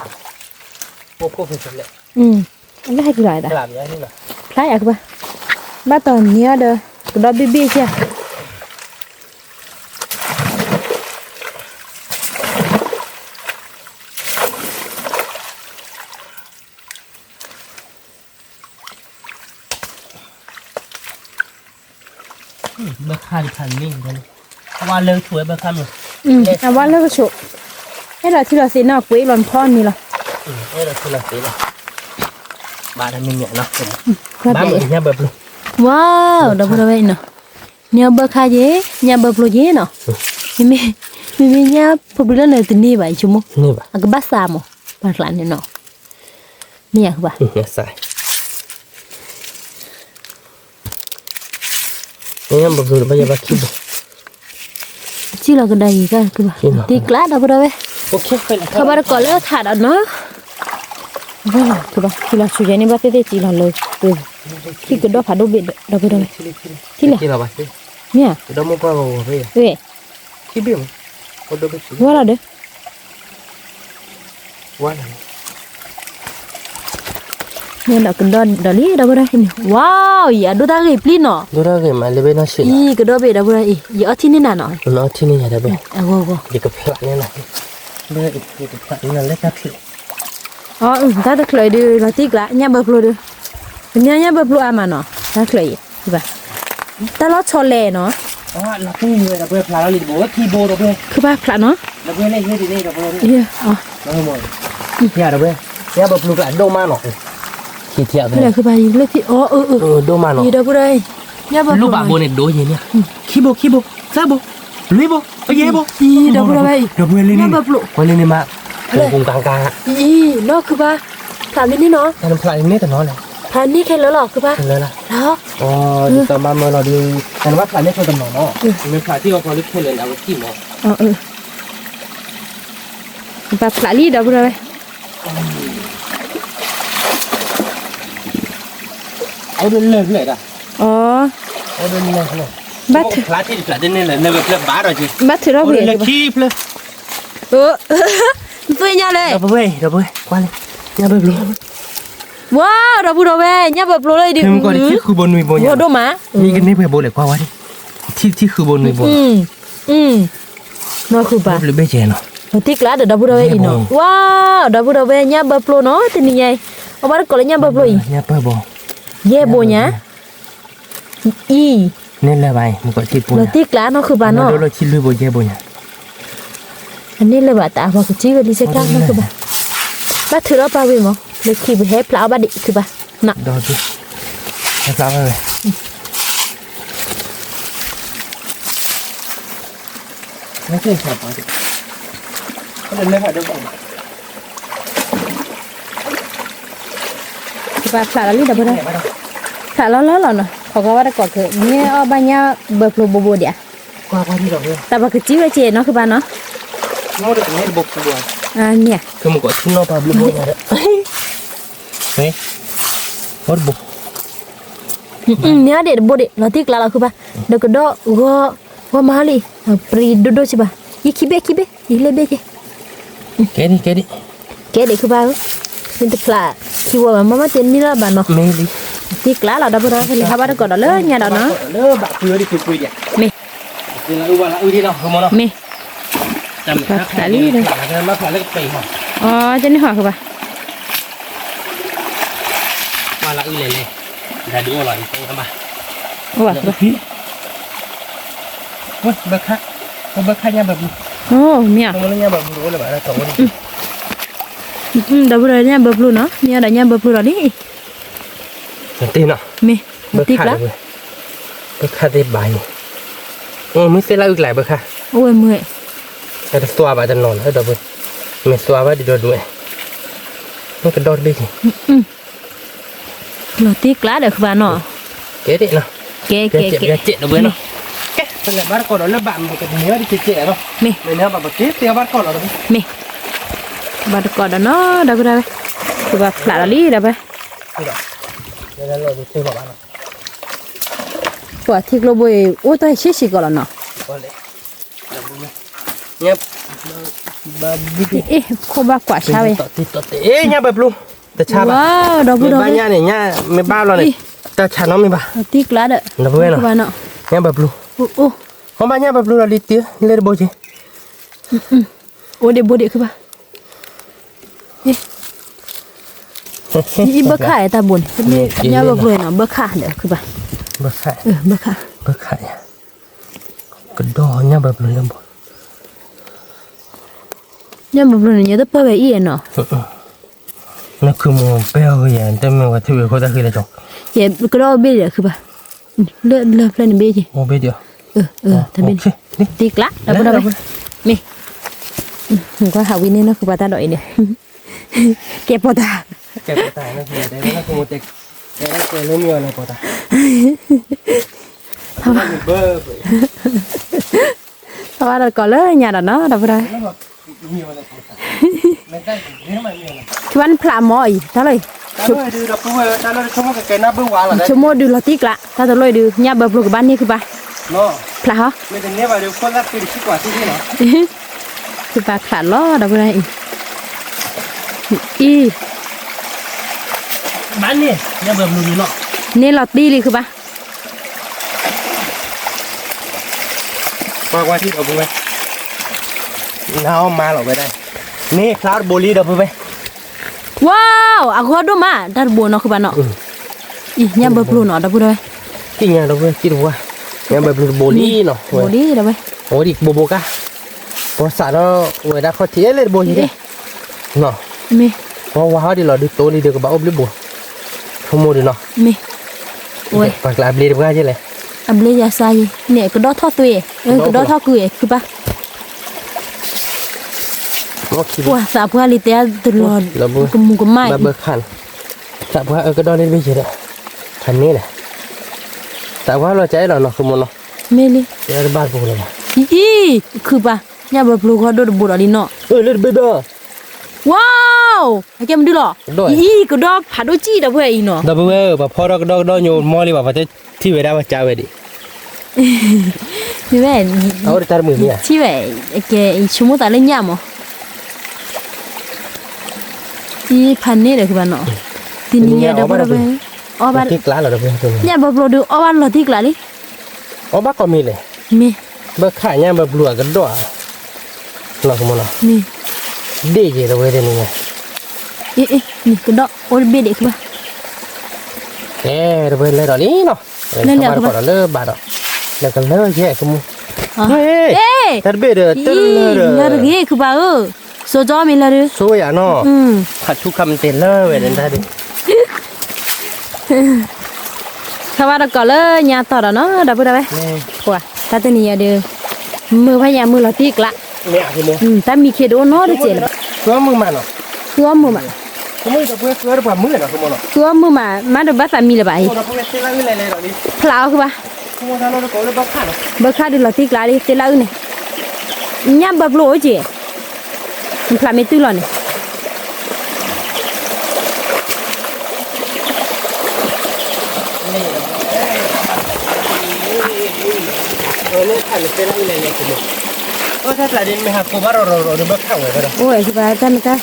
အမ့ၢ်ဟဲက့ၤလီၤ, ဖျါယၤကဘၣ်, ဘၣ်တီၤန့ၢ်အီၤဒီး ကဒီဘ့ၣ်ဘ့ၣ်ကၢ် ဘၣ်ခါဒံးခါန့ၣ်, အဝဲလၢကဆိးဘၣ်ခါမ့ၢ်, အဝဲလၢကဆိး, အဲၣ်ဒိးထံလီၤသ့ၣ်နီၢ်ကွ့လီၤနဖီန့ၣ်လီၤ, အဲၣ်ဒိးထံလီၤသ့ၣ်လီၤ, ဘၣ်တၢ်မ့ၢ်ညါနီၤ, ဘၣ်မ့ၢ်ညါဘၣ်ပျၢၤ, ဝါ, ဒီပုၢ်ဒီဝဲၢ်အံၤနီၤ, န့ၣ်အဘၢခါက့ၤ, ညၣ်ဘၢဖျိက့ၤနီၤ, မ့မ့ၢ်, မ့မ့ၢ်ညၣ်ဖိဖျိလၢနတန့ၢ်ဘၣ် ယဆိကမိၣ်, အကဘၣ်စးမး, ပှၤကျါန့ၣ်နီၤ, မ့ၢ်ယၤဃုဘၣ် ညၣ်ဘၢဖျိတဘၣ်ယဘၣ်ခံဘိ, စံၣ်လီၤကဒါက့ၤကဘၣ်, တ့ကျးဒီပုၢ်ဒီဝဲၢ်, ထီၣ်ဘၣ်တကိးလၢထးဒီးနီၤ, ကဘၣ် ထံလီၤဆူညါန့ၣ်ဘၣ်သ့ၣ်သ့ၣ်စံၣ်လီၤလၢ, ထံကဒီၣ်ဖးဒိၣ်ဘ့ၣ်ဒီပုၢ်ဒီဝဲၢ်, ထံလဲၣ်, မ့ၢ်ဧါ, ဝဲလီၤဒီး မ့ၢ်ဒီးကဒီၣ်ဒီးလံဒီပုၢ်ဒီဝဲၢ်န့ၣ်, ဝါ, ယအဒိၣ်တၢ်ဂ့ၢ်ပျံၤနီၤ, အံၤကဒီၣ်ဘ့ၣ်ဒီပုၢ်ဒီဝဲၢ်အံၤ ယအီထံန့ၢ်နၤနီၤ, အဂီၢ်ဂီၢ်, အတဖျးန့ၣ်လီၤ, တၢ်တချၢးအံၤဒုး လီၤတံၢ်ကျါ ညၣ်ဘၢဖျိဒီး, ပမ့ၢ်ညၣ်ဘၢဖျိအါမးနီၤ, တၢ်ချၢးအံၤ, တၢ်လီၤဆီလဲၣ်နီၤ, ဖျးလီၤလံတဘိ, ခံဘိဒီပုၢ်, ခုဘၣ်ဖျးနီၤ, ညၣ်ဘၢဖျိကျါဒိၣ်မးနီၤ, လၢခံ ဒိၣ်မးနီၤ, ယဒီပုၢ်ဒီဝဲၢ်အံၤ, ခံဘိ ခံဘိ သၢဘိ လွံၢ်ဘိ ယဲၢ်ဘိ, ညၣ်ဘၢဖျိ, ဝဲလံန့ၣ်မး, အံၤ နီၢ်ခုဘၣ်, ဖျးမ့ၢ်န့ၣ်နီၤ, ဖျးန့ၢ်ခဲလၢာ်လီၤ ခုဘၣ်, လီၤ, တမၤမၢလီၤဒီး, နဘၣ်ဖျးန့ၢ်ခဲတနီၤနီၤ, မ့ၢ်ဖျးထံၣ်အီၤခီလၢခဲလၢာ်န့ၣ် အဝဲထံၣ်မး, ပှၤဖျးလံဒီပုၢ်ဒီဝဲၢ် အအိၣ်ဒီးလၢၢ်ဖျၢၣ်ဒၣ်, အအိၣ်ဒီးလၢၢ်ဖျၢၣ်, ဘၣ်ထုး, ဘၣ်ထုးထီၣ်ဖျၢၣ်, သွ့ၣ်ညါလဲၣ်, ဒီပုၢ်ဝဲၢ်, ဒီပုၢ်ဝဲၢ်, ကွၢ်လံ, ညၣ်ဘၢဖျိ, ဝါ, ဒီပုၢ်ဒီဝဲၢ် ညၣ်ဘၢဖျိလၢအံၤဒုး, ဂီၢ်ဒိၣ်မး, မ့ၢ်ကန့ၢ်ဖဲဘိလဲၣ်ကွၢ်ဝဲ, ထံၣ်ဃုာ်ဘိနွံဘိ, နီၢ်ခုဘၣ်, တံၢ်ကျါဒီးဒီပုၢ်ဒီဝဲၢ်အံၤနီၤ, ဝါ, ဒီပုၢ်ဒီဝဲၢ် ညၣ်ဘၢဖျိနီၤ တနံၤညါအံၤ, အဝဲတကိးလၢညၣ်ဘၢဖျိအံၤ, ယဲၢ်ဘိညါ, အံၤ, လီၤတံၢ်ကျါနီၢ်ခုဘၣ်နီၤ, အန့ၢ်လၢၤဘၣ်တၢ်အပှၤကစံၣ်ဝဲလံဆဲးကျါနီၢ်ခုဘၣ်, ဘၣ်ထုးထီၣ်ပာ်ဝံၤမး, လၢခံပဟဲဖျးအီၣ်ဘၣ်ဒံးခုဘၣ်, ပှၤဖျးလီၤလံဒီပုၢ်ဒီဝဲၢ်, ဖျးလီၤလီၤလီၤနီၤ, ခီကီဘၣ်တကိးက့ၤ မ့ၢ်အီၣ်ဘၣ်ညၣ်ဘၢဖျိဘိဘိဒံးဧါ, တၢ်ပှၤကစံၣ်ဝဲက့ၤနီၢ်ခုဘၣ်နီၤ, မ့ၢ်ဧါ, မ့ၢ်အီၣ်ဒံးတဘိဒံး လီၤတံၢ်ကျါလီၤခုဘၣ်, ဒီးကဒီးဂီၤ, ဂီၤမၤလံ, ပြံဒိၣ်ဒိၣ်စ့ၢ်ဘၣ်, ယခံဘ့ၣ်ခံဘ့ၣ် ယလဲၣ်ဘ့ၣ်က့ၤ, ကဲဒံးခုဘၣ်ဧၢ, မ့ၢ်တဖျးခံဝီဘၣ် မ့ၢ်မ့ၢ်တန့ၢ်လၢၤဘၣ်နီၤ, တံၢ်ကျါလီၤဒီပုၢ်ဒီဝဲၢ် ဖဲန့ၣ်ဟးဘၣ်တကိးဒီးလၢညါဒီးနီၤ, မ့ၢ်, ပှၤဖျးလံ, အီ ကန့ၢ်ဟီၣ်ခုဘၣ် ဘၢခါ, ဘၢခါညၣ်ဘၢဖျိ, မ့ၢ်ဧါ, ဒီပုၢ်ဒီဝဲၢ် ညၣ်ဘၢဖျိနီၤ မ့ၢ်ဒီးညၣ်ဘၢဖျိဒီးလံ, မ့ၢ်, ဘၢခါသ့ၣ်ဘၣ်အံၤ, မ့ၢ်သ့ၣ်လၢအုၣ်ကျါဘၢခါ, အိၣ်ဝဲမုၢ်, တသွါဘၣ်တနီၤလၢဒီပုၢ်, မ့ၢ်သွါဘၣ်ဒ်ဒီဒူၣ်, မ့ၢ်ကဒီတဘ့ၣ်က့ၤ လီၤတံၢ်ကျါဒီးခုဘၣ်နီၤ, ကဲ, ကဲ, ကဲ, မ့ၢ်, ဘၣ်တကိးဒီးနီၤ ဒီပုၢ်ဒီဝဲၢ်, ပှၤထံကျိဘိအံၤ အိၣ်တၢ်ဆံးဆံးကီးလီၤနီၤ, အ့ၣ် ခိၣ်ဘၣ်ကွၢ်ဆါဝဲ, ညၣ်ဘၢဖျိ, တဆါဘၣ်, ဒီပုၢ်ဒီဝဲၢ်, မ့ၢ်ဘၣ်ညၣ်န့ၣ် မ့ၢ်ဘၣ်လီၤန့ၣ်, တၢ်ဆါနီတမံၤဘၣ်, တံၢ်ကျါဒီး, ညၣ်ဘၢဖျိ, အိၣ်ဘၣ်ညၣ်ဘၢဖျိဒီးလံတံၢ် လၢတဘိက့ၤ အိၣ်ဒံးဘိဒံးခုဘၣ်, ဘၢခါတၢ်ဘိန့ၣ်, ညၣ်ဘၢဖျိနီၤ ဘၢခါဒီးခုဘၣ်, ဘၢခါ, ဘၢခါ, ကဒီးညၣ်ဘၢဖျိလၢဘိ, ညၣ်ဘၢဖျိန့ၣ် ညၣ်တပၢၢ်ဝဲအံၤနီၤ, နခုမူပဲအဂ့ၤယၤ တမ့ၢ်ဝဲထူဝဲခိၣ်တၢ်ဃံလၢကီ, ယကဒီးဘ့ၣ်ဒီးခုဘၣ် လၢ လၢဖျၢၣ်န့ၣ်ဘ့ၣ်က့ၤ, တၢ်ဘ့ၣ်န့ၣ်, တံကျး ဒီပုၢ်ဒီဝဲၢ်, မ့ၢ်, ကွၢ်ဟးဝံၤန့ၣ်နီၢ်ဃုာ်ပှၤတၢ်ဒိးအံၤန့ၣ်, ကဲပီၤတၢ်, ကဲပီၤတၢ်, ထီၣ်ဘၣ်တကိးလၢညါဒီးနီၤ ဒီပုၢ်ဒီဝဲၢ် ခံဘၣ်နဖျးမီၤအံၤ တၢ်လီၢ်အံၤ, ဆိကမိၣ်ဒုးလီၤတံကျး တၢ်တလီၢ်အံၤဒုး ညၣ်ဘၢပျိၤကဘၣ်န့ၢ်ခုဘၣ်, ဖျးဟီ, ခုဘၣ်ဖျးလီၤ ဒီပုၢ်ဒီဝဲၢ်အံၤ, အံၤ, န့ၢ်လီၤတံလံခုဘၣ် ကွၢ်ကွၢ်ထံၣ်ဒီပုၢ်ဝဲၢ်, နအီၣ်မါလီၤဝဲဒၣ်, န့ၣ်ဖျါတဘိလံဒီပုၢ်ဝဲၢ်, ဝါ, အဂီၢ်ဒိၣ်မး တၢ်တဘိနီၢ်ဃုာ်ဘၣ်နီၤ, အံၤ ညၣ်ဘၢပျိၤနီၤ ဒီပုၢ်ဒီဝဲၢ်, ထံၣ်ညါဒီပုၢ်ဝဲၢ် ထံၣ်တဝါ, ညၣ်ဘၢပျိၤတဘိလံနီၤ, တဘိလံဒီပုၢ်ဝဲၢ်, အဝဲဒၣ်ဘိဘိကါ, ပှၤစးထီၣ်ဝဲဒၣ်ခီၣ်ထံးလၢတဘိယံၤ, မ့ၢ်, ပှၤဝါဟီဒ်လီၤဒုးတိလံဒီးကဘၣ်အိၣ်ဘျုးဘိ, ဆိကမိၣ်ဒုးနီၤ, မ့ၢ်, ဝဲ, ပှၤကျါအဘျ့တပှၢ်ကလဲၣ်, အဘျ့ယၤစါယံၤ န့ၣ် ကဒီၣ်ထီၣ်သွံၣ်, ကဒီၣ်ထီၣ်ကွံာ် ခုဘၣ် ပှၤသးပှၢ်လံတဲတလီၤ, ကမူၤကမၣ်, သးပှၢ်အကဒီၣ်လၢတဘ့ၣ်ယဲဒီး, ဖးန့ၣ်လဲၣ်, သးပှၢ်လီၤကအဲၣ်လီၤနီၤ ဃုမီၤနီၤ, မ့ၢ်လံ, တဘၣ်တဘိလၢၤဘၣ်, အံၤ, ခုဘၣ်, ညၣ်ဘၢပျိၤဂီၢ်ဒိၣ်တဘိဒီးလံနီၤ, လၢတဘ့ၣ်ဒီး, ဝါ, အကဲမနုၤလီၤ, အံၤ ကဒီၣ်ဖးဒိၣ်ကံၣ်ဒီပုၢ်ဝဲၢ်အံၤနီၤ, ဒီပုၢ်ဝဲၢ်ဧၢ ပှၤဖီထီၣ်ကဒီၣ်ကဒီၣ်ညိမီလံဘၣ် ပှၤတထံၣ်ဝဲဒၣ်ပှၤကါဝဲဒံး မ့ၢ်ဝဲ, အအိၣ်ဒီးတၢ်တမုာ်မ့ၢ်ဧါ, ထံၣ်ဝဲ, ကဲ ဆိကမိၣ်သးလၢညၣ်မး, အံၤဖးန့ၣ်ဒီးခုဘၣ်နီၤ, တနံၤညါဒီပုၢ်ဒီဝဲၢ်, အီၣ်ဘၣ်, ညၣ်ဘၢပျိၤဒုးအီၣ်ဘၣ်လီၤတံကျးလံ, အီၣ်ဘၣ်ကိးမံၤလဲၣ်, မ့ၢ်, ဘၢခးညၣ်ဘၢပျိၤအကဒီၣ်ဧါ, လီၤကမီၤနီၤ, မ့ၢ်, ဒ့ၣ်ယဲဒီပုၢ်ဝဲၢ်တနံၤညါ, အ့ၣ်အ့ၣ် ကဒီၣ်အိၣ်တဘ့ၣ်ဒံးခုဘၣ် ကဲ တဝဲလဲၤဒီးလံနီၤ, လဲၤလၢဘၣ်ဒီးလၢဘၣ်ဒီး, လဲၤကလၢယဲကမူ, တၢ်တဘ့ၣ်ဒီး တလၢဒီး လၢတဂ့ၤခုဘၣ်ဧၢ, စိကၠီမ့ၢ်လၢဒုး, ဆိဝဲယၤနီၤ, ခးဆူခးမတ့ၢ်လၢဝဲဒၣ်ဒုး, ထီၣ်ဘၣ်တကိးလၢညါတီၢ်ဒီးနီၤ ဒီပုၢ်ဒီဝဲၢ်, ပှၤ တၢ်တနံၤညါဒုး, မုာ်ဖဲညါမုာ်လီၤတံကျး, တၢ်မံခ့ဒိၣ်နီတစဲးလၢၤဘၣ်, ဃုအီၣ်မုာ်မးနီၤ, ဃုအီၣ်မုာ်မး, ဃုအီၣ်မုာ်မး မ့တဘၣ်သးမံလၢၤဘၣ်အံၤ, ဖျးအီၤဃုဘၣ်, ဘၢခါဒုးလီၤတံကျးလံ သ့လၢအုၣ်န့ၣ်, ညၣ်ဘၢပျိၤအိၣ်က့ၤ, နဖျးမ့ၢ်တုၤလီၤန့ၣ် အိၣ်ဝဲကဘၣ်တၢ်နတၢ်,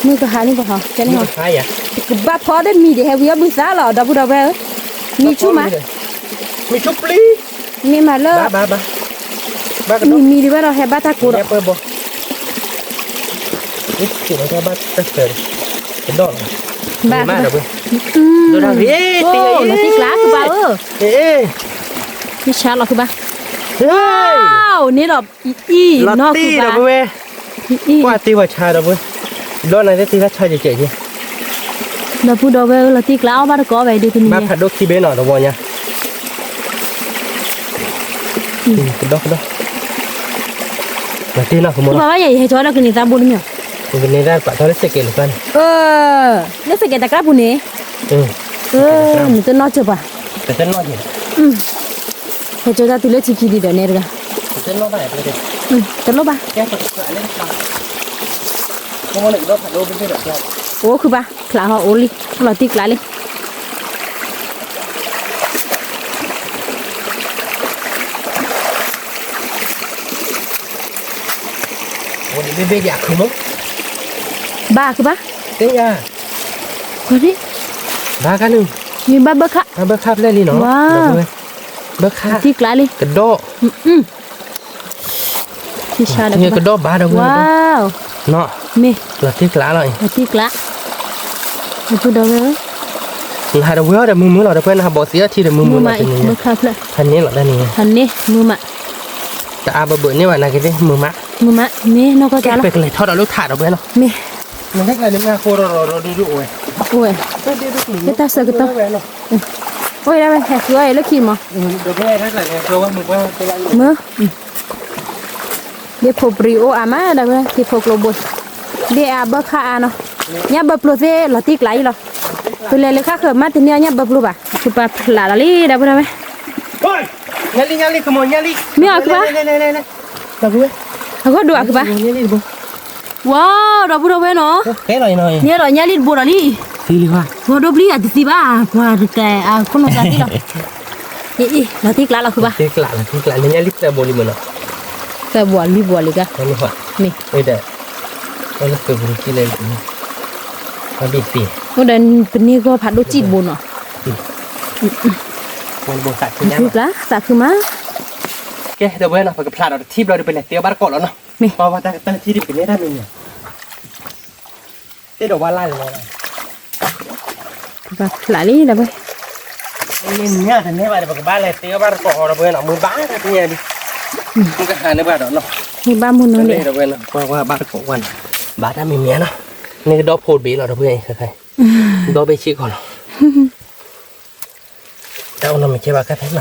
မုၢ်ကဟးန့ၣ်ပဟီ, ကဲန့ၣ်ဟီ, ကဘၣ်ဖီဒီးမံၤဒံး ဟဲဝံၤအီၣ်ဘုသးလီၤ ဒီပုၢ်ဒီဝဲၢ်ဧၢ, မံၤဆူၣ်မး, မံၤဆူၣ်ပျံၤ, မ့ၢ်မးလၢ, မံၤမံၤဒံးဘၣ်ဒီးဟဲဘၣ်တၢ်ကိးဒီး, ဘၣ်, လီၤတံကျးကဘၣ်ဧၢ, မ့ၢ်ဆါလီၤကဘၣ်, န့ၣ်ဒီး အံၤ လီၤတံၢ်ဒီးပဝဲ, ကွၢ်တ့ၢ်ပှၤဆါဒီးပဝဲ, ဒီးနၤသ့ၣ်တံၢ်ဘၣ်ဆါကဲးကဲး, ဒီပုၢ်ဒီဝဲၢ်ဧၢ လီၤတံၢ်ကျါအီၣ်ဘၣ်တကိးဝဲဒ်တနံၤညါ, ဘၣ်ဖးဒိၣ်ခံဘ့ၣ်နီၤ တဝီညါ, ကဒီကဒီ, လီၤတံၢ်နီၤ ကမီၤ, ဘၣ်ဘၣ်ယဲ ယဟဲကၠီဒီးကန့ၢ်သးဘိတမံၤ, ကန့ၢ်သးပာ်ထီၣ်လၢစဲးကဲးလၢ်န့ၣ်, လၢစဲးကဲးတၢ်ကြၢးပူၤန့ၣ်, နတနီၢ်စၢၤပှၤ, ဟဲကၠီတၢ်တုၤလၢထံခံဒံးဒီးနဲတဂၤ, တလိၣ်ဘၣ်, အိၣ်ခုဘၣ် ဖျးဟီၣ်အိၣ်လံ လီၤတံၢ်ကျါလံ, ဘၣ်ခုဘၣ်, ဘၣ်ခါန့ၣ်, မ့ၢ်ဘၣ်ဘၢခါ, ဘၣ်ဘၢခါဖျဲၣ်လံနီၤ, ဘၢခါ, တံၢ်ကျါလံ, ကဒီး, ကဒီးဘၣ်ဒီးဝဲ, မ့ၢ်, လီၤတံၢ်ကျါလီၤ, လီၤတံၢ်ကျါ, ဒီပုၢ်ဒီဝဲၢ်, နဟးဒီးဝဲအီၤဒီးမုာ်မုာ်လီၤ ဒီးဖဲနဟးဘီးသံအထံဒီးမုာ်မုာ်လီၤ, ဘၢခါဖျဲၣ်, ဖဲန့ၣ်လီၤတၢ်န့ၣ်, ဖဲန့ၣ်မုာ်မး, တအါဘၢဘၢန့ၢ်ဘၣ်နာ်က့ၤသ့ၣ် မုာ်မး, မုာ်မး, မ့ၢ်နီၢ်ကီၢ်ကၢ်လီၤ, ပကလဲၤထီၣ်ဒီးလၢထးဒီးဝဲလီၤ, မ့ၢ်, မ့ၢ်တၢ်ဆၢကတီၢ်, တၢ်ဆၢကတီၢ်, အိၣ်ဒၣ်ဝဲ ဟဲဃုအီၣ်အံၤလၢခံမး, မ့ၢ် ဒ့ဖိပရံၤအိၣ်အါမးဒၣ်ဝဲ ဒ့ဖိကျိဘိ, ဒ့အဘၢခါအါနီၤ, ညၣ်ဘၢပျိသ့ၣ်လီၤတံၢ်ကျးအံၤလီၤ, ပလဲၤလၢခါဃၢၤမးတနံၤအညၣ်ဘၢပျိဘၣ်, ခုပာ်ဖျးလီၤလံဒၣ်ဝဲဒၣ်ဝဲ, မ့ၢ်အီၤခုပာ်, အဂီၢ်ဒိၣ်အခုပာ် ဝါ ဒီပုၢ်ဒီဝဲၢ်နီၤ, န့ၣ်ဒီးညၣ်လံၣ်တဘိဒီးလံ, ဝါဒိၣ်ပျံၤအတသံဘၣ်, ပှၤတကဲ အခိၣ်နူာ်သးသံလီၤ, အံၤ လီၤတံၢ်ကျးလီၤခုဘၣ်, သၢဘိလံမ့ၢ်နီၤ, သၢဘိလွံၢ်ဘိလံကါ, မ့ၢ် အိၣ်ဒီးပန့ၢ်ဂီၢ်ဖးဒိၣ်စံၣ်တဘိနီၤ, သးခုမး, ကဲ ဒီပုၢ်ဝဲၢ်နီၤ ပကဖျးဒီးတထံၣ်ဘျီဒီး ပလဲၤတဲအီၤဘၣ်တကိးလီၤနီၤ, မ့ၢ် ပှၤတၢ်ကတၢၢ်ထံၣ်ဒ်ပကန့ၢ်တၢ်မံၤမံၤ သ့ၣ်ဒီးဝါလၢ်လီၤ, ပကဖျးလံဒီပုၢ်ဝဲၢ်, မ့ၢ်ညၣ်တန့ၢ်ဘၣ်ဒီး ပကဘၣ်လဲၤတဲအီၤဘၣ်တကိးဒီပုၢ်ဝဲၢ်နီၤ, မုၢ်ဘၣ်တၢ်တညါဒံး, မုၢ်ကဟါန့ၢ်ဘၣ်ဒီးနီၤ, မုၢ်ဘၣ်မုၢ်နီၤန့ၣ်, ဒီပုၢ်ဝဲၢ်နီၤ ကွၢ်ကွၢ်ဘၣ်တကိးဝဲနီၤ, ဘၣ်တၢ်မံၤမံၤနီၤ, န့ၣ်ကဒီဖိတဘ့ၣ်လီၤ ဒီပုၢ်ဝဲၢ်, ဒီဘ့ၣ်ဆံးကီးလီၤ, တၢ်အိၣ်နီၤမ့ၢ်ကဲဘၣ်ခါဖဲနီၤ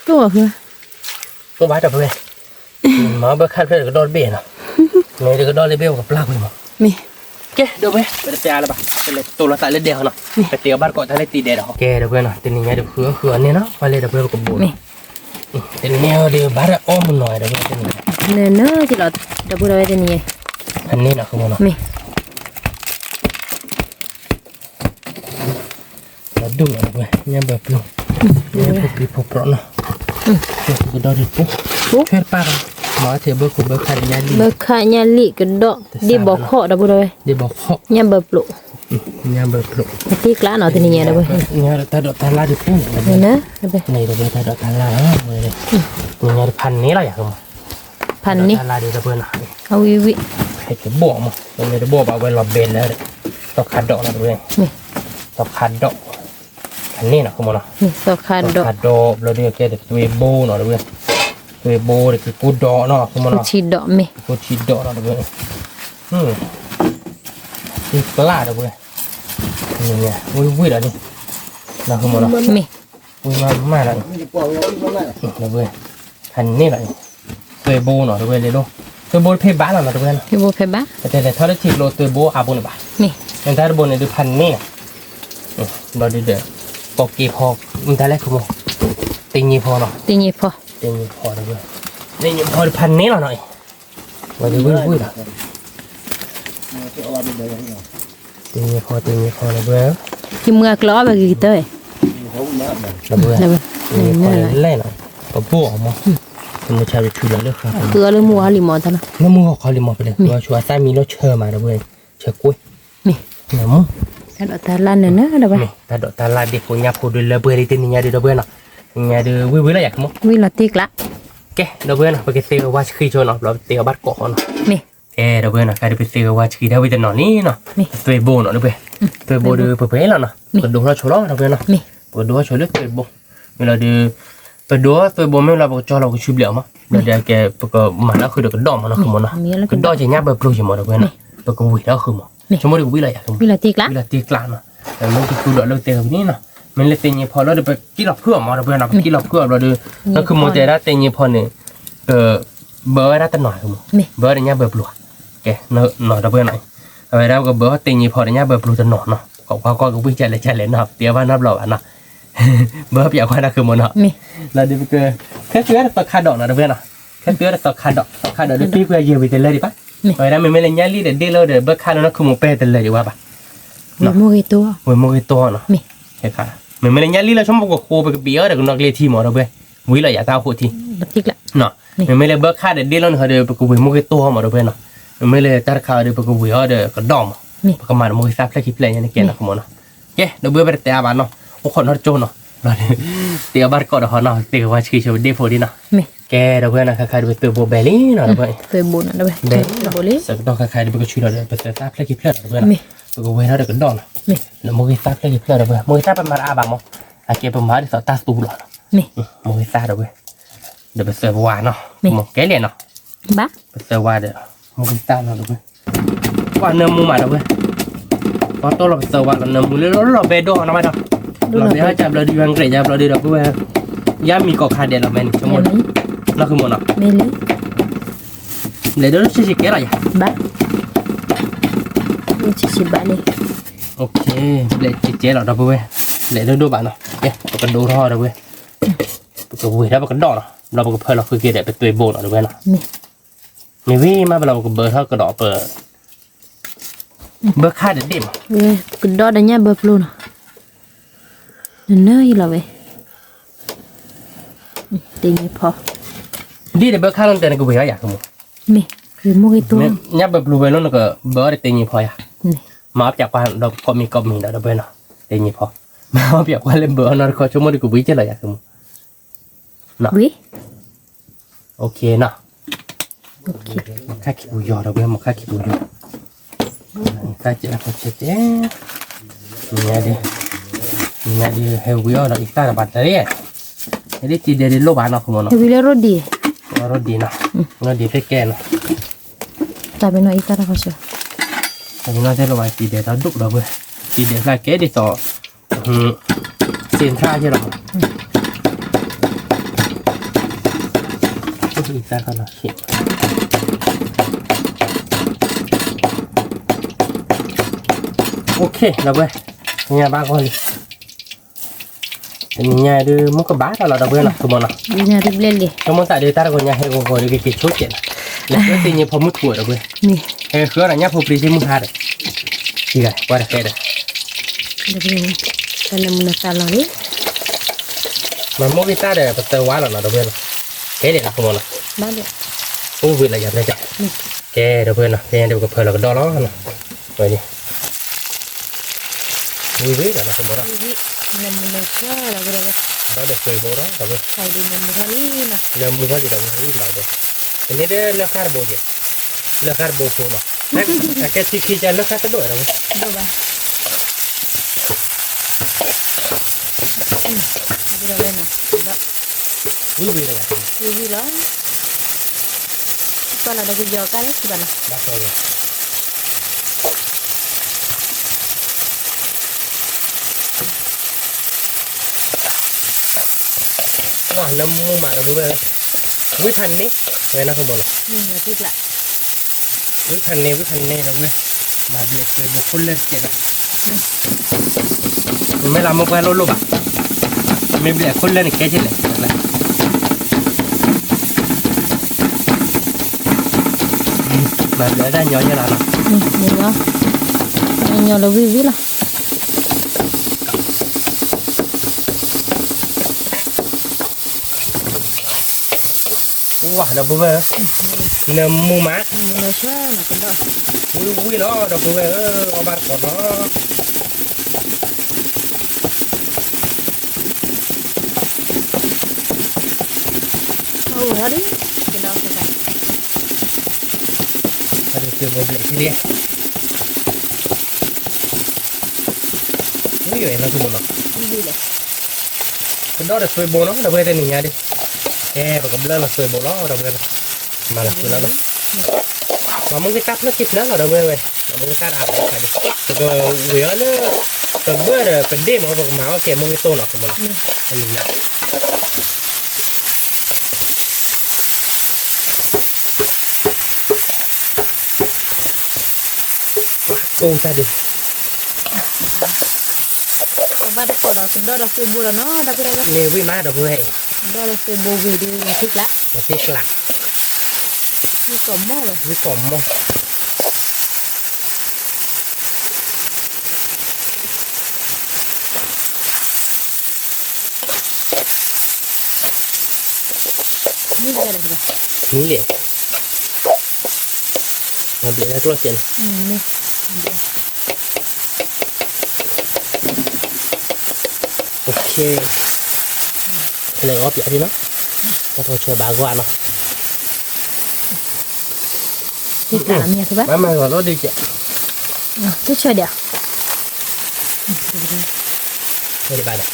အိၣ်ဘၣ်ဒီပုၢ်ဝဲၢ်, မ့ၢ်ဘၢခါတဖျၢၣ်တကဒီၣ်တဘ့ၣ်နီၤ, မ့ၢ်တကဒီၣ်လၢဘ့ၣ်ပကပျၢ်ကွံာ်မး, မ့ၢ် ကဲ ဒီပုၢ်ဝဲၢ် ပတတဲအါလၢၤဘၣ်, ပလဲၤတိၢ်လီၤသးလၢဒဲးအီၤနီၤ, ပတဲအီၤဘၣ်တကိးတၢ်လၢတံၤဒဲးဒီး, ကဲ ဒီပုၢ်ဝဲၢ်နီၤ တနံၤညါဒီးဃုအီၣ်ဃုအီန့ၣ်နီၤ, ပှၤလဲၤဒီပုၢ်ဝဲၢ်ပကဘိးနီၤ, တနံၤညါဒီးဘၣ်တၢ်အီၣ်မနီၤ ဒီပုၢ်ဝဲၢ်, နနၢ်က့ၤလီၤ ဒီပုၢ်ဝဲၢ်တနံၤညါ, အန့ၣ်နီၤ မ့ၢ် ဒီးဒူၣ်လီၤ ဒီပုၢ်ဝဲၢ် ညၣ်ဘၢပျိ, ညၣ်ဖိပံဖိပြီးနီၤ, ကဒီးဒ်ပူ, ထွဲတပၢ်ဒီး, မၤအီၣ်ထဲဘၢခိၣ်ဘၢခါဒီးညၣ်လံၣ်, ဘၢခါညၣ်လံၣ်ကဒီး, ဒ့ဘီခီၣ် ဒီပုၢ်ဝဲၢ်, ဒ့ဘီခီၣ်, ညၣ်ဘၢပျိ, ညၣ်ဘၢပျိ, တံၢ်ကျးနီၤ တနံၤညါ ဒီပုၢ်ဝဲၢ်, တၢ်ဒိးတၢ်လၢ်ဒ်ပူ, တၢ်ဒိးတၢ်လၢ်ဒီး တနံၤညါဒီးဖးန့ၢ်လီၤယၤကမး, ဖးန့ၢ်, တၢ်လၢ်ဒ် ဒီပုၢ်ဝဲၢ်နီၤ, အဝံၤဝံၤ, ဖဲတဘိၣ်မး တမ့ၢ်တဘိၣ်ဘၣ် ဝဲလီၤဘဲလၢ, သီခါဒီးနီၤ ဒီပုၢ်ဝဲၢ်, သီခါဒီး, ဖးန့ၢ်နီၤ ကမးနီၤ, သီခါဒီး, သီခါဒီးဘျီဒီးကဲတသွ့ဘိနီၤ ဒီပုၢ်ဝဲၢ်, သွ့ဘိဒီးက့ၤကိၢ်ဒီးနီၤ ကမးနီၤ, ကိၢ်ထံဒီးမ့ၢ်, ကိၢ်ထံဒီးနီၤ ဒီပုၢ်ဝဲၢ်, တံၢ်ကျး ဒီပုၢ်ဝဲၢ်, ဝံၤဝံၤဒီးန့ၣ်, နီၤ ကမးနီၤ, မ့ၢ် ဝံၤမးမးဒီး, ဒီပုၢ်ဝဲၢ်, ဖးန့ၢ်လီၤ, သွ့ဘိနီၤ ဒီပုၢ်ဝဲၢ် လ့ဒိၣ်, သွ့ဘိတဖ့ဘၣ်လီၤနီၤ ဒီပုၢ်ဝဲၢ်နီၤ, တလဲၤထီၣ်လၢထံကျိသွ့ဘိအါဘိန့ၣ်ဘၣ်, မ့ၢ်တၢ်တဘိန့ၣ်ဒုးဖးန့ၢ်လီၤ, ဘျီဒုးဒီး, ကိးက့ၤဖီ, မတၤလဲၣ် ကမး, တ့ညံဖီနီၤ, တ့ညံဖီ, တ့ညံဖီ ဒီပုၢ်ဝဲၢ်, တ့ညံဖီဒီးဖးန့ၢ်လီၤနီၤ, ဝံၤဝံၤဒီး တ့ညံဖီ တ့ညံဖီ ဒီပုၢ်ဝဲၢ်, ယမုၢ်အကျီအီၣ်ဘၣ်ဂ့ၤကတၢၢ်, ဒီပုၢ်ဝဲၢ်, တ့ညံဖီလဲၣ်နီၤ, ပဘိၣ်အီၤမး, ပမုၢ်ဆါတထူလီၤလၢဃာ်, ဃုအီၣ်လၢမုၢ်အီၤလံမးတၢ်နီၤ, လၢမုၢ်ဟီၣ်ခီလံမး ပလဲၤဃုအီၣ်ဆိအသၣ်မံလီၤဆၢမး ဒီပုၢ်ဝဲၢ်, ဆၢကွ့, မ့ၢ်, တၢ်ဒိးတၢ်လၢ်နၢၤနၢၤ ဒီပုၢ်ဝဲၢ်, တၢ်ဒိးတၢ်လၢ်ဒ့ဖိညၣ်ဖိဒုးလၢပှဲၤလံတနံၤညါဒုး ဒီပုၢ်ဝဲၢ်နီၤ, တနံၤညါဒုး ဝံၤဝံၤလီၤယၤ ကမး, ဝံၤလီၤတံၢ်ကျး ကဲ ဒီပုၢ်ဝဲၢ်နီၤ ပကသ့ဝဲဆှံဆိနီၤ ဘျီပသ့ဝဲဘၣ်တကိးဃီနီၤ, မ့ၢ်, ကဲ ဒီပုၢ်ဝဲၢ်နီၤ ကဲဒုးပသ့ဝဲဆှံဒၣ်ဝံၤတနီၤန့ၣ်နီၤ, သွ့ဘိနီၤ ဒီပုၢ်ဝဲၢ်, သွ့ဘိဒီးပပှဲၤလီၤနီၤ, ပကဒိးထီၣ်ဆိလီၤ ဒီပုၢ်ဝဲၢ်နီၤ, ပကဒိးထီၣ်ဆိလၢသွ့ဘိ, မ့ၢ်လီၤဒီး, ပဒိးသွ့ဘိမ့ၢ်လီၤ ပကကၠီလီၤ ပကဆူဘျဲးအီၤမး, ဘျီဒီးကဲ ပကမၤလၢဃုာ်ဒီးကဒီးမးနီၤ ကမးနီၤ, ကဒီးက့ၤညၣ်ဘၢပျိက့ၤမး ဒီပုၢ်ဝဲၢ်နီၤ, ပကဝံၤဒီးဃုာ်မး, ဆိကမိၣ်ဒီးကဝံၤလီၤယၤ ဝံၤလီၤတံၢ်ကျးနီၤ, မ့ၢ်ကသူဒီးလၢတဲကပနံၤနီၤ, မ့ၢ်လၢသ့ၣ်ညံဖီလီၤဒီး ပကံၣ်လီၤဖုအီၤမး ဒီပုၢ်ဝဲၢ်နီၤ, ပကံၣ်လီၤဖုအီၤဘျီဒီး, လၢခုမ့ၢ်တဲဒၣ်သ့ၣ်ညံဖီန့ၣ်, က, ဘၢဝဲဒၣ်တနီၤ ကမး, ဘၢဝဲဒီးညၣ်ဘၢပျိဧါ, ကဲ, နီၤ ဒီပုၢ်ဝဲၢ်နီၤ, အဝဲဒၣ်ပကဘၢသ့ၣ်ညံဖီဒီးညၣ်ဘၢပျိတနီၤနီၤ, ကွၢ်ကွၢ်ကဝံၤကလဲၣ်ကလဲၣ်နီၤ ပတဲဘၣ်နီတဘျီဘၣ်နီၤ ဘၢပျးကွၢ်နီၤ ကမးနီၤ, လီၤဒီးပက, ခဲသုဝဲဒၣ်သီခါဒီးနီၤ ဒီပုၢ်ဝဲၢ်နီၤ, ခဲသုဝဲဒၣ်သီခါဒီး သီခါဒီးဒီးသံကွံာ်ယဲၢ်ဝံၤတလၢဒံးဘၣ်, အဝဲဒၣ်မ့မ့ၢ်လၢညၣ်လံၣ်ဒီးဒ့ၣ်လၢဒီး ဘၢခါလၢနီၤ ခုမ့ၢ်ပဲတလၢဒံးဝဲဘၣ်, ဝံၤမိၢ်ဂ့ၤတိၢ်နီၤ, မ့ၢ်မ့မ့ၢ်လၢညၣ်လံၣ်လၢဆိကမိၣ်ပကဃိပကပံာ်အီၤဒီးကနီၣ်ကလ့ထံမး ဒီပုၢ်ဝဲၢ်, ဝံၤလီၤယၤတၢ်အိၣ်ဃိထံ မ့မ့ၢ်လၢဘၢခါဒီးဒ့ၣ်လၢန့ၣ်ဟီဒီး ပကဝံၤမိၢ်ဂ့ၤတိၢ်မး ဒီပုၢ်ဝဲၢ်နီၤ, မ့မ့ၢ်လၢတၢ်တခါဒီး ပကဝံၤအီၤဒီးကဒီးမး, ပကမၤဒီးမိၢ်ဂ့ၤသၣ်ဖျၢၣ်ခံဖျၢၣ်ညါန့ၣ်ကဲနီၤ ကမးနီၤ, ကဲ ဒီပုၢ်ဝဲၢ် ပတတဲအါဘၣ်နီၤ, အိၣ်ခိးနီတကၠိနီၤ, ဘျီဒီး, တ့အီၤဘၣ်တကိးဒီးဟီနီၤ သ့ၣ်ကဝါဆှံဆိဒ့ၣ်ဖိဒံးနီၤ, ကဲ ဒီပုၢ်ဝဲၢ်နီၤ ခဲခါဒီးပသွ့ဘိဘဲလံနီၤ ဒီပုၢ်ဝဲၢ်, ဘဲလံ, ဆၢကတီၢ်ခဲခါဒီး ပကဆှံလီၤဒီး ပသၢသၣ်ဖျၢၣ်ခံဖျၢၣ်နီၤ ဒီပုၢ်ဝဲၢ်နီၤ, ပကဝဲၤထီၣ်ဒီးကဒီးနီၤ, လၢမိၢ်ဂ့ၤသၣ်ဖျၢၣ်ခံဖျၢၣ် ဒီပုၢ်ဝဲၢ်, မိၢ်ဂ့ၤသၣ်ပမၤတအါဘၣ်မး, အကဲပမၤဒ်သိးတၢ်သူလီၤနီၤ, မိၢ်ဂ့ၤသၣ် ဒီပုၢ်ဝဲၢ်, ဒီးပသၢဝါနီၤ, ကဲလဲၣ်နီၤ, ပသၢဝါဒီး, မိၢ်ဂ့ၤသၣ်နီၤ ဒီပုၢ်ဝဲၢ်, ကွၢ်နၢမူမး ဒီပုၢ်ဝဲၢ်, ပှၤတီလီၤပသၢဝါလီၤ နၢမူလၢလီၤဘဲဒိၣ်နီၤဘၣ်ဒီး, လီၤဘဲဟီၣ်ကၢဘျီဒုး ဝဲကရဲးကၢဘျီဒုးဒီပုၢ်ဝဲၢ်, ယါမံၤကီၢ်ခါဒဲးလီၤဘဲန့ၣ် ဆိကမိၣ်, လီၤဃုာ်မ့ၢ်နီၤ, မ့ၢ်လံ, ဘျဲၣ်ဒိၣ်ဆံးဆံးကဲလီၤယၤ, ဘၣ်, ဆံးဆံးဘၣ်လံ, ဘျဲၣ်ကဲလီၤဒီပုၢ်ဝဲၢ်, ဘျဲၣ်ဒိၣ်ဒိၣ်ဘၣ်နီၤ, ပကဒိထီၣ်ဒီပုၢ်ဝဲၢ်, ပကဝ့ၤထီၣ်ပကဒီးနီၤ, ဘျီပကဖၢလီၤဃုာ်က့ၤဒီး ပသွ့ဘိနီၤဒီပုၢ်ဝဲၢ်နီၤ, မ့ၢ်ဝံၤမး ပလီၤပကဘၢထီၣ်ကဒီးပ ဘၢခါတဒ့ၣ်မး, ကဒီးဒီးညၣ်ဘၢဖျိနီၤ, နနၢ်ယံလီၤဝဲ, တ့ညံဖီ, ဒ့ၣ်တဘၢခါလီၤ နတဲနကဝံၤအီၤယၤကမိၣ်, မ့ၢ်ဝံၤမိၢ်ဂ့ၤတိ, ညၣ်ဘၢဖျိဝဲလီၤ နကဘၢအီၤတ့ညံဖီယၤ, မၤအီၣ်ပၠးကွၢ်ဒီးကိးမံၤကိးမံၤဒီး ဒီပုၢ်ဝဲၢ်နီၤ, တ့ညံဖီ, မၤအီၣ်ပၠးကွၢ်လၢဘၢအီၤနီတခီ ဆိကမိၣ်ဒီးကဝံၤကဲလီၤယၤကမိၣ် ဝံၤ, မခါခံပူၤယီၤဒီပုၢ်ဝဲၢ် မခါခံပူၤယီၤ, ခါကဲးလၢခီဆဲးကဲး, ညါဒ်, ညါဒ်ဟဲဝံၤအီၤဒီးအံသၣ်တဘၣ်တရ့, ဟဲဒ်တံၤဒဲးဒ်လိၣ်ဘၣ်နီၤ ကမိၣ်နီၤ, ဟဲဝံၤလၢရိဒံၣ်, ရိဒံၣ်နီၤ, ရိဒံၣ်သ့ၣ်ကဲနီၤ, တၢ်ပ့ၤနီၣ်အံသၣ်တခီဆဲး, တၢ်ပ့ၤနီၣ်သ့ၣ်လီၤဘၣ် တံၤဒဲးတၢ်ဒိၣ်ဒီပုၢ်ဝဲၢ်, တံၤဒဲးသၣ်ကဲဒ်သိး စ့ထါယဲလီၤ, တၢ်လီၤ, OK ဒီပုၢ်ဝဲၢ်, ညါဘၣ်ဂီၢ်လံ, တနံၤညါဒုး မုၢ်ကဘၣ်တၢ်လီၤဒီပုၢ်ဝဲၢ်နီၤ ကမိၣ်နီၤ, ဆိကမိၣ်သးဒုး တၢ်တဂီၤညါဟဲဂီၤဂီၤဒုး ကက့ၤဆိကဲးနီၤ, လဲၤဃုတ့ညံဖီမုၢ်ထူၣ်ဒီပုၢ်ဝဲၢ်, ဟဲဃုအီၤဒီးညၣ်ဖိပြံစ့မုၢ်ဟါဒီး, ထံဂၤကွၢ်တဃဲဒီး တၢ်နၢမူနသးလီၤလံ, မၤမိၢ်ဂံၢ်သၣ်ဒီး ပသၢဝါလီၤနီၤ ဒီပုၢ်ဝဲၢ်နီၤ, ကဲဒ်နီၤ ကမိၣ်နီၤ, အိၣ်ဝံၤလီၤယၤဖျဲၣ်ကၠီ, ကဲဒီပုၢ်ဝဲၢ်နီၤ ဖဲညါဒုး ပကဖၢလီၤကဒီးလီၤနီၤ, ဝဲန့ၣ် ဝံၤဝံၤလီၤနီၤ ကမိၣ်နီၤ, နၢမူနဆၢလီၤဝဲဒီး, ဒီးသွ့ဘိဒီး ဒီပုၢ်ဝဲၢ်, နၢမူထီၣ်လံဒီးဝံၤလီၤဒီး, တမ့ၢ်ဒၣ်လၢဃၢ်တဘိက့ၤ, လၢဃၢ်တဘိဖိနီၤ, အကဲထံခံကဲလၢဃၢ်တဒိၣ်ဒီပုၢ်ဝဲၢ်, ဒိၣ်ဘၣ် ဝံၤဝံၤလီၤ, ဝံၤဝံၤလီၤ, ကွၢ်လီၤဒီးကယီၤကါလၢခံဘၣ်နီၤ, နၢမူမးဒီပုၢ်ဝဲၢ်, ဝံဖးန့ၢ်, ဝဲနီၤ ကမိၣ်နီၤ, ဝံဖးန့ၢ် ဝံဖးန့ၢ်ဒီပုၢ်ဝဲၢ်, မၤဘျဲၣ်သွ့ဘိခိၣ်လၢာ်တကဲးဒီး မ့ၢ်လၢမိၢ်ပှၢ်လိၣ်လိၣ်ဘၣ်, မ့ၢ်ဘျဲၣ်ခိၣ်လၢာ်န့ၣ်ကဲကဲလဲၣ်, မၤဘျဲၣ်တၢ်ညီယဲလီၤနီၤ, ညီလၢဝံၤဝံၤလီၤ. ဝါ ဒီပုၢ်ဝဲၢ်, နၢမူမး, ဝံၤဝံၤလီၤ ဒီပုၢ်ဝဲၢ်ဧၢ, အီၣ်ဘၣ်တကိးနီၤ. အိၣ်ဝဲဒၣ်, ကဒီးစ့ၢ်ကီး, ကဒီးစ့ၢ်ကီးဘျဲၣ်ထံလံ, ဝံၤဝဲလီၤ ဒီပုၢ်ဝဲၢ်နီၤ, ကဒီးဒီးသွ့ဘိနီၤ ဒီပုၢ်ဝဲၢ် တနံၤညါဒ်, ကဲ ပကဘျၢလီၤသွ့ဘိလီၤ ဒီပုၢ်ဝဲၢ်, မၤလီၤသွ့လီၤ, မၤမိၢ်ဂံၢ်တၢ်ဖျၢၣ်ခံဖျၢၣ်လီၤ ဒီပုၢ်ဝဲၢ်, မၤမိၢ်ဂံၢ်တၢ်ဒီးအါဘၣ်ခါဒ်, ပကဝ့ၤအီၤလၢ ပဘၢၣ်ဒီးပဒ့ၣ်မး ပကမၤအီၣ်ကဲမိၢ်ဂံၢ်သိနီၤ တနံၤညါ ကိၢ်တၢ်ဒုး, ဘၣ်တကိးဒီး ကဒီးဒီးသွ့ဘိလီၤနီၤ ဒီပုၢ်ဝဲၢ်, မ့ၢ်ဝံၤမး ဒီပုၢ်ဝဲၢ်, ကဒီးဒီးသွ့ဘိဝံၤဒုး နထံကျါ, နထံကျါ, ဝံၤကိးမီၢ်ဝဲ, ဝံၤကိးမီၢ် မံလဲၣ်, မံလဲၣ်, မၤဘျဲၣ်လၢကျီၢ်စဲးနီၤ, လဲၤအီၣ်ပၠးဒ်နီၤ, တၢ်ထီၣ်ဆၢဘၣ်ဂီၢ်နီၤ, ဘၣ်မၤဂီၤလီၤဒုးကဲ, တဆၢဒံး ဘၣ်ဒီး,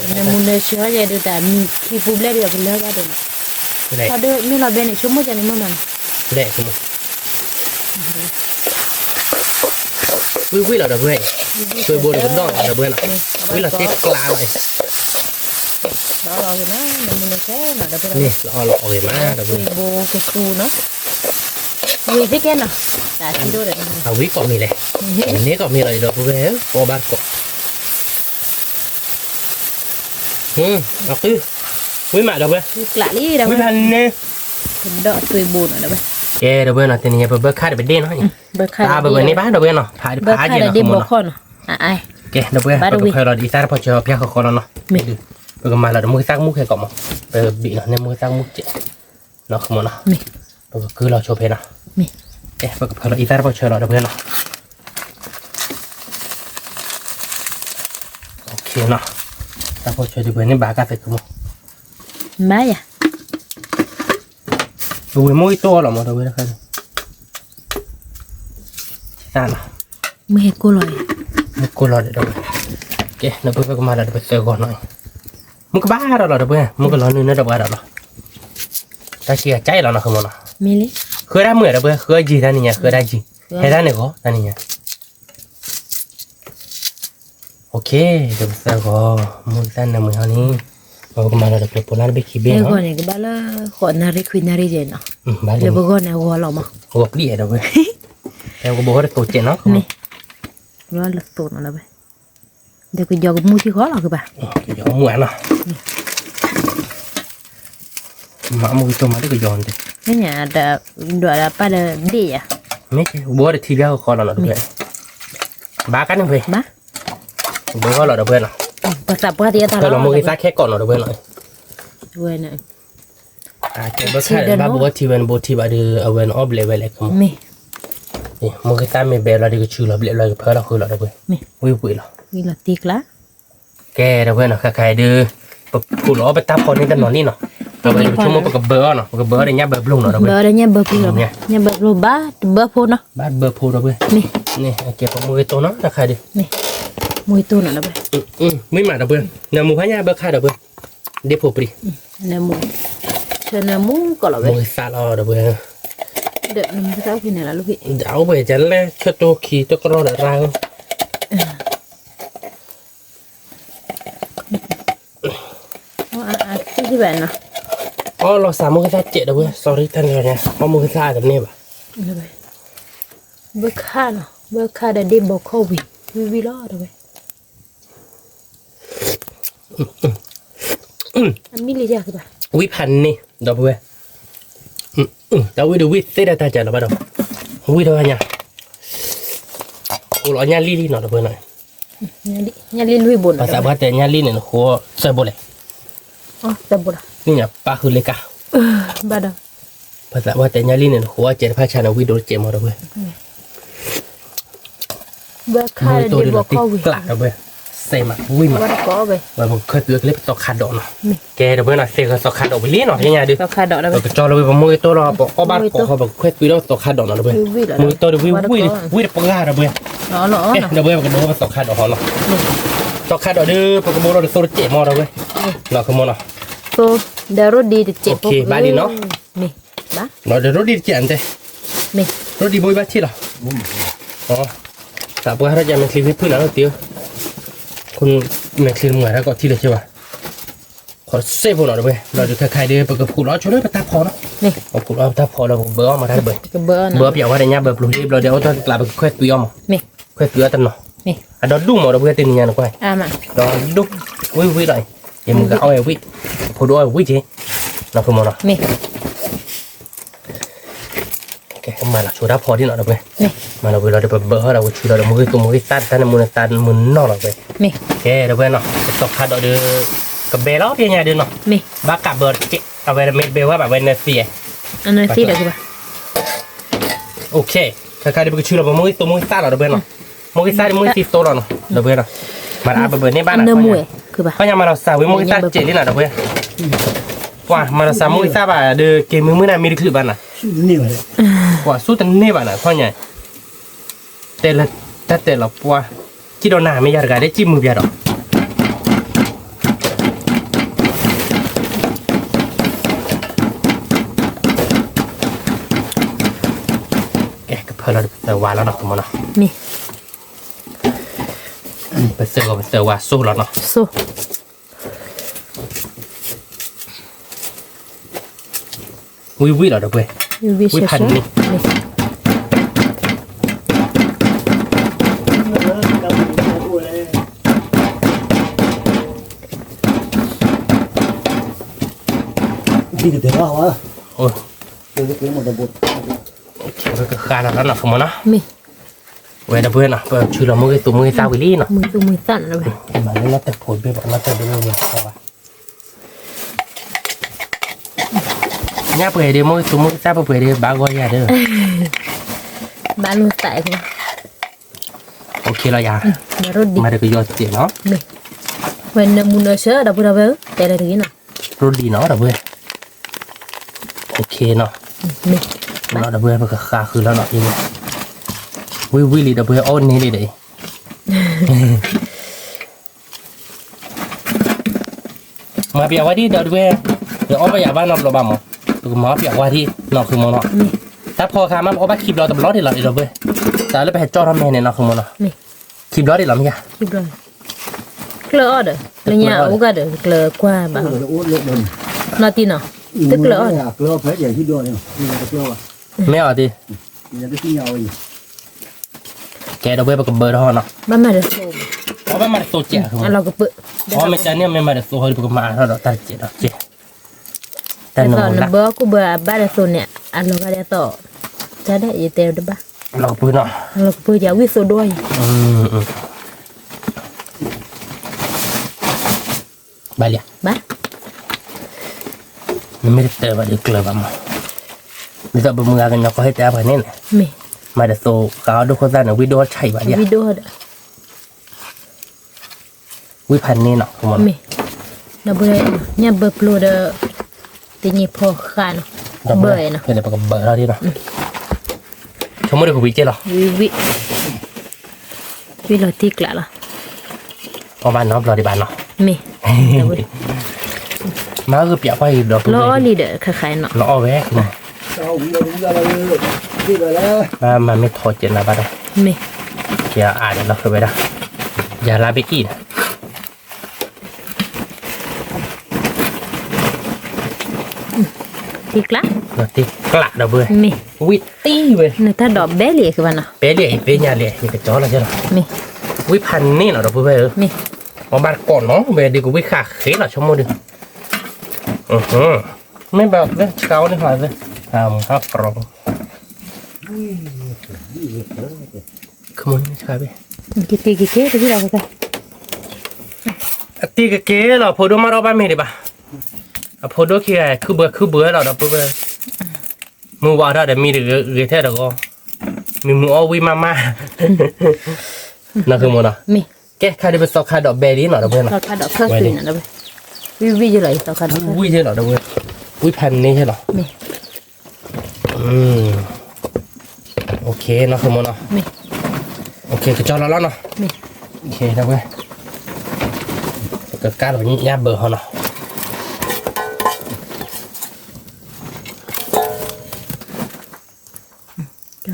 နၢမူနၢဆၢယဲဒုး တၢ်မံၤခံပူၤဘျဲၣ်ဒုး ပလၢဘၣ်ဒိးနီၤ, ခီဒုးမ့ၢ်လီၤဘဲန့ၣ် ဆိကမိၣ်ကန့ၣ်မ့ၢ်မးနီၤ, လဲၣ်ဆိကမိၣ် ဝံၣ်ဝံၣ်လီၤဒီပုၢ်ဝဲၢ်, သွ့ဘိဒီးကဒီၣ်လီၤဒီပုၢ်ဝဲၢ်နီၤ, ဝံၣ်လီၤတ့ကျါလီၤအံၤ, လီၤအီၣ်လီၤအီၣ်ဂ့ၤမးဒီပုၢ်ဝဲၢ်, သွ့ဘိကသူနီၤ, ဝံၣ်သ့ကဲနီၤ, အဝံၣ်ကိးမံၤလဲၣ်, န့ၢ်ကိးမံၤလီၤအံၤဒီပုၢ်ဝဲၢ်ဧၢ, အီၣ်ဘၣ်တကိး အီၣ်ကု, ဝံၣ်မးဒီပုၢ်ဝဲၢ်, ဝံၣ်ဖးန့ၣ်, ကဲဒီပုၢ်ဝဲၢ်နီၤ, တနံၤညါပဘၢခၣ်ဒီးပဒ့ၣ်နီၤ, တၢ်ဘၢဘၢန့ၢ်ဘၣ်ဒီပုၢ်ဝဲၢ်နီၤ, ဖးဖးယဲၢ်နီၤ, ကဲဒီပုၢ်ဝဲၢ် ပကဖၢလီၤဒီးအံသၣ်တဖီၣ်ဆၢအီၤဖၠါဃီဃီလီၤနီၤ, ပကမၤလီၤဒီးမုၢ်သၣ်ကမူၣ်ခဲကိးမး, ပဘံးနီၤန့ၢ်မုၢ်သၣ်ကမူၣ်ကဲး နီၤ, ပကကုလီၤဆိဖဲနီၤ, ပကဖၢလီၤအံသၣ်တဖီၣ်ဆၢလီၤဒီပုၢ်ဝဲၢ်နီၤ, တၢ်ဖီၣ်ဆၢဒီပုၢ်ဝဲၢ်န့ၣ်ဘၣ်ကသးကမူၣ်, မၤယၤ ပဝဲမုၢ်အံၤတိၢ်အီၤလီၤမးဒီပုၢ်ဝဲၢ်တခါ, သၣ်နီၤ, မုၢ်ဟဲကိၢ်လီၤ, မုၢ်ကိၢ်လီၤဒီပုၢ်ဝဲၢ်, ကဲဒီပုၢ်ဝဲၢ်ပကမၤလီၤဒီးပသၢဂီၤနီၤ, မုၢ်ကဘၣ်ဒီးလီၤဒီပုၢ်ဝဲၢ်, မုၢ်ကလီၤနုာ်နၢ်ဒီးပှၤဒီးလီၤ, တၢ်ဆံးအကါအံၤလီၤနီၤ ဃုမီၤနီၤ, ဃုဒၣ်မုာ်ဒီပုၢ်ဝဲၢ်, ဃုအီၣ်ယံာ်တၢ်နံၤညါ, ဃုဒၣ်ယံာ်, ဟဲဒၣ်န့ၣ်ဂီၤတၢ်နံၤညါ OK, ဒီးပသၢဂီၤ, မုၢ်သၣ်နၢမုၢ်ဟီန့ၣ်, ပကမၤလီၤဒီးကျိဖိလါတဘ့ၣ်ခံဘ့ၣ်နီၤ, ဂီၤန့ၣ်ကဘၣ်လၢဃိးနၣ်ရံၣ်ခွံနၣ်ရံၣ်ယဲနီၤ, လၢပဂီၢ်န့ၣ်ဂီၤလီၤမး, ဂီၤပျံၤဒီပုၢ်ဝဲၢ်, ပကဘိးထီၣ်တသိးစဲးနီၤ, လၢသိးနီၤလၢဝဲ, ဒီးကယီၤကမူၣ်ထံဃီလီၤကဘၣ်, ကယီၤမူၣ်နီၤ, မၤမူၣ်ကတိၤမၤတကယီၤန့ၣ်, မ့ၢ်ညါ, ဒွးဒၣ်ပၢ်ဒီးဒ့ၣ်ယၤ, မ့ၢ်ဘိးတထံဖၠါဃီဃီလီၤနီၤဒီပုၢ်ဝဲၢ်, ဘၣ်ကါန့ၣ်ဖဲ ဘၣ် ဘၢဂီၢ်လီၤဒီပုၢ်ဝဲၢ်နီၤ, ပသးပှၢ်တယါသးလီၤ, မုၢ်ဂ့ၤသၣ်ခဲကိးနီၤဒီပုၢ်ဝဲၢ်နီၤ, ဝဲန့ၣ်, ဘၢခါဘၣ်ဘိးထံဝဲန့ၣ် ဘိးထံဘၣ်ဒီး အဝဲန့ၣ်အီၣ်ဘျဲးဝဲလဲၣ်, မ့ၢ်, မုၢ်ဂ့ၤသၣ်မ့ၢ်ဘဲဘျီဒီး ကဆူလီၤဘျဲးဘျီကဖၢလီၤဃုာ်လီၤဒီပုၢ်ဝဲၢ်, ဝံၣ်ဝံၣ်လီၤ, ဝံၣ်လီၤတ့ကျါ ကဲဒီပုၢ်ဝဲၢ်နီၤ, ခါခါအံၤဒီး ပဖုးလီၤအီၣ်ပတၢ်ဖီန့ၣ်တနီၤလံနီၤ, အဝဲဆိကမိၣ်ပကဘၢအီၤနီၤ, ပကဘၢအီၤဒီးညၣ်ဘၢဖျိနီၤဒီပုၢ်ဝဲၢ်, ညၣ်ဘၢဖျိဘၣ်တဘၢဖိနီၤ, ဘၣ်တဘၢဖိဒီပုၢ်ဝဲၢ်, န့ၣ် ကဲပမုၢ်ဂ့ၤတိၢ်နီၤ တခါဒီး, မုၢ်ဂ့ၤတိၢ်နီၤဒီပုၢ်ဝဲၢ်, မ့ၢ်မးဒီပုၢ်ဝဲၢ်, နၢမူဖးညါဘၢခါဒီပုၢ်ဝဲၢ်, ဒ့ၣ်ဖိပျံၤ, နၢမူ, ဆၢနၢမူကီးလီၤဝဲ, မုၢ်ဂ့ၤသၣ်လီၤဒီပုၢ်ဝဲၢ်, ဒီးနၢမူသၣ်ဖဲန့ၣ်လီၤလၢဖဲ, ဒ်အိၣ်ဝဲယလဲၤဆၢတိခံတကရီဒီးရၢ်ဧၢ အီၣ်လီၤစးမုၢ်ဂ့ၤသၣ်စဲးဒီပုၢ်ဝဲၢ်, sorry တၢ်န့ၣ်လီၤညါ, အီၣ်မုၢ်ဂ့ၤသၣ်အတန့ၢ်ဘၣ်, ဘၢခါနီၤ, ဘၢခါဒီးဒ့ၣ်ဘီခီၣ်ဝံၤ, ဝံၣ်ဝံၣ်လီၤဒီပုၢ်ဝဲၢ်, အမံၤလံယၤကဘၣ်, ဝံၣ်ဖးန့ၢ်ဒီပုၢ်ဝဲၢ်, တၢ်ဝံၣ်ဒီးဝံၣ်သ့တၢ်တၢ်ကၢ်လီၤဘၣ်ဒီး, ဝံၣ်ဒီးညါ, အိၣ်လီၤညၣ်လံၣ်လံနီၤဒီပုၢ်ဝဲၢ်နီၤ, ညၣ်လံၣ်လွံၢ်ဘိနီၤ, ပှၤသးပှၢ်တဲညၣ်လံၣ်န့ၣ် နဃိသၢဘိလဲၣ်, သၢဘိလီၤ, န့ၣ်ညါပၣ်ဃုာ်လၢကါ, ဘၣ်ဒီး, ပှၤသးပှၢ်တဲညၣ်လံၣ်န့ၣ် နဃိအီၣ်စဲးတဖၣ်ဆါန့ၣ် ဝံၣ်ဒိၣ်တစဲးမးဒီပုၢ်ဝဲၢ် ဘၢခါဒီးဒ့ၣ်ဘီခီၣ်ဝံၤ, ကျးဒီပုၢ်ဝဲၢ်, စဲးမး ဝံၣ်မး, ဝဲပကခွဲးသွံၣ်အီၤကလ့ပသီခါဒီးနီၤ, ကဲဒီပုၢ်ဝဲၢ်နီၤ သ့ၣ်ဂၢၢ်သီခါဒီးဝံၤလံနီၤ ကဲညါဒီး, ပကကၠီလီၤဝံၤပမုၢ်ဂ့ၤတိၢ်လီၤ ပအီၣ်ဘၣ်တကိးဃီ ပကခွဲးသွံၣ်ဒီးသီခါဒီးနီၤဒီပုၢ်ဝဲၢ်, မုၢ်ဂ့ၤတိၢ်ဒီးဝံၣ်ဝံၣ်လံ ဝံၣ်တပှၢ်ဒီပုၢ်ဝဲၢ်, ဒီပုၢ်ဝဲၢ်ပကဒိးပသီခါဒီးဟီနီၤ, သီခါဒီးဒီး ပကဘိးလီၤဒီးသိတစဲးမးဒီပုၢ်ဝဲၢ်, နီၤကမီၤနီၤ, သိဒီးရိဒံတစဲးဖိ, ဘၣ်လံနီၤ ဒီးရိဒံတစဲးအတဲ, ရိဒံဘိဘၣ်ထံၣ်လီၤ, သးပှၢ်ထီၣ်ကမဲာ်ချံဖုၣ်နၤလီၤတံၢ်, မဲာ်ချံမုၢ်တၢ်ကီးထံၣ်လၢၤဘၣ်, ခီစဲးဖိနီၤဒီပုၢ်ဝဲၢ်, ဘျီဒီးခဲခါအံၤဒီး ပကဖုးလီၤဆိလၢပတၢ်ဖီနီၤ, ပဖုးလီၤပတၢ်ဖီလီၤ ပကဘၢအီၣ်မးတၢ်တဘၢ, ဘၢပျးဝဲဒီးညၣ်ဘၢပျိၤလံ ဘျီဒီးအိၣ်တၢ်တကျး ပကခွဲးသွံၣ်အီၣ်မး, ခွဲးသွံၣ်အီၣ်တနီၤ, အဒီဒူၣ်မးဒီပုၢ်ဝဲၢ်တနံၤညါန့ၣ်ကွၢ်, ဒီဒူၣ်, ဝံၣ်ဝံၣ်လီၤ, ယမုၢ်ဂၤအီၣ်ဝံၣ်, ဖိဒိၣ်အီၣ်ဝံၣ်က့ၤ, နီၤဖုမီၤနီၤ ကဲ မၤလီၤဆိတၢ်ဖီဒ်နီၤဒီပုၢ်ဝဲၢ်, မၤလီၤဝံၤလီၤဒီး ပဘၢအီၣ်ဒီးဝဲဆူလီၤဒီး မုၢ်ဂ့ၤသူမုၢ်ဂ့ၤသၣ်တၢ်န့ၣ် မုၢ်နသးမုၢ်နီၢ်လီၤဝဲ, ကဲဒီပုၢ်ဝဲၢ်နီၤ ပသီခါဒီးဒီး ကဘဲလီၤပျဲညါဒီးနီၤ, ဘၣ်ကးဘၢတကဲး အဝဲမ့ၢ်တဘဲဝဲဘၣ်ဝဲနသံ, နသံဒီးကဘၣ်, ခဲခါဒီး ပကဆူလီၤပမုၢ်ဂ့ၤသူမုၢ်ဂ့ၤသၣ်လီၤဒီပုၢ်ဝဲၢ်နီၤ, မုၢ်ဂ့ၤသၣ်ဒီးမုၢ်ဂ့ၤသံသိလီၤနီၤ ဒီပုၢ်ဝဲၢ်နီၤ, မၤတအါဘၢဘၢန့ၢ်ဘၣ်နၤ, ခီညါမၤလီၤစးဝံၤ မုၢ်ဂ့ၤသၣ်စဲးလံနီၤဒီပုၢ်ဝဲၢ် ပှၤမၤလီၤစးမုၢ်ဂ့ၤသၣ်ဘၣ်ဒီး က့ၤမုာ်မုာ်နၤမ့ၢ်တချုးဘၣ်နၤ, ပှၤဆူတန့ၢ်ဘၣ်နၤ ခီညါ, တဲလၢတၢ်တဲလီၤပှၤ, ကံၣ်ဒီးနၤမ့ၢ်ယၤတဂၤဒ်ကံၣ်မုာ်ပျဲဒီး, ကဲ ကဖၢလီၤတသၢဝါလီၤနီၤ ကမီၤနီၤ, မ့ၢ် ပသၢဂီၤပသၢဝါစိၢ်လီၤနီၤ. ဝံၣ်ဝံၣ်လီၤဒီပုၢ်ဝဲၢ်, ဝံၣ်ဖးန့ၣ်, ပကဃါလီၤနီၤ မ့ၢ်နီၤ. ဝဲဒီပုၢ်ဝဲၢ်နီၤ ပဆူလီၤမိၢ်ဂ့ၤသူမိၢ်ဂ့ၤသၣ်ဝံၤလံနီၤ. မ့ၢ်သူမိၢ်ဂ့ၤသၣ်နီၤ မ့ၢ်လီၤတဖိးဘ့ၣ်ဘၣ် လီၤတဒၢဝဲဘၣ်. ညၣ်ပှဲၤဒ့ မိၢ်ဂ့ၤသူမိၢ်ဂ့ၤသၣ်ပှဲၤဒ့ ဘၣ်ဂီၢ်ယၤဒီး ဘၣ်လိာ်သးအံၤ OK လီၤယၤ, မၤတကယီၤစဲးနီၤ. ဝဲနၢမူနၢဆၢဒီပုၢ်ဝဲၢ်ဧၢ တဲလၢတဂ့ၤနီၤ. ရိဒံနီၤဒီပုၢ်ဝဲၢ်, OK နီၤ. ဒီပုၢ်ဝဲၢ် ပကဃါဃုာ်လီၤနီၤ. ဝံၣ်ဝံၣ်လံဒီပုၢ်ဝဲၢ် အီၣ်န့ၢ်လံဒီး မၤပျးဝဲဒ်ဒီပုၢ်ဝဲၢ်, ယအီၣ်ဘၣ်ယၤဘၣ်နီတဘျီဘၣ်မး, ပကမၤအီၣ်ပျးဝဲဒ်နီၤ ဃုမးနီၤ. တၢ်ဖီခါမး ပအီၣ်ဘၣ်ခံဘျီတဘျီဒံးလီၤဒီပုၢ်ဝဲၢ်, တၢ်လၢပဟဲကၠီထီၣ်မဲာ်န့ၣ်နီၤ ဃုမးနီၤ. ခံဘျီဒံးလီၤမ့ၢ်ဧါ. ကျၢၢ်အီၣ်ဒီး လၢညါအိၣ်ဂၤဒီး ကျၢၢ်ကွၢ်ဘၣ်, နီၢ်တံၢ်နီၤ, တကျၢၢ်အီၣ်, မ့ၢ်အီၤတံၢ်, ကဲဒီပုၢ်ဝဲၢ် ပကဘၢထီၣ်နီၤ. ဘၣ်မၤတသိး, ဘၣ်မၤတသိးကဲး, အလီၤကပၢၢ်, အမ့ၢ်တၢ်န့ၣ် မ့ၢ်မၤတသိးဟီဒီး ပကမၤထီၣ်ဒီးတၢ်တကဲးဒီးကဲး, တၢ်နဘၣ်ဒီးသိးန့ၣ် အလီၤဂာ်ဒ်သိး, တၢ်ဒၣ်ယတဲတဘၣ်, လီၤကပၢၢ်နီၤ, လီၤကပၢၢ်ယၤဝံၣ်သိးဒိၣ်အံၤ ဘၣ်လံ, ဘၣ်, နမ့ၢ်တတၢၢ်ဘၣ်ဒီးကျၢၢ်ဘၣ်မး, ဒ်သိးပမုၢ်ဂၤကညီကီၢ်ဟ့ၣ်တဲအါပှၤန့ၣ်န့ၣ်, မၤတသိးဃာ်အီၣ်ဒိၣ်ခိၣ်သၣ်န့ၣ် ဝံၣ်ဒိၣ်အီၣ်ဆါအံၤဘၣ်ဒ်, ဝံၣ်ဒိၣ်ဒီး ဝံၣ်ဖးန့ၢ်နီၤ, မ့ၢ်, ဒီပုၢ်ဝဲၢ်, ညၣ်ဘၢဖျိဒီး တညိးဖီဃာ်နီၤ, ဘၢနီၤ, ဖဲန့ၣ်ပကဘၢထီၣ်ဒ်နီၤ, ဆိကမိၣ်ဒီးကဝံၤကဲလီၤ, ဝံၤ, ဝံၤလီၤတံၢ်ကျးလီၤ, အီၣ်ဘၣ်နီတဘျီဒံးဘၣ်နီၤ, မ့ၢ်, မၤအုၣ်ကပျးကွၢ်အံၤဒီး လီၤအီၣ်လံဒီးခါခါနီၤ, လီၤအီၣ်ဝဲ, မၤမ့ၢ်ထီၣ်ကဲနၤဘၣ်ဒီး, မ့ၢ်, ကဲအါဒီးလီၤဃဲဝဲဒၣ်, ယၤလါဘ့ၣ်အံၤဒီး တံၢ်ကျး, တံၢ်ကျးဒီပုၢ်ဝဲၢ်, မ့ၢ်, ဝံၣ်တံၢ်ဝဲ, နတၢ်ဒိးဘဲလံ, ဘဲလံ, ယသ့ၣ်ညါလံ, ယကကၠီလီၤကဲလီၤ, မ့ၢ်, ဝံၣ်ဖးန့ၢ်နီၤဒီပုၢ်ဝဲၢ်ဧၢ, မ့ၢ်, အီၣ်ဘၣ်တကိးနီၤ, ဝဲဒုးကဝံၣ်ဃာ်ဃ့လီၤ ဆိကမိၣ်ဒီး, မ့ၢ်ဘၣ်ဝဲဆှါဝဲန့ၣ်ဃာ်ဝဲ, ဟးကရီ, ခမူန့ၣ်ဆှါဘၣ်, အတံၢ်ကက့ၤလီၤ, ဖိဒိၣ်မးဒီးဘၣ်မ့ၢ်ဒံးဘၣ်, အဖိဒိၣ်ခံဂၤ ခုဘှဲခုဘှဲလီၤဒီပုၢ်ဝဲၢ်, မုၢ်ဝါထီၣ်ဒီးမံတဂ့ၤထဲတဂီၤ, မံမုၢ်အီၣ်ဝံၣ်မးမး, နီၢ်ဃုမးနီၤ, ကဲခါဒုးပသီခါဒီးဘဲလံနီၤဒီပုၢ်ဝဲၢ်နီၤ, ဝံၣ်ဝံၣ်ယလီၤ, ဝံၣ်ယလီၤဒီပုၢ်ဝဲၢ်, ဝံၣ်ဖးန့ၢ်ယလီၤ, မ့ၢ် OK နီၢ်ဃုမးနီၤ, မ့ၢ်, OK ကကၠီလီၤလီၤနီၤ, မ့ၢ်, OK ဒီပုၢ်ဝဲၢ်, ပကကါလီၤညၣ်ဘၢဟီနီၤ, ညၣ်ဘၢလံ, ည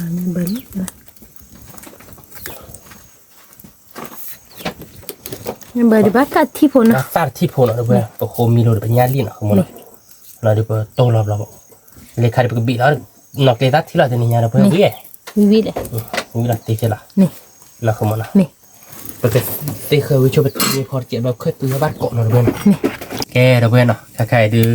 ၣ်ဘၢဒုးဘၣ်သၣ်ထံဖိနီၤ, ဘၣ်သၣ်ထံဖိနီၤဒီပုၢ်ဝဲၢ်, ပဃိမံလိာ်ဒီးပညၣ်လံနီၤ, ဃုမးနီၤ, လီၤဒုးပတိၢ်လီၤဘျီ, လၢခါဒုးပကဘံၣ်လီၤ, နီၢ်ကျဲသၣ်ထံလီၤတနံၤညါဒီပုၢ်ဝဲၢ်, ဝံၣ်ဝံၣ်လဲၣ်, ဝံၣ်လီၤတ့ၢ်ကဲလီၤ, နီၢ်ဃုမးနီၤ, မ့ၢ်, ပကသ့ဃၢၤဝံၤဆိပတ့ၢ်န့ၢ်ဖီတစဲးဘျီ ခၢၣ်သုးဘၣ်ကိးနီၤဒီပုၢ်ဝဲၢ်နီၤ, ကဲဒီပုၢ်ဝဲၢ်နီၤ, ခဲခါအံၤဒုး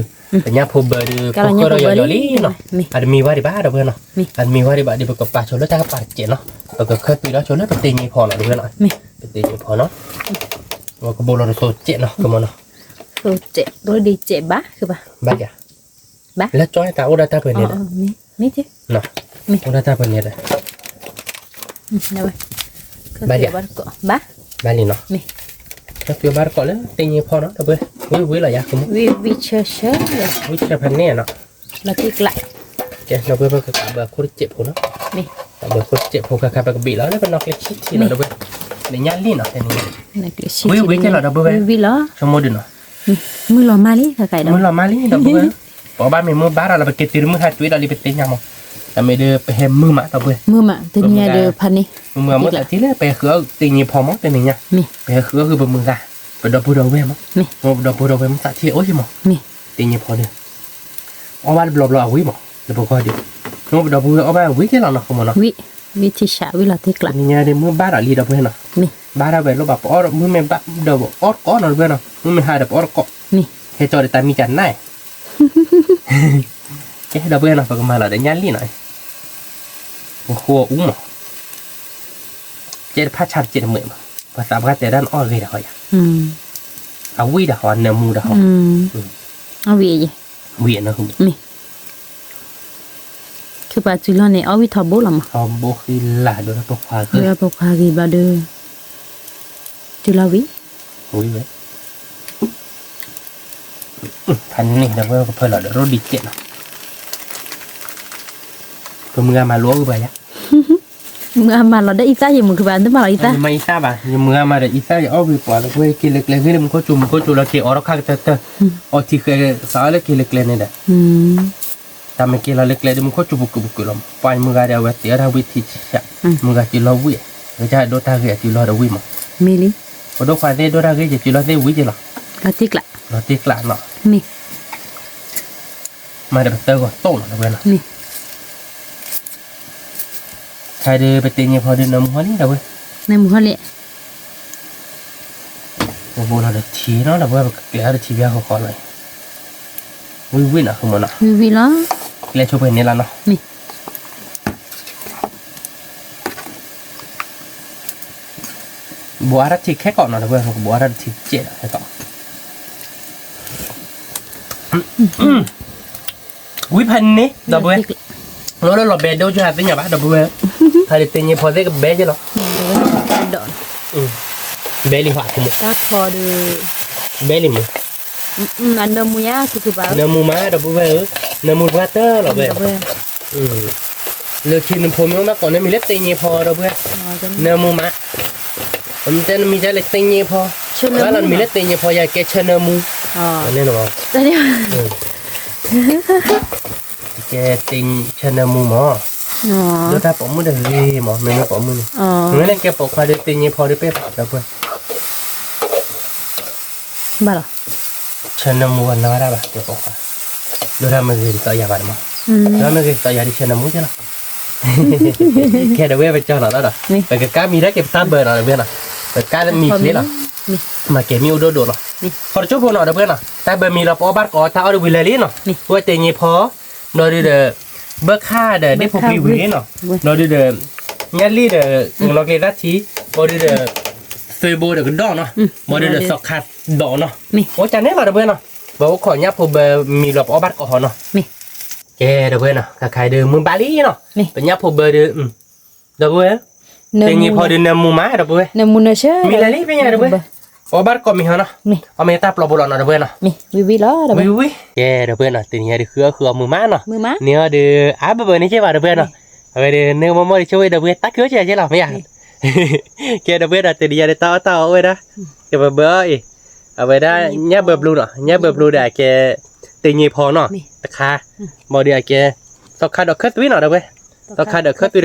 ပညၣ်ဖိဘၢဒုး ဖိဃၢၣ်ဒီးယီၤယီၤလံနီၤ, အတမံဝဲဒံးဘၣ်ဒီပုၢ်ဝဲၢ်နီၤ, အတမံဝဲဒံးဘၣ်ဒီး ပကပာ်ဆိလၢတၢ်ကပၤတစဲးနီၤ, ပကခၢၣ်သုးဒီးဆိလၢပတ့ၢ်န့ၢ်ဖီနီၤဒီပုၢ်ဝဲၢ်နီၤ, ပတ့ၢ်န့ၢ်ဖီနီၤ, ပကဘိးလီၤတသိးစဲးနီၤ ကမီၤနီၤ, ဘၣ်ယၤ, လၢကၠီတၢ်အိၣ်ဒၣ်တၢ်ပှဲၤန့ၣ်ဒီး, အိၣ်ဒၣ်တၢ်ပှဲၤန့ၣ်ဒီး ဘၣ်လံ, ဘၣ်လံနီၤ, ခၢၣ်သုးဘၣ်တကိးလၢတ့ၢ်န့ၢ်ဖီနီၤဒီပုၢ်ဝဲၢ်, ဝံၣ်ဝံၣ်လီၤယၤ, ဝံၣ်ဆၢဆၢ, ဝံၣ်ဆၢဖးန့ၢ်နီၤ, ကဲဒီပုၢ်ဝဲၢ် ပကကးဘၢအခိၣ်တစဲးဖိနီၤ, ကးဘၢအခိၣ်တစဲးဖိခါခါ ပကဘံၣ်လီၤလၢပနီၢ်ကျဲဆံထံလီၤဒီပုၢ်ဝဲၢ်, လၢညၣ်လံနီၤ, ဝံၣ်ဝံၣ်ကဲလီၤဒီပုၢ်ဝဲၢ်, ဆိကမိၣ်ဒုးနီၤ, မုၢ်လီၤမၢ်လံ, မုၢ်လီၤမၢ်လံဒီပုၢ်ဝဲၢ်, ပဘၣ်မ့ၢ်မုၢ်ဘၣ်ဒီးလီၤ ပက့ၤတုၤတမုၢ်ဟါတွ့ဒီးလံပသ့ၣ်ညါမး, တၢ်မ့ၢ်ဒီးပဟဲမုာ်မးဒီပုၢ်ဝဲၢ်, မုာ်မးတနံၤညါဒီးဖးန့ၣ်, မုာ်မးမ့ၢ်သးထံၣ်လၢပဟဲဃုအီၣ်တ့ၢ်ညိဖီမးတနံၤညါ, မ့ၢ်ပဟဲဃုအီၣ်ဃုပမုာ်ဂၤ, ပဒီပုၢ်ဒီဝဲၢ်မး, မ့ၢ်ပဒီပုၢ်ဒီဝဲၢ်မ့ၢ်သးထံၣ်အိၣ်က့မး, မ့ၢ်တ့ၢ်ညိဖီဒီး အီၣ်ဘၣ်တဘျီဘျီအဝံၣ်မး, လၢပဂီၢ်ဒီး, မ့ၢ်ပဒီပုၢ်ဝဲၢ်အီၣ်ဘၣ်ဝံၣ်က့လီၤနီၤ ကမီၤနီၤ, ဝံၣ်, ဝံၣ်ထံဆးဝံၣ်လီၤတ့ၢ်ကျး, တနံၤညါဒီးမုၢ်ဘၣ်ဒီးလံဒီပုၢ်ဝဲၢ်နီၤ, မ့ၢ်ဘၣ်ဒၣ်ဝဲလိၣ်ဘၣ်ပအီၣ်မုၢ်မ့ၢ်ဘၣ်ဒီးပအီၣ်တကိးနီၤဒီပုၢ်ဝဲၢ်နီၤ, မုၢ်မ့ၢ်ဟါဒီးပအီၣ်တကိး, မ့ၢ်ဟဲကၠီဒီးတၢ်မံကၢ်နၢ် ကဲဒီပုၢ်ဝဲၢ်နီၤ ပကမၤလီၤဒီးညၣ်လံၣ်နီၤ, ပဃိအူမး, ကဲတဖၣ်ဆါတကဲးတမှဲးမး, ပှၤသးပှၢ်တဲဒၣ်နအီၣ်ဂ့ၤတၢ်ဟီယၤ, အဝံၣ်တၢ်ဟီ နၢမူတၢ်ဟီ, အဝံၣ်, ဝံၣ်နီၤ, မ့ၢ် ခုပာ်စုလီၢ်န့ၣ် အီၣ်ဝံၣ်ထီဘိလီၤမး, ထီဘိဃံလၤဒိၣ်ထီၣ်ပိာ်ခွါဂ့ၤ, ပိာ်ခွါဂ့ၤဘျီဒီး, စုလီၢ်ဝံၣ်, ဝံၣ်ဝဲ, ဖးန့ၣ်ဒီပုၢ်ဝဲၢ်ကဖၢလီၤဒီးရိၣ်ဒံးကဲးနီၤ, ပမုၢ်ဂၤမၤလိအီၣ်ဂ့ၤပှၤယါ မုၢ်ဂၤမၤလီၤဒီးအံသၣ်ယမုၢ်ခုဘၣ် တမၤလီၤအံသၣ်, မၤအံသၣ်ဘၣ် ယမုၢ်ဂၤမၤဒီးအံသၣ်ယအီၣ်ဝံၣ်ပှၤဒီပုၢ်ဝဲၢ် က့ၤလၢကျဲဂ့ၤလၢမူခိၣ်စူၤ မူခိၣ်စူၤလီၤက့ၤအိးထီၣ်ခါကတၢၢ်တၢၢ်, အီထံဃဲသးအီၣ်လၢက့ၤလၢကျဲန့ၣ်ဒီး တၢ်မ့ၢ်က့ၤလီၤလၢကျဲဒီးမူခိၣ်စူၤပူၤကုာ်ပူၤကုာ်လီၤမး, ပှၤမုၢ်ဂၤဒီးအဝဲသ့ၣ်အီၣ်တၢ်ဝံၣ်ထံဆး, မုၢ်ဂၤစုလီၢ်ဝံၣ်, ဝဲကဒိၣ်တၢ်ဂ့ၤအစုလီၢ်ဒီးဝံၣ်မး, မ့ၢ်လံ, ပဒိၣ်ခွါသ့ၣ်ဒိၣ်တၢ်ဂ့ၤယစုလီၢ်သ့ၣ်ဝံၣ်က့ၤလီၤ, လီၤတ့ၢ်ကျး, လီၤတ့ၢ်ကျးနီၤ, မ့ၢ် မၤဒီးပသၢဂီၤတိၢ်လီၤတဝဲနီၤ, ခဲဒီးပတ့ၢ်ညိဖီဒီးနၢမူဟီလံတဝဲ, နၢမူဟီလံ, ပဘိလီၤဒီးထံနီၤ တဝဲပကကျဲၤအီၤဒီးထံဘၣ်ဃီဃီလီၤ, ဝံၣ်ဝံၣ်နီၤ ဃုမနီၤ, ဝံၣ်ဝံၣ်လီၤ, ကျဲဆိပှဲၤန့ၣ်လီၤနီၤ, မ့ၢ် ဘိးအါထီၣ်ထံခဲကိာ်နီၤ တဝဲ ပကဘိးအါထီၣ်ထံကဲးဒီးခဲကိာ်, ဝံၣ်ဖးန့ၣ် ဒီပုၢ်ဝဲၢ်, လီၤလၢလီၤဘဲဒိၣ်ကဟးသ့ၣ်ညါဘၣ် ဒီပုၢ်ဝဲၢ်, ဖးဒုးတ့ၢ်ညိဖီသ့ၣ်ကဘဲက့ၤလီၤ, ဘဲလံဟီ, ဘဲလံမး, နၢမူမး ဒီပုၢ်ဝဲၢ်ဧၢ, နၢမူပှၢ်တၢၢ်လီၤဝဲ လၢခံနဖိမ့ၢ်အိၣ်ဘၣ်ကိးန့ၣ်မံၤလၢတ့ၢ်ညိဖီဒီပုၢ်ဝဲၢ်, နၢမူမး, တဲနမံၤဒ်လဲၣ်တ့ၢ်ညိဖီ, ဘၣ်လီၤနမံၤလၢတ့ၢ်ညိဖီ ယကဲဆၢနၢမူ, န့ၣ်လီၤ, ယကဲဆၢနၢမူမး, ဒိၣ်တၢ်ပိာ်မုၣ်တဂ့ၤမး မ့မ့ၢ်ပိာ်မုၣ်န့ၣ်, မ့ၢ်လၢကဲပိာ်ခွါဒီးတ့ၢ်ညိဖီဒီးပဲၣ်ပာ်ဒီပုၢ်ဝဲၢ် ဘၣ်လီၤ, ဆၢနၢမူအနၢ်တၢ်ဘၣ် ကဲပိာ်ခွါ, ဒိၣ်တၢ်မ့ၢ်ဂ့ၤဒ်သိးယၤဘၣ်န့ၣ်မး, ဒိၣ်တၢ်မ့ၢ်ဂ့ၤဒ်သိးယၤဒ်ဆၢနၢမူကဲလီၤ, ခဲဒီပုၢ်ဝဲၢ်ပကၠီနီၤလီၤဒီး, ပကကါမံၤတၢ်က့ၤပတၢ်ဘၢနီၤဒီပုၢ်ဝဲၢ်နီၤ, ပကါမံၤချ့လီၤ, မၤကဲၤမံၤအိၣ်ဒိၣ်ဒိၣ်လီၤ, ခီတကၠိဖိနီၤဒီပုၢ်ဝဲၢ်နီၤ, တၢ်ဘၢမံၤလီၤ ပအီၣ်ဘၣ်တကိးတၢ်အီၣ်ဒီးဝံၤလၢာ်လံနီၤ, ဝဲတ့ၢ်ညိဖီ, ဘျီဒုဒီး, ဘၢခၣ်ဒီးဒ့ၣ်ဖိပြံဝံၤလံနီၤ, ဘျီဒုဒီး, ညၣ်လံၣ်ဒီး, နီၣ်က့ၤသၣ်ထံ, ဘျီဒုဒီး, သွ့ဘိဒီးကဒီးနီၤ, ဘျီဒုဒီးသီခါဒီးနီၤ, အိၣ်ကန့ၣ်လီၤဒီပုၢ်ဝဲၢ်နီၤ, ပအိၣ်ခိးညၣ်ဖိဘၢမံၤလီၤ ပအီၣ်ဘၣ်တကိးဟီနီၤ, ကဲဒီပုၢ်ဝဲၢ်နီၤ ခဲခါဒီးမုၢ်ဘၣ်လံနီၤ, ပညၣ်ဖိဘၢဒီး, ဒီပုၢ်ဝဲၢ်, တ့ၢ်ညိဖီဒီးနၢမူမးဒီပုၢ်ဝဲၢ်, မံၤလၢလံဖဲညါဒီပုၢ်ဝဲၢ်, ပအီၣ်ဘၣ်တကိးမံၤဟီနီၤ, အီၣ်မ့ၢ်တၢ်ပျီပူၤလီၤနီၤဒီပုၢ်ဝဲၢ်နီၤ, ဝံၤဝံၤလီၤ, ဝံၤဝံၤ, ကဲဒီပုၢ်ဝဲၢ်နီၤ တ့ၢ်ညိဒီးဃုအီၣ်ဃုအီၣ်မုၢ်မးနီၤ, န့ၣ်အီၤဒီး, အါဘၢဘၢန့ၣ်ကဲဘၣ်ဒီပုၢ်ဝဲၢ်နီၤ, အဝဲဒီး နကမီၢ်မီၢ်ဒီးဆိဝဲဒီပုၢ်ဝဲၢ် တၢ်ကၢကဲကဲလီၤမ့ၢ်ဧါ, ကဲဒီပုၢ်ဝဲၢ်ဒီး တ့ၢ်ညိဒီးတၢ်အီၣ်တၢ်အီအိၣ်ဝဲဒၣ်, ကပဘၢအီၤအံၤ, အဝဲဒၣ်, ညၣ်ဘၢဘျူးနီၤ ညၣ်ဘၢဘျူးဒီးအကဲ, တ့ၢ်ညိဖီနီၤ, တခါ, ဘျီဒုအကဲ, သီခါဒီးခၢၣ်သွံနီၤဒီပုၢ်ဝဲၢ်, သီခါဒီးခၢၣ်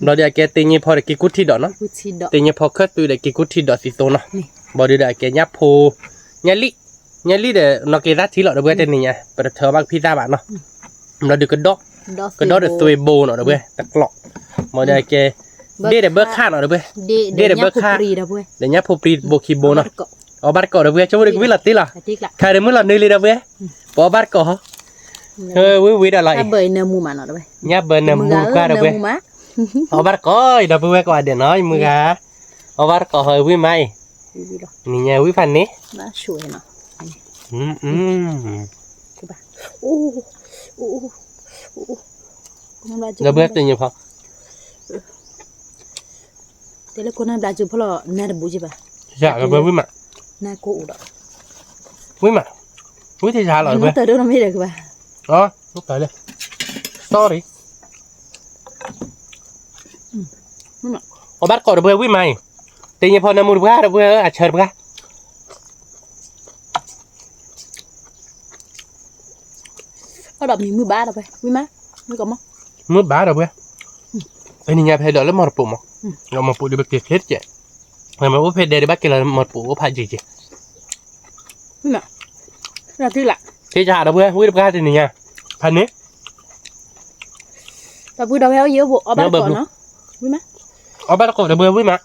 သွံတကျိး, ဘျီဒုအကဲတ့ၢ်ညိဖီဒီးက့ၤကူထံဒီးနီၤ, တ့ၢ်ညိဖီခၢၣ်သွံဒီးက့ၤကူထံဒီးသံသိနီၤ, ဘျီဒုဒီးအကဲညၣ်ဖိ, ညၣ်လံၣ်, ညၣ်လံၣ်ဒီးနီၣ်က့ၤသၣ်ထံလီၤဒီပုၢ်ဝဲၢ်တနံၤညါ ပတထၢအီၣ်ဘၣ်ကဖံးသၣ်ဘၣ်နီၤ, ဘျီဒုကဒီး, ကဒီးဒီးသွ့ဘိနီၤဒီပုၢ်ဝဲၢ် တကျိး, ဘျီဒုအကဲ, ဒ့ၣ်ဒီးဘၢခၣ်နီၤဒီပုၢ်ဝဲၢ်, ဒ့ၣ်ဒီးဘၢခၣ်, ဒီးညၣ်ဖိပြံတဘိခံဘိနီၤ, အီၣ်ဘၣ်တကိးဒီပုၢ်ဝဲၢ် ဆိဝဲဒီးကဝံၣ်လီၤတ့ၢ်လီၤ, ခါဒီးမုၢ်လီၤနုာ်လံဒီပုၢ်ဝဲၢ်, ပအီၣ်ဘၣ်တကိးဟီ, ဝံၤဝံၤဒီးလီၤအံၤ, ညၣ်ဘၢနၢမူမးဒီပုၢ်ဝဲၢ်, အီၣ်ဘၣ်တကိးအံၤဒီပုၢ်ဝဲၢ်ကိးဂၤဒဲးနီၤ ယမုၢ်ဂၤ, အီၣ်ဘၣ်တကိးဟီဝံၣ်မးအံၤ, နံၤညါဝံၣ်ဖးန့ၣ်, ဒီပုၢ်ဝဲၢ်တ့ၢ်ညိဖီ တဲလၢကိးနၢ်ဘျါစုဖီလီၤ နၢ်တဘူးကဘၣ်, ယဝဲဝံၣ်မး, နၢ်ကိအိၣ်ဒီး, ဝံၣ်မး, ဝံၣ်တယၤလီၤတပှဲၤ, တၢ်ဒိၣ်နီၢ်မ့ၢ်ဒီးကဘၣ်, အိၣ်ဘၣ်တကိးတပှဲၤဝံၣ်မးအံၤ, တ့ၢ်ညိဖီနၢမူတပှၢ်တပှဲၤဧၢ အဆၢတပှၢ် အဒီးမံၤမုၢ်ဘၣ်ဒီးဝဲ ဝံၣ်မး မုၢ်ကမီၤ မုၢ်ဘၣ်ဒီပုၢ်ဝဲၢ်, တနံၤညါဖဲဒိးလၢမီၢ်တပိာ်မး, မီၢ်ပိာ်ဒုးပက့ၤခဲတကဲး, မ့ၢ်အိၣ်ဖဲဒဲဒုးဘၣ်က့ၤလီၤမီၢ်တပိာ်အိၣ်ဖးယံၤက့ၤ, သ့ၣ်ညါဒီပုၢ်ဝဲၢ် ဝံၣ်တပှၢ်တနံၤညါ, ဖးန့ၣ် ဒီပုၢ်ဒီပုၢ်ဝဲၢ်အိၣ်ယံၤအိၣ်ဘူး အီၣ်ဘၣ်တကိးနီၤ, ဝံၣ်မး, အီၣ်ဘၣ်တကိးဒီပုၢ်ဝဲၢ်ဝံၣ်မး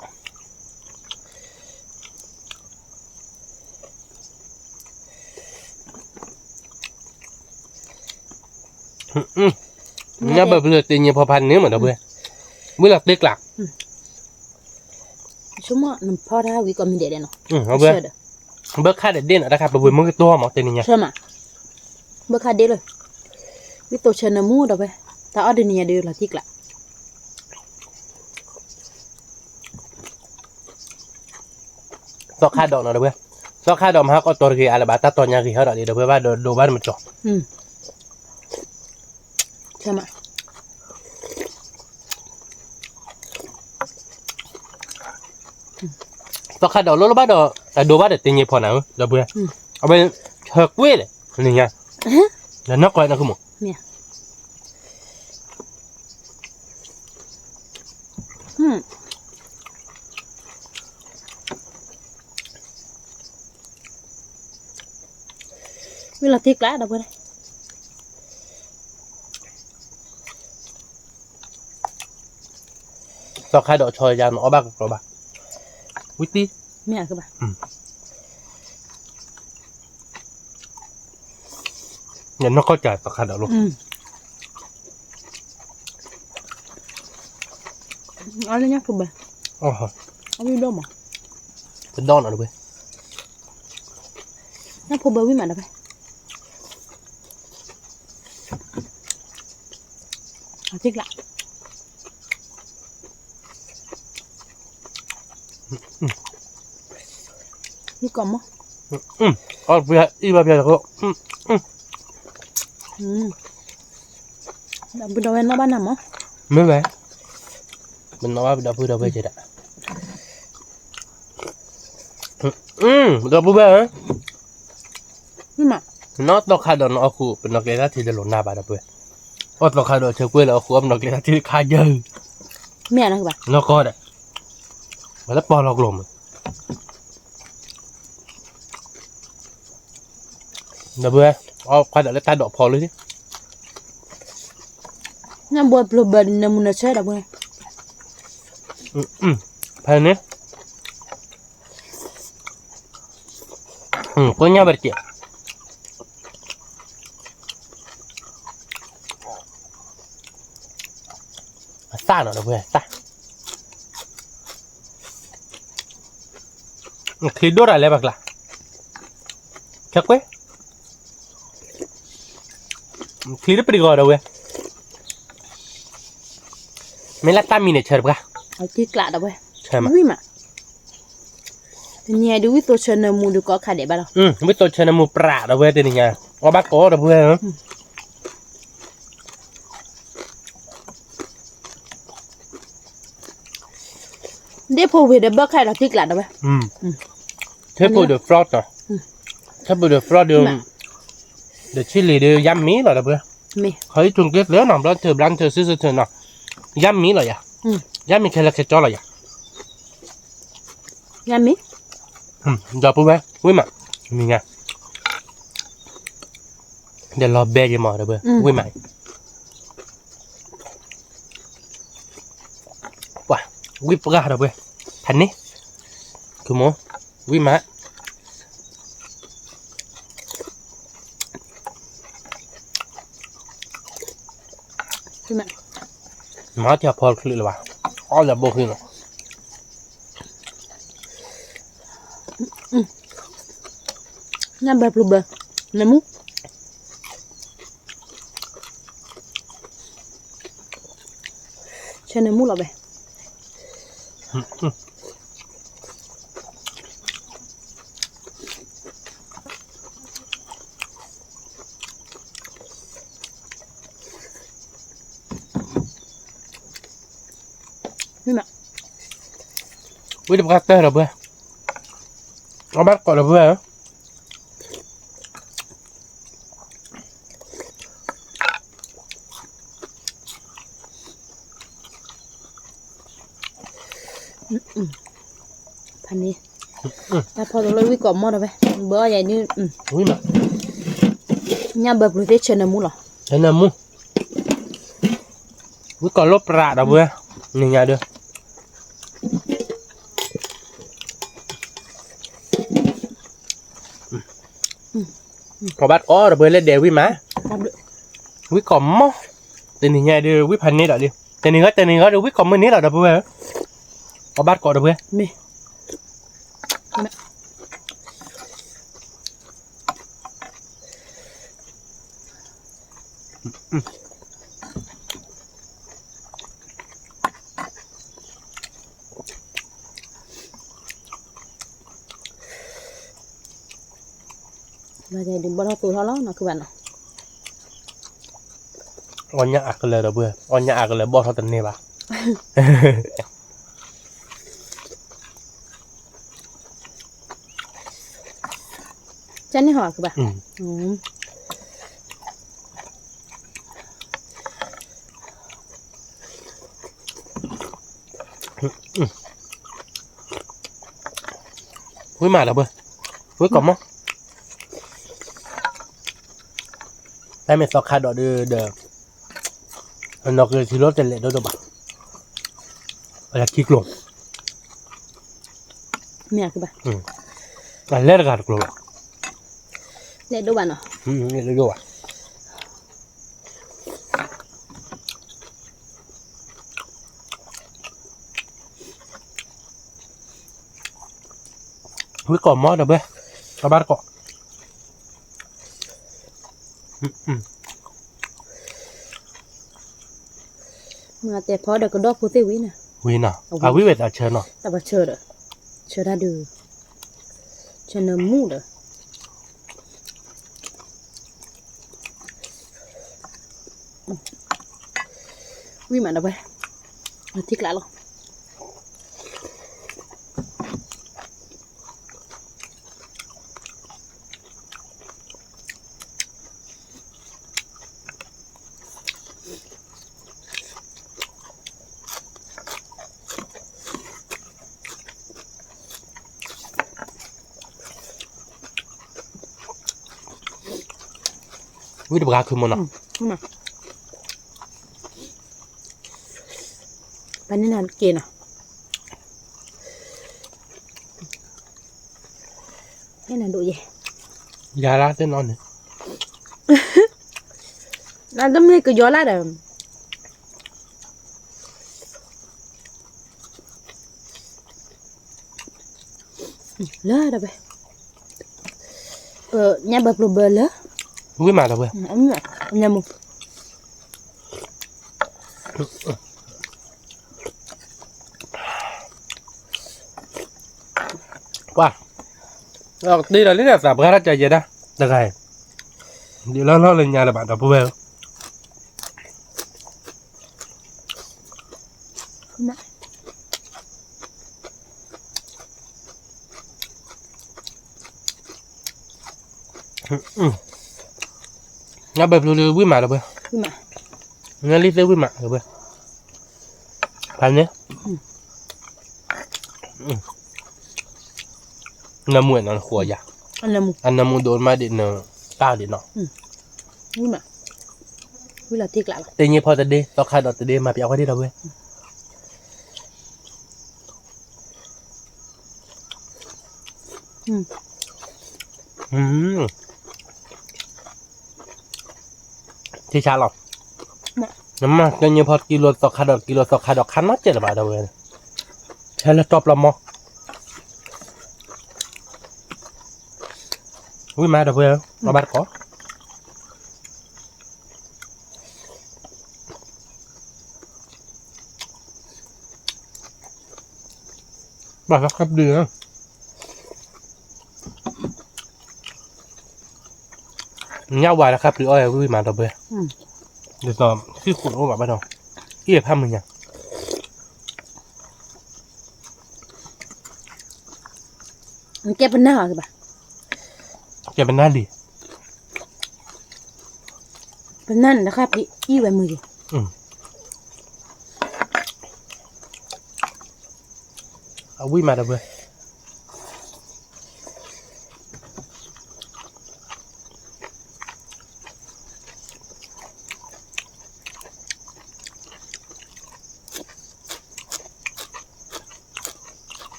ညါဘၣ်ပလၢတ့ညံဖီဖးန့ၣ်မးဒီပုၢ်ဝဲၢ်, ဝံၣ်လီၤတ့ကျး, ဆိကမိၣ်နဖီတၢ်ဝံၤကိးမံၤဒဲးဒဲးနီၤ, ဘၢခါဒဲးဒ့ၣ်နီၤတခါ ပဝဲမုၢ်ကတိၢ်မးတနံၤညါ, ဆၢမး, ဘၢခါဒ့ၣ်လၢ, ဝံၣ်သိးဆၢနၢမူဒီပုၢ်ဝဲၢ်, တၢ်အီၣ်တနံၤညါဒုးလီၤတ့ကျး သီခါဒိးနီၤဒီပုၢ်ဝဲၢ်, သီခါဒိးမဟါကီးတီၤတဂ့ၤအါလၢၤဘၣ် တၢ်တီၤညါဂ့ၤဟီဒီးဒီး ဒီပုၢ်ဝဲၢ်ဘၣ်ဒိးဘၣ်တမံၤကီး, သီခါဒိးလိၣ်လၢၤဘၣ်ဒီး အဒိးဘၣ်ဒီးတ့ညံဖီနၤဧၢ ဒီပုၢ်ဝဲၢ်, အဝဲ, ဟၢကွ့ၢ်လဲၣ်, နံၤညါ, ဒီးနီၢ်ကီၢ်နၢ်ဃုမး ဝံၣ်လီၤတ့ကျးဒီပုၢ်ဝဲၢ်, သီခါဒိးဆီယါနအီၣ်ဘၣ်ကကျီဘၣ်, ဝံၣ်တံၢ်, မ့ၢ်အကဘၣ် ယနီၢ်ကီၢ်ကၢ်သီခါဒိးလိၤ, အီၣ်လၢညၣ်ဖိဘၢ, အီၣ်ဝံၣ်ဒိၣ်မး, ပဒီၣ်နီၤတဝဲ, ညၣ်ဖိဘၢဝံၣ်မးတဝဲ, အီၣ်တ့ကျး ဝံၣ်ကီးမး, အီၣ်ပှဲၤအံၣ်ဘၣ်ပှဲၤလီၤ, ဒီပုၢ်ဒီဝဲၢ်နီၣ်ဘၣ်နၤမး, မ့ၢ်ဝဲ, ပနီၣ်ဘၣ်ပဒီပုၢ်ဒီဝဲၢ်ကဲဒၣ်, ဒီပုၢ်ဝဲၢ်ဧၢ, နီၢ်သီခါဒီးနအီၣ်ဃုာ် ပနီၢ်ကျဲတၢ်ထံတလိၤနၤဘၣ်ဒီပုၢ်ဝဲၢ်, အီၣ်သီခါဒီးဆၢကွ့ၢ်လၢအီၣ်ဃုာ်အီၣ်ပနီၢ်ကျဲတၢ်ထံတခါယၢၢ်, မ့ၢ်နီၢ်ကီၢ်ဒီး, ဝဲလၢပီၢ်လီၤကျိၤမး ဒီပုၢ်ဝဲၢ်, အီၣ်ခွါဒီးလၢတၢ်ဒိးဖီလၢ, နဘှဲပျိဘၢနမုၢ်နဆၢဒီပုၢ်ဝဲၢ်, ဖဲန့ၣ်, ကိညၢ်ဘၢတကဲး အသၣ်နီၤဒီပုၢ်ဝဲၢ်, သၣ်, ချံဒိၣ်တၢ်လဲၤဘၣ်ကျါ, ခဲကွဲ, ချံတပတံၤဂီၤဒီပုၢ်ဝဲၢ်, မ့ၢ်လၢတၢ်မံၤန့ၣ်ဆၢတပှၢ်, အက့ကျးဒီပုၢ်ဝဲၢ်, ဝံၣ်မး, တနံၤအံၤဒုးဝံၣ်သိးဆၢနၢမူဒုးကီးခါဒဲးဘၣ်လီၤ, ဝံၣ်သိးဆၢနၢမူပြးဒီပုၢ်ဝဲၢ်တနံၤညါ, အီၣ်ဘၣ်ကီးဒီပုၢ်ဝဲၢ်ဧၢ ဒ့ၣ်ဖိဝံၤဒီးဘၢခါလီၤတံၢ်ကျးဒီးဝဲ, ထဲပူၤဒီး fraud နီၤ, ထဲပူၤဒီး fraud ဒီး, ဒီးဆံလံၤဒီးယါမံလီၤဒီးပုၢ်ဝဲၢ်, ခီအံၤထုးက့သၢနီၤ ဘျီထၢၣ်ဘျီထၢၣ်စုစုထၢၣ်နီၤ, ယါမံလီၤယၤ, ယါမံခဲလၢာ်ခဲကၠီလီၤယၤ, ယါမံ, ဒီပုၢ်ဝဲၢ် ဝံၣ်မး, မံၤညါ, ဒီးလီၤဘဲယမးဒီပုၢ်ဝဲၢ် ဝံၣ်မး ပှၤ, ဝံၣ်ပှၢ်ဒီပုၢ်ဝဲၢ်, ဖးန့ၣ်, ခူမိၢ်, ဝံၣ်မး, မၤထီၣ်ဖီချုးလၢၤဘၣ်, အီၣ်လၢဘိဃံလီၤ, ညၣ်ဘၢပျိဘၢ, နမူ ဆဲန့ၣ်မူလီၤဘဲ, ဝံၣ်တပှၢ်တၢၢ်ဒီပုၢ်ဝဲၢ်, အီၣ်ဘၣ်ကိးဒီပုၢ်ဝဲၢ်ဧၢ. န့ၣ်, တၢ်ဖီတလၢဝံၣ်ကိးမီၢ်ဒီးဝဲ, ဘၢအီၣ်ယၤဒုး, ဝံၣ်မး, ညၣ်ဘၢပျုၤသ့ၣ်ဆၢနၢမူလီၤ, ဆၢနၢမူ, ဝံၣ်ကိးလိၣ်ပြးဒီပုၢ်ဝဲၢ်, နံၤညါဒုး ပှၤဘၣ်တကိးဒီပုၢ်ဝဲၢ်လၢဒဲးဝံၣ်မး, ဝံၣ်ကိးမီၢ်, တနံၤညါဒုး ဝံၣ်ဖးန့ၢ်ဒီးဒုး, တနံၤဂီၢ် တနံၤဂီၢ်ဒုး ဝံၣ်ကိးမီၢ်န့ၣ်လီၤဒီပုၢ်ဝဲၢ်, ပှၤဘၣ်တကိးဒီပုၢ်ဝဲၢ်, ဘၣ်ဒုးဘီၣ်ထီၣ်သိထီၣ်လီၤ နီၢ်ခုဘၣ်နီၤ, အီၣ်ညၣ်အါကလၢၤဒီပုၢ်ဝဲၢ်, အီၣ်ညၣ်အါကလၢၤဘီၣ်ထီၣ်တန့ၢ်ဘၣ်. ကန့ၣ်ဟီၣ်ခုဘၣ်, ဝံၣ်မးဒီပုၢ်ဝဲၢ်, ဝံၣ်ကိးမီၢ်, တၢ်မ့ၢ်သီခါဒီးဒုးဒီး အနီၢ်က့ၤထံလီၤတလဲၤဒိၣ်ဒိၣ်ဘၣ်, အလၢထံကျိၤ, မ့ၢ်အကဘၣ်, အလဲၤတဂၤတကျိၤဘၣ်, လဲၤဒိၣ်ဘၣ်နီၤ, လဲၤဒိၣ်ဘၣ်. ဝံၣ်ကိးမီၢ်ဒီပုၢ်ဝဲၢ်, အဘၣ်တကိး မ့ၢ်တဲဖီဒီးကဒီၣ်ဖိသ့ၣ်ဝံၤန့ၣ်, ဝံၤနီၤ, အဝံၣ်ဝဲတၢ်ဆၢနီၤ, တၢ်ပှၤဆၢဒီး, ဆၢတၢ်ဒုး, ဆၢနၢမူဒီး ဝံၣ်မးဒီပုၢ်ဝဲၢ်, ထံကျါလီၤ. ဝံၣ်တပှၤခုမနီၤ, ပှၤန့ၣ်နၤက့ၤနီၤ, ဟဲနၤဒိၣ်ယဲ, ယၤလၢသ့ၣ်နီၤန့ၣ်, နတမ့ၢ်ကယီၤလၢဒီး လၢဒီးဝဲ, ပညၣ်ဘၢပျိဘၢလၢ, ဝံၣ်မးဒီးဝဲ, ညၣ်မူ, ပှၤ, တ့ဒီးလံန့ၣ် သးပှၢ်တၢ်ကယဲၢ်ဒၣ်, တဂၤအံၤ, ဒ်လၢလီၢ်လၢညါလၢၤဘၣ်ဒီပုၢ်ဝဲၢ်ဧၢ. ညၣ်ဘၢပျိလၢဝံၣ်မးဒီပုၢ်ဝဲၢ်, ညၣ်လံသ့ၣ်ဝံၣ်မးဒီပုၢ်ဝဲၢ်, ဖးန့ၣ်, နၢမူနီၤနဃိယၤ, အနၢမူဒိၣ်မးဒ်နတၢ်ဒ်နီၤ, တ့ညိဖီတဒ့ သီခါဒီးတဒ့ မၤပျးဝဲဒၣ်ဒီပုၢ်ဝဲၢ်. ထံဆါလီၤ, နမ့ၢ်တ့ညိဖီတကံလိာ်သီခါဒီးတကံလိာ်သီခါဒီးခါနီတစဲးလၢၤဘၣ်ဒီပုၢ်ဝဲၢ်, ဆဲးလၢတီပျီမီ, ဝံၣ်မးဒီပုၢ်ဝဲၢ်ဧၢ, ဘၣ်တကိး ဘၣ်လၢခါပျုၤ, ညၣ်ဝါလၢခါပျုၤအီၣ်ဝံၣ်မးဒီပုၢ်ဝဲၢ်, ဒ်သိး ဟံၣ်ဃိးအိၣ်ဘၣ်ဘၣ်ဒီး, အံၣ်ဖးမုၢ်ညါ ကဲပနၢ်အီၤကဘၣ်, ကဲပနၢ်လံ, ပနၢ်န့ၣ်တခါပျံၤအံၣ်ဝဲမုၢ်ယံၤ, အဝံၣ်မးဒီပုၢ်ဝဲၢ်,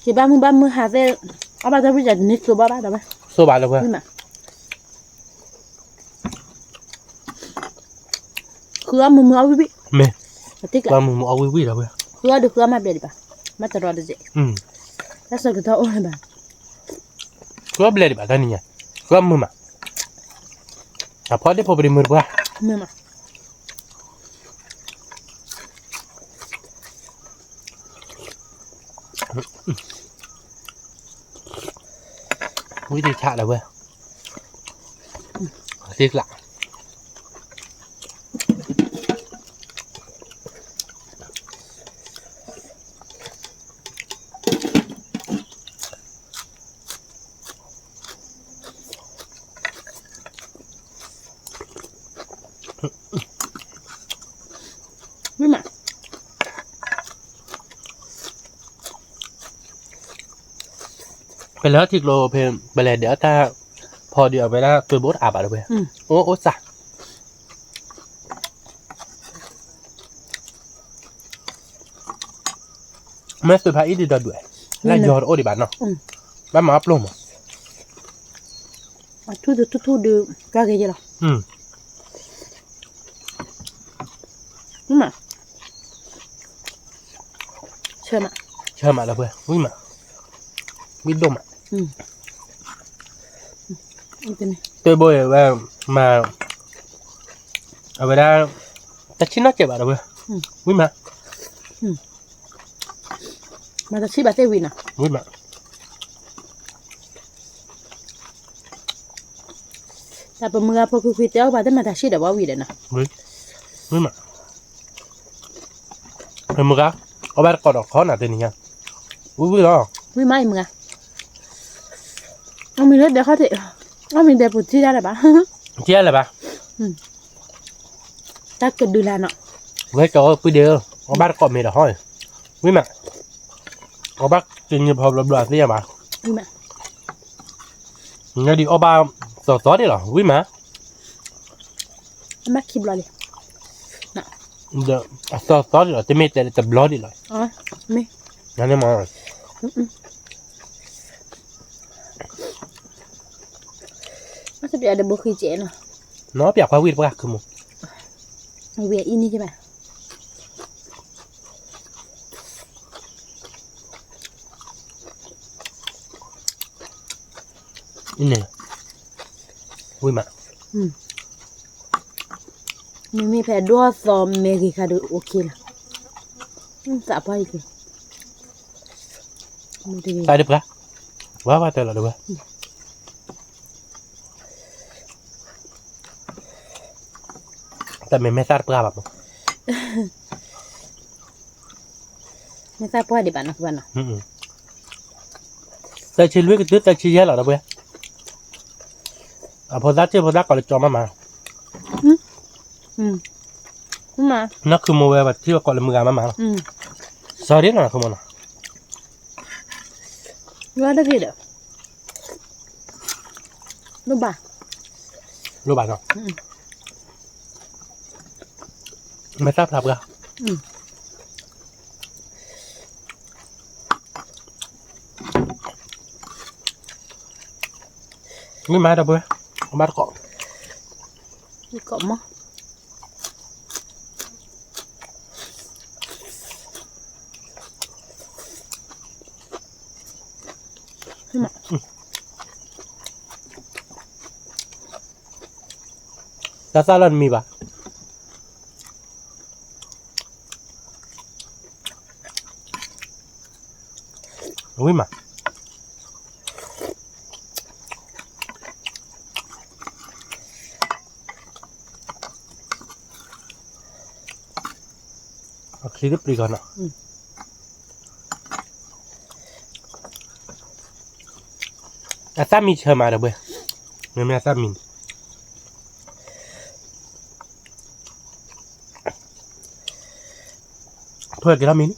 ယဘၣ်မုၢ်ဘၣ်မုၢ်ဟးသ့ၣ်, အီၣ်ဘၣ်တၢ်ဝံၣ်တၢ်တန့ၢ်သိဘၣ်ဘၣ်ဒီးဝဲ, သိဘၣ်လၢဝဲ, မုၢ်မုၢ်အီၣ်ဝံၣ်ဝံၣ်, မ့ၢ်, မုၢ်မုၢ်အီၣ်ဝံၣ်ဝံၣ်ဒီးဝဲ, ဃုအီၣ်ဒီးဃုအီၣ်မးဘျဲၣ်ဒံးဘၣ်, မ့ၢ်တရီတစဲး, တၢ်ဆၢကတီၢ်အိၣ်လၢၤဘၣ်, ဃုအီၣ်ဘျဲၣ်ဒံးဘၣ်တၢ်နံၤညါ, ဃုအီၣ်မုၢ်မး, အဖီဒ့ၣ်ဖိပဒ့မုၢ်တပှၢ်, မ့ၢ်မး ဝံသ့ၣ်ဆးလၢဝဲ, သ့ကျး, ဝံၣ်မး, ပလဲၤထံကျိဖဲ, ပလဲၤဒီးအတၢ်ဖီဒံးအဝဲဒၣ် သွဲဘိတအါဘၣ်တဝဲ, အိၣ်အိၣ်စၢ် မ့ၢ်သွဲဖးအံၤဒ်ဒီဒူၣ်, လၢယီၤတအိၣ်ဒံးဘၣ်နီၤ, ဘၣ်မၤအပျိၢ်မး, အထူၣ်ထူၣ်ထူၣ်ထူၣ်ဒုး ကၢ်ဂ့ၤယဲလီၤ, မး, ဆၢမး, ဆၢမးလၢပှဲၤ, ဝံၣ်မး, ဝံၣ်ဒိၣ်မး, သွဲဘိအဝဲ, မၤ, အဝဲဒၣ်, တၢ်ဆံၣ်နီၣ်စဲးဘၣ်တဝဲ, ဝံၣ်မး, မၤတၢ်ဆံၣ်ဘၣ်သ့ၣ်ဝံၤနီၤ, ဝံၣ်မး တၢ်ပမုၢ်ဂၤဖိခွံခွံတဲအီၣ်ဘၣ်တမၤတၢ်ဆံၣ်ဒီးဘၣ်ဝံၤဒီးနီၤ, ဝံၣ်မး, ပမုၢ်ဂၤ, အီၣ်ဘၣ်တကိးဒီးခီနၤတနံၤညါ, ဝံၣ်ဝံၣ်လီၤ, ဝံၣ်မးအံၤမုၢ်ဂၤ, အီၣ်မ့ၤလၢဒဲခီၣ်ထံး, အီၣ်မ့ၤဒဲပူၤထံၣ်တၢ်လၢၤဘၣ်, ထံၣ်တၢ်လၢၤဘၣ် တၢ်ကဒုးလၢနီၤ, ဝဲကၠီၤပုၢ်ဒ့ဧၢ, အီၣ်ဘၣ်တကိးမ့ၤဒီးဟီ, ဝံၣ်မး, အီၣ်ဘၣ်တနံၤဖီဘျီဘျီသ့ၣ်ညါဘၣ်, ဝံၣ်မး, နဒ်အီၣ်ဘၣ်သီသီဒံးလီၤ, ဝံၣ်မး, အမ့ၢ်ခံဘျီလံ, အသီသီဒံးလီၤ, တမ့ၢ်တဲတဘျီဒံးလီၤ, မ့ၢ်, နန့ၣ်မး အစပျးဒီးဘိဃံကဲနီၤ, နီၢ်ပျးခွါဝံၣ်တပှၢ်ခုမိၢ်, ဝံၣ်အံၤန့ၣ်ကဘၣ်, အံၤန့ၣ်, ဝံၣ်မး, မ့မ့ၢ်ဖဲဒိၣ်သီမဲာ်ဂ့ၤခါဒီး OK လီၤ, သးပှၢ်အံၤက့ၤ, သးတပှၢ်, ဝါဝါတဲလီၤတဝဲ တမ့ၢ်မဲာ်သၣ်တပှၢ်ဘၣ်မး, မဲာ်သၣ်ပှၢ်ဒံးဘၣ်နီၤ, သၢဆံလွံၢ်ကတုၤသၢဆံယဲၢ်လီၤဒီပုၢ်ဝဲၢ်, အဖိသၣ်ထံၣ်ဖိသၣ်ကိးလၢကၠီမးမး, နီၢ်ခုမိၢ်ဝဲပှၤထံၣ်ဝဲကိးလၢမုၢ်ဂၤမးမးလီၤ, စီၤဒ်နီၢ်ခုမိၢ်နီၤ, တဂ့ၤဒီး လိၣ်ဘၣ်, လိၣ်ဘၣ်နီၤ, မဲာ်သၣ်ဖျါပှၢ်, မ့ၢ်မၤဒီပုၢ်ဝဲၢ်, အဘၣ်တကိး, ကိးမး တၢ်သၣ်လီၤတမံၤဘၣ်, ဝံၤမး အချံတပျံၤဂီၤနီၤ, အသၣ်မံၤဆၢမးဒီပုၢ်ဝဲၢ်, မ့မ့ၢ်အသၣ်မံၤ ထွဲက့ၤထီၣ်မံၤန့ၣ်,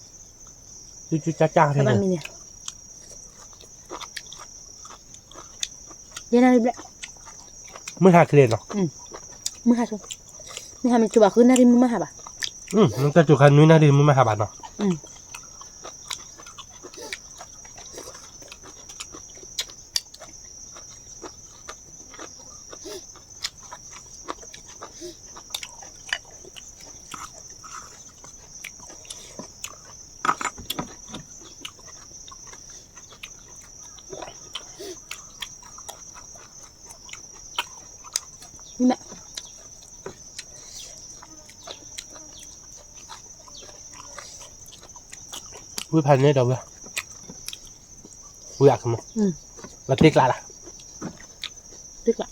ကၠူကၠူကၠၢ်ကၠၢ်န့ၣ်, မုၢ်ဟါချ့နီၤ, မုၢ်ဟါဆိ, မုၢ်ဟါမ့ၢ်ကၠူဘၣ်ဃုနၣ်ရံၣ်မုၢ်မ့ၢ်ဟါဘၣ်, မ့ၢ်ကၠူခါနွံနၣ်ရံၣ်မုၢ်မ့ၢ်ဟါဘၣ်နီၤ, ဝံဖးန့ၣ်ဒီးဝံ, ဝံအကမ, လီၤတ့ကျးလၢ်, တ့ကျး,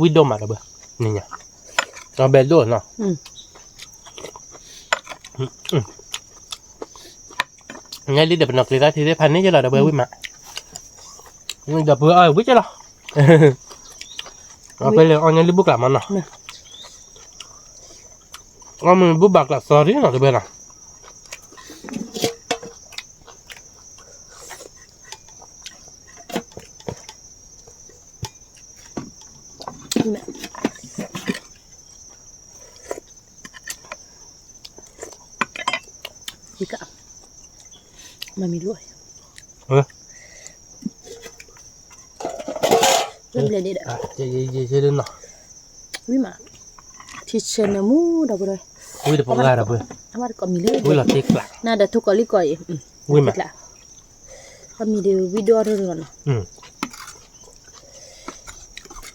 ဝံဒိၣ်မးဒီးဝံ, နညါ, အဘဲဒိၣ်နီၤ, ညါလံဒီးပနီၢ်ကျ့သးထံသ့ၣ်ဖးန့ၣ်ယလီၤဒီးဝံဝံမး, ဒီးပအီၣ်ဝံကလီၤ, အဖဲလၢအီၣ်ညါလံဘူၣ်ကျးမးနီၤ, အီၣ်မ့ၢ်ဘူၣ်ဘၣ်ကျးသီရံနီၤတဘဲနီၤ မၤမံၤလိၣ်, ဝံဘျဲၣ်ဒ့ဒီး, ဝံမး, ထံဆဲးနၢမူဒီပုၢ်ဒီဝဲၢ်, ဝံတပှဲၤဒီပုၢ်, ဝံလီၤတ့ကျး, နၤဒီးထိၣ်ကီၤလံကီၢ်အံၤ, ဝံမး, ဝံဒီးဝံဒိၣ်အီၣ်ဒိၣ်နီၤ,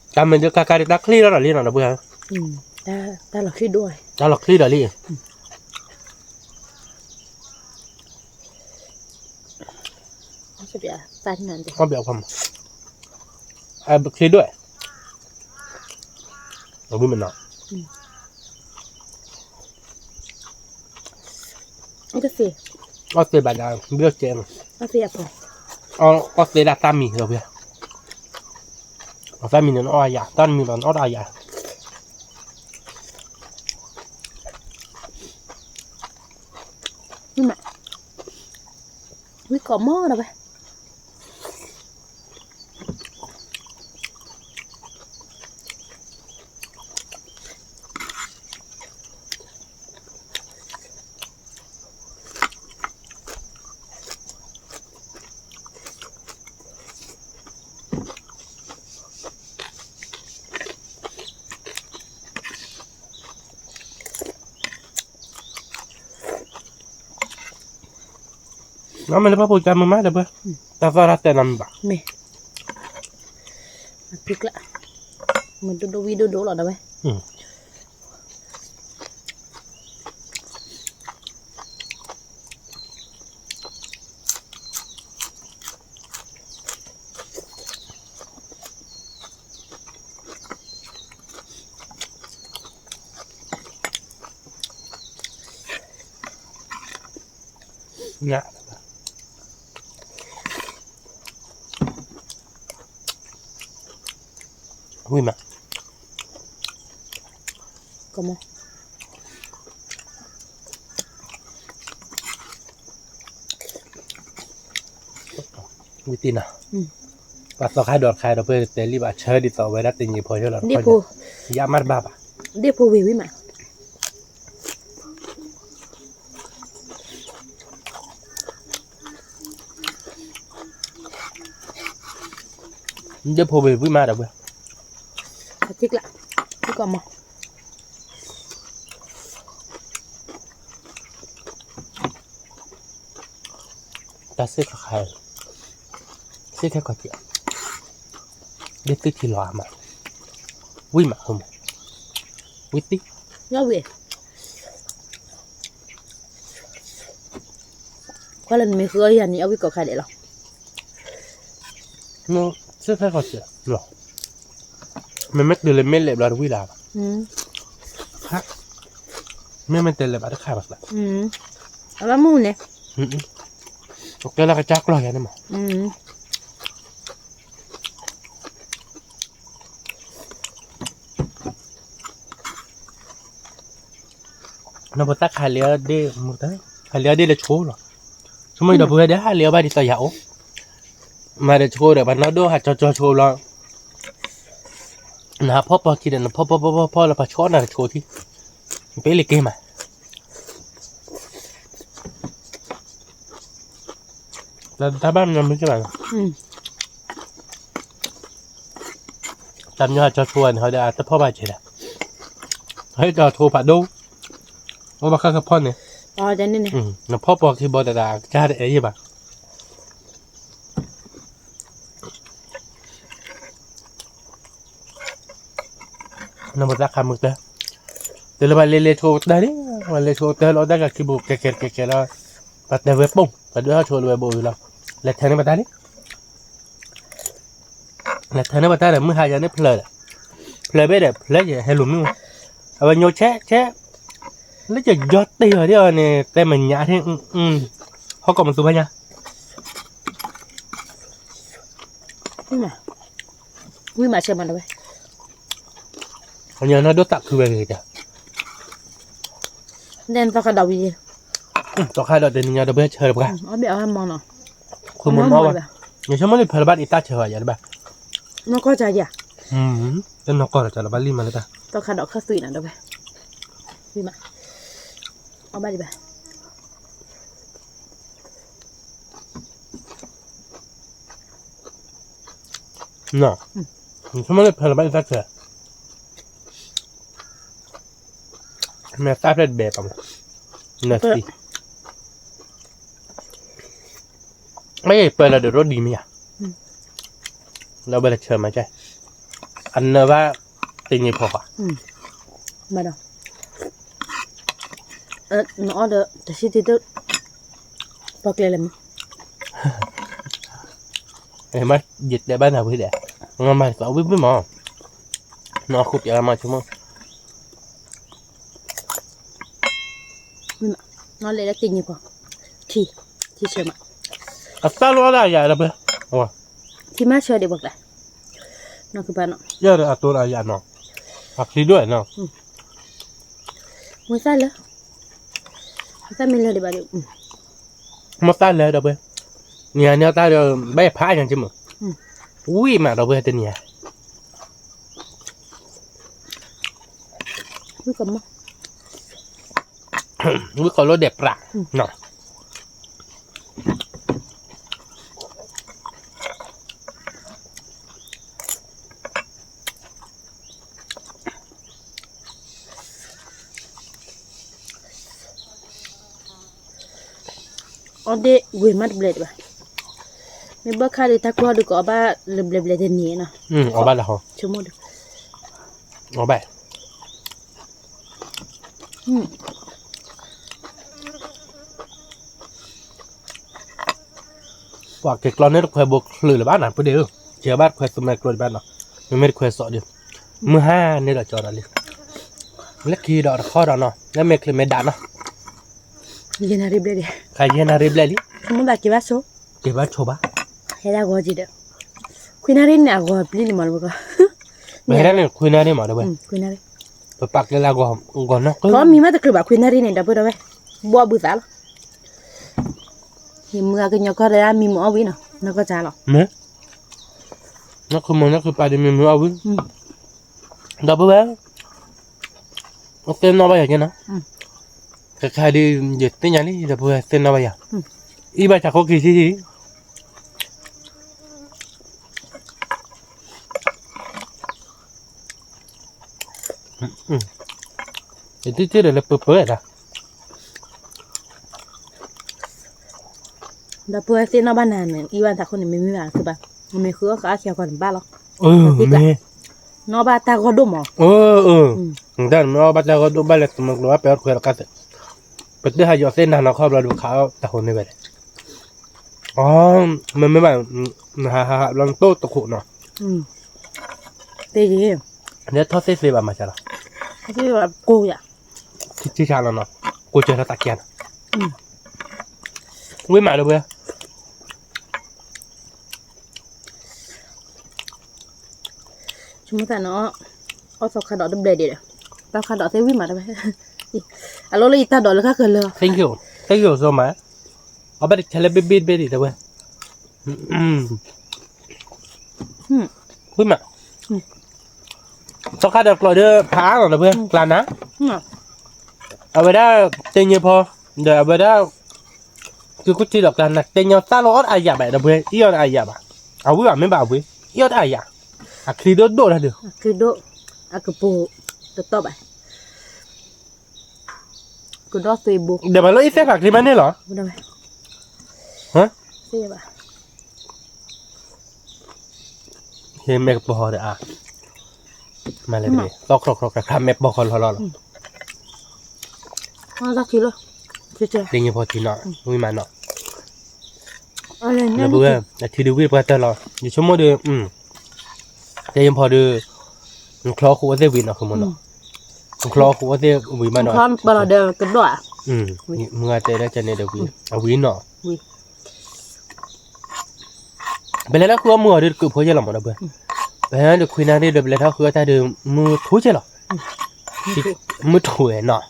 တၢ်မ့ၢ်ဒုးကါကါဒုးတၢ်ချံလီၤဒီးလံနီၤဒီပုၢ်, တၢ်လီၤချံဒိၣ်, တၢ်လီၤချံဒီးလံ အီၣ်ဘၣ်ခွါမး, အဘၣ်ချံဒိၣ်, အဝံမ့ၢ်နီၤ, အီၣ်သ့ဘၣ်ဒၣ်, ဘျီကဲ, အီၣ်သ့ဒၣ်တၢ်မံၤလီၤဝံ, အီၣ်တၢ်မံၤန့ၣ်နအီၣ်ယၤ, တၢ်မံၤဘၣ်နအီၣ်တၢ်ယၤ ဝံကီၢ်မီဒီးဝဲ, နမ့ၢ်လၢပှၤပိာ်ကါမုာ်မးဒီးပှၤ, တၢ်သီၣ်တၢ်တဲနၤမ့ၢ်ဘၣ်, မ့ၢ်, မ့ၢ်ဒိၣ်ဒိၣ်ဝံဒိၣ်ဒိၣ်လီၤဒီးဝဲ, ဝံၤမး, ဝံၤတံၢ်နီၤ, ပှၤသီခါဒီးတခါဒီးပတဲလံဘၣ်ဆၢဒ်သိးဝဲဒၣ်တနံၤဖိလီၤ, ယမးတဘၣ်ဘၣ်, ဒ့ၣ်ဖိဝံၤဝံၤမး ဒ့ၣ်ဖိဝံၤဝံၤမးဒီးဝဲ, တၢ်စ့ၢ်ကီးခါ, စ့ၢ်ကီးခါ, ဒ်သုထံၣ်လီၤအါမး, ဝံၤမး, ဝံၤသံ, ဝံၤ ကွၢ်လၢနမ့ၢ်ဃုအီၣ်ယၤန့ၣ် အဝံၣ်ကိးခါဒဲးလီၤ, စ့ၢ်ကီးခါ, မ့မ့ၢ်တုၤလၢမ့ၢ်လဲၤဘျီတဝံၣ်လၢၤဘၣ်, မ့မ့ၢ်တဲလဲၤဘၣ်တခါဘၣ်, အဘၣ်မုၢ်န့ၣ်, ကဲလၢကစၢ်ကျီၢ်ယၤန့ၣ်မး နပတၢ်ခးလံအီၤဒ့ၣ်မူတၢ်, ခးလံအီၤဒ့ၣ်လၢဆိလီၤ, ဆိမိၣ်ဒီပုၢ်ဝဲၢ်ဒီးဟးလံအီၤဘၣ်ဒ်သိးယၤအိၣ်, မၤဒီးဆိဒီးပှၤနီၢ်ဒိၣ်ဟးကၠီကၠီဆိလီၤ, နဟးဖီၣ်ပီၢ်ခံဒီး နဖီၣ်ဖီၣ်ဖီၣ်ဖီၣ်ဖီၣ်လၢပှၤဆိနၤတဆိထံ, ပ့လံက့ၤမး တၢ်ဘၣ်မနုၤမ့ၢ်ကဲဘၣ်လီၤ, တၢ်မညီဟးကၠီဆိဝဲန့ၣ် ဟီဒီးအတဖီၣ်ဘၣ်ကဲဒီး, ဟဲကၠီဆိဖးဒိၣ်, အိၣ်ဘၣ်ဃၣ်ဃၣ်ဖီၣ်န့ၣ်, နဖီၣ်ပှၤခံဘီတဒၣ် အကစၢ်တအဲၣ်ယဲၢ်ဘၣ်. နမတၤခါမုၢ်တၢ်, တုၤလၢပှၤလဲၤလဲၤဆိကတၢၢ်န့ၣ်, ပှၤလဲၤဆိကတၢၢ်လီၤ တၢ်ကခံဘိကဲကဲကဲကဲလီၤ, ပှၤတဲဝဲပိၢ် ပှၤဒုးဟီၣ်ဆိလၢဝဲဘိအံၤလီၤ, လဲၤထဲန့ၣ်ပတၢ်န့ၣ်, လဲၤထဲန့ၣ်ပတၢ်ဒီး မုၢ်ဟါယၤန့ၣ်ဖျၢၣ်ဒီး, ဖျၢၣ်ဘ့ၣ်ဒီး ဖျၢၣ်ယဲၢ်ဟဲလူၤမုၢ်, အဝဲညိဆဲးဆဲး, လၢယယီၤတ့ၢ်အီၤဒ်အီၤန့ၣ် တဲမညါထဲ, ဟီၣ်ကိးမသူဖဲညါ ဝံၣ်မးဆၢမးတဝဲ, ညါနဒိၣ်သးခုဝဲဂ့ၤတၢ်, သီခါဒီးဝံၤ, သီခါဒီးတနံၤညါဒီးဘၣ်ဆၢတပှၢ်, ယဆိကမိၣ်လၢဖဲလၢဘၣ်ဒံးတၢ်ဆၢဝဲယၤတဘၣ်, နီၢ်ကီၢ်ကၢ်ယၤ, တနီၢ်ကီၢ်ဒီးကၢ်လီၤဘၣ်လံမးလၢတၢ်, သီခါဒီးခၢၣ်သွံၣ်နၤဒီးဝဲ, ဝံၣ်မး, အီၣ်ဘၣ်ဒံးဘၣ် နီၤ, ဆိကမိၣ်လၢဖဲလၢဘၣ်ဒံးတၢ်ဆၢ, မ့ၢ်တၢ်ဖျဲၣ်တဘဲပှၤမး, နသံ, မ့ၢ်ပၢလၢဒိၣ်ဒိၣ်ဒံးမ့ၢ်ဧါ, လၢဝဲလၢဆၢမးကဲ, အနၢဘၣ်တညံးဖီဃီ, ဘၣ်ဒီး နအီၣ်ဒီးတဆံတံၢ်တ, ပီၣ်ကျဲလဲၣ်မး, မ့ၢ်ယတဲဘၣ်နၤဝံၤဒီး, နမၤသးဝံၣ်ဝံၣ်မး, နအီၣ်ဃုပျဲမးဆိကမိၣ်, နလဲၤလၢတ့ညံၤဖီ, ထံ, ထံဆၢမး, အသၣ်လီၤဒၣ်ယၤလၢပှဲၤ, ထံမးဆၢဒံးပှၤကျဲ, နီၢ်ကပၤနီၤ, ယဲၢ်အတိၢ်အယၤနီၤ, အချံဒိၣ်နီၤ မ့ၢ်သၣ်လၢ, မ့ၢ်သၣ်မ့ၢ်လၢဒံးဘၣ်ဒီး, မ့ၢ်သၣ်လၢဒီးပှဲၤ, နံၤဟါန့ၣ်အတၢ်ဒီး ဘၣ်ယဖးညါက့မး, ဝံၣ်မးဒီးပှဲၤတနံၤဟါ, ဝံၣ်ကမီၤ, ဝံၣ်ကလီဒဲးပြး, အီၣ်ဒ့ၣ်ဝ့ၤမးတဘျဲၣ်ဒံးဘၣ်, မ့ၢ်ဘၣ်ခါဒီးတၢ်ကူၣ်ဟီၣ်ဒီးကအီၣ်ဘၣ်လၢဘျဲၣ်ဘျဲၣ်တနံၤနီၤ, အီၣ်ဘၣ်လၢဟီ, ဆိကမိၣ်ဒီး, အီၣ်ဘၣ် ပှၤက့ၤကျီန့ၣ်တခွဲးဘိချုးလၢၤဘၣ်နၤ ပဒ့ၣ်ဧၢ, ကဲဘၣ်တခွဲးသူမဲာ်ကျိၤဒံးဘၣ်နီၤ, မ့မ့ၢ်တခွဲးစီးဒီး, မုၢ်ဟါန့ၣ်ဒီးကၠီဒီးလံ, လၢခံဒီးတခီဒီးနီၤ လၢမဲာ်ချံမဲာ်ဒၣ်နီၤ, ယဲၢ်နၣ်ရံၣ်ဘျဲၣ်လံ, ခါယဲၢ်နၣ်ရံၣ်ဘျဲၣ်လံ, မ့ၢ်ဘၣ်က့ၤဘၣ်ဆိ, က့ၤဘၣ်ဆိဘၣ်, ဟဲဒၣ်ဂီၤက့ၤဒီး, ခွံနၣ်ရံၣ်န့ၣ်အဂီၤပျံၤန့ၣ်မးလၢပကီၢ်, ပဟဲဒၣ်န့ၣ်ခွံနၣ်ရံၣ်မးဒီးဝဲ, ခွံနၣ်ရံၣ်, ပပာ်ကျဲလၢအဂီၤနီၢ်ကီၢ်, ခီမံၤမးတချုးဘၣ်ခွံနၣ်ရံၣ်န့ၣ် ဒီပုၢ်ဒီဝဲၢ်, ဘှီဘုသးလီၤ ယမုၢ်ဂၤကညီကီၢ်ဒီးမံမုၢ်အီၣ်ဝံၤနီၤ နီၢ်ကီၢ်စၢ်လီၤ, မ့ၢ်, နီၢ်ခုမီၤနီၢ်ခုပၢ်ဒီးမံမုၢ်အီၣ်ဝံၤ, ဒီပုၢ်ဝဲၢ်, သ့ၣ်နီၣ်ဘၣ်ယၤက့နီၤ, ခဲခါဒီး ယသ့ၣ်ညါလံ ဒီပုၢ်ဝဲၢ်သ့ၣ်နီၣ်ဘၣ်ယၤ, အံၤဘၣ်ဆၣ်ခိၣ်ခံဆံ ယထံၣ်ထံၣ်ဒီးလၢပၢပၢဒၣ်, ဒီပုၢ်ဝဲၢ်သ့ၣ်နီၣ်ဘၣ်နၤန့ၣ် အံၤဘၣ်သးခိၣ်န့ၣ် မ့မ့ၢ်ဘၣ်ခုဘၣ်, မ့ၢ်ဃုအီၣ်ဃာ်အီၣ်ဆံးအီၣ်ကီၢ်န့ၣ်ဘၣ်လီၤ, မ့ၢ်, နီၣ်ဘၣ်တၢ်ဂီၢ်ဒိၣ်မး, တၢ်မ့ၢ်အီၣ်ဘၣ်တၢ်ဂီၢ်ဒိၣ်ဘၣ်လဲၤသမူကျိၤဘၣ်ပဲအီၣ်တခွဲးလီၤကါသ့, ပတဟးယီၤသ့ၣ်နၤနီၤခီဘျီဒီးခးအီၣ်တၢ်ဟိန့ၢ်ဝဲဒၣ်, အီ, မ့မ့ၢ်ဘၣ်, နဟးဟးဟးဘျီနတိၢ်တခိၣ်နီၤ, သ့ယံၤ, နထီၣ်သ့သ့ဘၣ်မၤစၢၤလီၤ, ကိၢ်ယၤ, ထံဆါလီၤနီၤ, ကိၢ်စၢၤထီၣ်သးကဲနီၤ, ဝံၤမးဒီပုၢ်ဝဲၢ် ဆိကမိၣ်သးနီၤ, အီၣ်သီခါဒီးတဘျဲၣ်ဒံးဒီး, တၢ်ခါဒီးသ့ၣ်ဝံၣ်မးတဝဲ, အလီၢ်လၢယတၢ်ဒိးလၢခါခဲလၢာ်, thank you, thank you so much, အဘၣ်တဆဲးလၢဘ့ၣ်ဘ့ၣ်တဘ့ၣ်ဒံးတဝဲ, ဝံၣ်မး, သီခါဒီးကျိးဒီးဖးအါလီၤတဝဲ ကျါနၤ, အဝဲဒၣ် တ့ညိဖီ, ဒီးအဝဲဒၣ် သုးခိၣ်ထံးဒီးကျါနၤ တဲညီသၣ်လီၤအီၣ်တအါယၤဘၣ် ဒီပုၢ်ဝဲၢ် အံၣ်အီၣ်တအါယၤဘၣ်, အဝံၣ်ဘၣ်မ့ၢ်ဘၣ်အဝံၣ် အံၣ်အီၣ်တအါယၤ, အချံဒိၣ်ဒိၣ်တၢ်ဒုး, အချံဒိၣ်, အကပူၤတတီၢ်ဘၣ်, ကဒီးသွံၣ်ဘိ ဒီးမၤလိအံသဲဖးကလံၤမးန့ၣ်လီၤ. ဟဲမဲာ်ကပီၤဟီဒီးအါ, မၤလဲၣ်တဂ့ၤ, သီခီခီခီ မဲာ်ပီၤခီလီၤလီၤလီၤ. လၢညဖီထံနီၤ ဝံၤမးနီၤ, လၢပဝဲ အထံဒုးဝံၣ်ပှၤတၢၢ်လီၤ ယဆိကမိၣ်ဒီး လၢညဖီဒီး နချီဃိးအိၣ်သ့ၣ်ဝံၤနီၤ ဃမနီၤ, နချီဃိးအိၣ်သ့ၣ်ဝံၤမးနီၤ, မုၢ်ဂၤတဲဒၣ်ကန့ၣ်ဒီးဝံၤ အဝံၤနီၤ, ပလဲၤလၢဃုအီၣ်မုၢ်ဂီၤဒီးတကုးဖိယဲၢ်လီၤမးဒီးပှဲၤ, ပဟဲဒီးခွံနၣ်ရံၣ်ဒီးပလဲၤထီၣ်ဃုအီၣ်တၢ်ဒီး မုၢ်ထူၣ်ယဲၢ်လီၤ, မုၢ်ထူၣ်ဝဲနီၤ,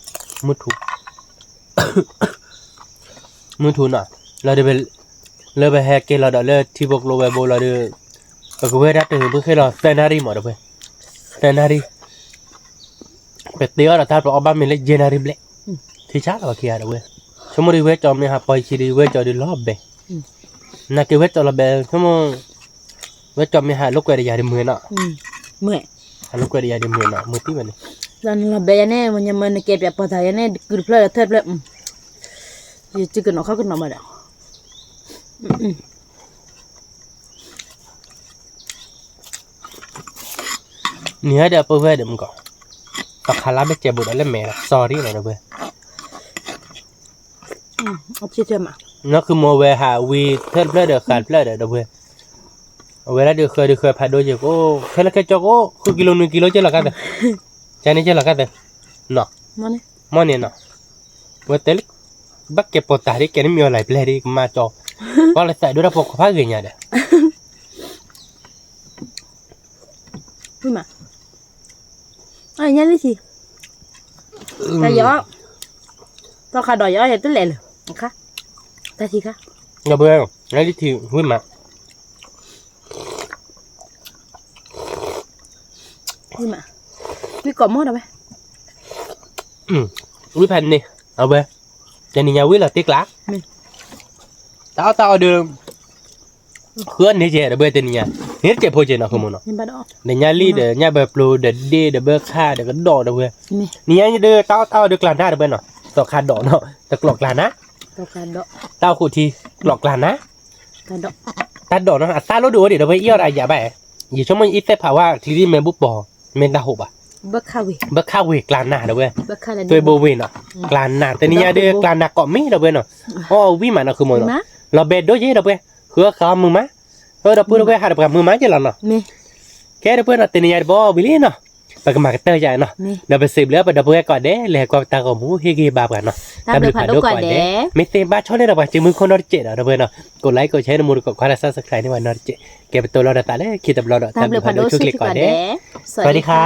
မုၢ်ထူၣ် မုၢ်ထူၣ်နီၤ, လီၤဒီး လၢပဟဲက့ၤလီၤဒီးလၢထံဖိကျိဝဲဘိလီၤဒီး ပကဝဲဒၣ်တဟၢဖုဃ့လီၤသၢနၣ်ရံၣ်မးဒီးပှဲၤ, သၢနၣ်ရံၣ်, ပတ့အီၣ်ဒီးတၢ်ပအီၣ်ဘၣ်မ့ၤလၢယဲၢ်နၣ်ရံၣ်ဘျဲၣ်, ထံဆါလီၤပခံဂၤဒီးဝဲ, ဆိကမိၣ်ဒီးဝဲကၠီမ့ၢ်ဟးပီၤယခံဒီးဝဲကၠီဒီးလီၤဘဲ, နာ်က့ဝဲကၠီလီၤဘဲ ဆိကမိၣ် ဝဲကၠီမ့ၢ်ဟးလိာ်ကွဲဒီးယၤဒီးမုာ်နီၤ, ဟးလိာ်ကွဲဒီးယၤဒီးမုာ်နီၤ မုာ်သံဝဲန့ၣ်, လီၤဘဲယၤန့ၣ် မ့ၢ်ညမ့ၢ်နကဲပၠးပီၤသးယၤန့ၣ် ကုတဖျၢၣ်ဒီးထၢၣ်တဖျၢၣ်, ယကနၣ်ခီကနၣ်မးဒီး နံၤဟဲဒီးအပၢ်ဝဲဒီးမုၢ်ကီး, တခါလါဘၣ်ကဲဘိးဒီးလၢမဲာ်လီၤ sorry လီၤဒီးဝဲ, နီၢ်ခုမီၤဝဲဟးဝံၤထၢၣ်တဖျၢၣ်ဒီးဃးတဖျၢၣ်ဒီးဒီးဝဲ, အဝဲဒၣ်ဒုးဃၢဒုးဃၢဖးဒိၣ်က့ၤကအိၣ် ခဲလၢာ်ခဲဆ့ကအိၣ် ဃုကံလိနွံကံလိကဲလီၤကါသၢ, ကန့ၣ်ကဲလီၤကါသၢ, နီၤ, မ့ၢ်န့ၣ်နီၤ, ဝဲတဲလၢ ဘၣ်ကဲပီၤတၢ်ဒ်ကဲန့ၣ်မ့ၢ်အီၤလၢပျဲၢ်ဒ်ကမၤကၠီ, ဘၣ်လၢသးဒိၣ်တၢ်ဖိခွါဖးဂ့ၤညါဒီး ဝံၤမး, အညါလံထံ, တၢ်ယီၤ, တၢ်ခါဒီးယီၤယတလဲၤလၢၤ, အခါ, တၢ်ထံခါ, ညါလံထံဝံၤမး, ဝံၤမး, ဝံၤကိးမီၢ်ဒီးဝဲ, ဝံၤဖဲန့ၣ်, အဝဲ, တနံၤညါဝံၤလီၤတ့ကျါ တၢ်အီၣ်တၢ်အီဒီး ဃုအီၣ်န့ၢ်ကဲဒီးဝဲတနံၤညါ, န့ၣ်တကဲးဖိကဲးနီၤ ဃိမိၢ်နီၤ, ဒီးညါလံဒီးညၣ်ဘၢပျိဒီးဒ့ဒီးဘၢခါဒီးကဒီးဒီးဝဲ, နံၤညါဒီးတၢ်အီၣ်တၢ်အီဒီးကျါနါဒီးဝဲနီၤ, သီခါဒီးနီၤ တကျိးကျါနါ, တၢ်အိၣ်ဃိးထံ ကျိးကျါနါ, တၢ်ဒီးနီၤ အသၣ်လိၣ်ဒုးအိၣ်ဒံးဒီးဝဲအံၤအီၣ်ဒီးအယၤဘၣ်, ယဆိကမိၣ်အံသဲဖးဝဲချံဒ်မ့ၢ်ဘူၣ်ပီၤ, မ့ၢ်တၢ်ဟိးဘၣ်, ဘၢခါဝ့ၢ်ကျါနါဒီးဝဲ, သွဲဘိဝ့ၢ်နီၤ, ကျါနါ တနံၤညါဒီးကျါနါကိးမံၤဒီးဝဲနီၤ, အီၣ်ဝံၤမးနီၤ ဃိမိၢ်နီၤ, လီၤဘဲဒိၣ်ယဲဒီးဝဲ, ဃုအီၣ်ဃုအီၣ်မုာ်မး, အၢဒီပုၢ်ဒီဝဲၢ်ဟးဒီးပှၤမုာ်မးယဲလီၤနီၤ, ကဲဒီပုၢ်ဝဲၢ်နီၤ တနံၤညါတဘီဝံၤလံနီၤ, ပကမၤကတၢၢ်ယၤနီၤ, ဒီးပစံးဘျုးပဒီပုၢ်ဝဲၢ်ကိးဂၤဒဲး လဲၤဟဲကွၢ်ပတၢ်ဂီၤမူဟ့ၣ်ဂံၢ်ဘါပှၤနီၤ, တၢ်ဘျုးဖးဒိၣ်ကိးဂၤဒဲး, မ့ၢ်သ့ဘၣ်ဆီၣ်န့ၢ်ဒီးပှၤစုမုၢ်ခိၣ်နီတစဲးဒီး ဒီပုၢ်ဝဲၢ်နီၤ, ကိးlikeကိးshareန့ၣ် မူတကိးခွါဒီး subscribe န့ၢ်ပှၤနီတစဲး, ကဲပတိၢ်လီၤဒီးသးလၢခံတဘျီဒီး တၢ်ဘျုးဖးဒိၣ်ဆူၣ်ချ့ကိးဂၤဒဲး, စဝၤဒံခါ.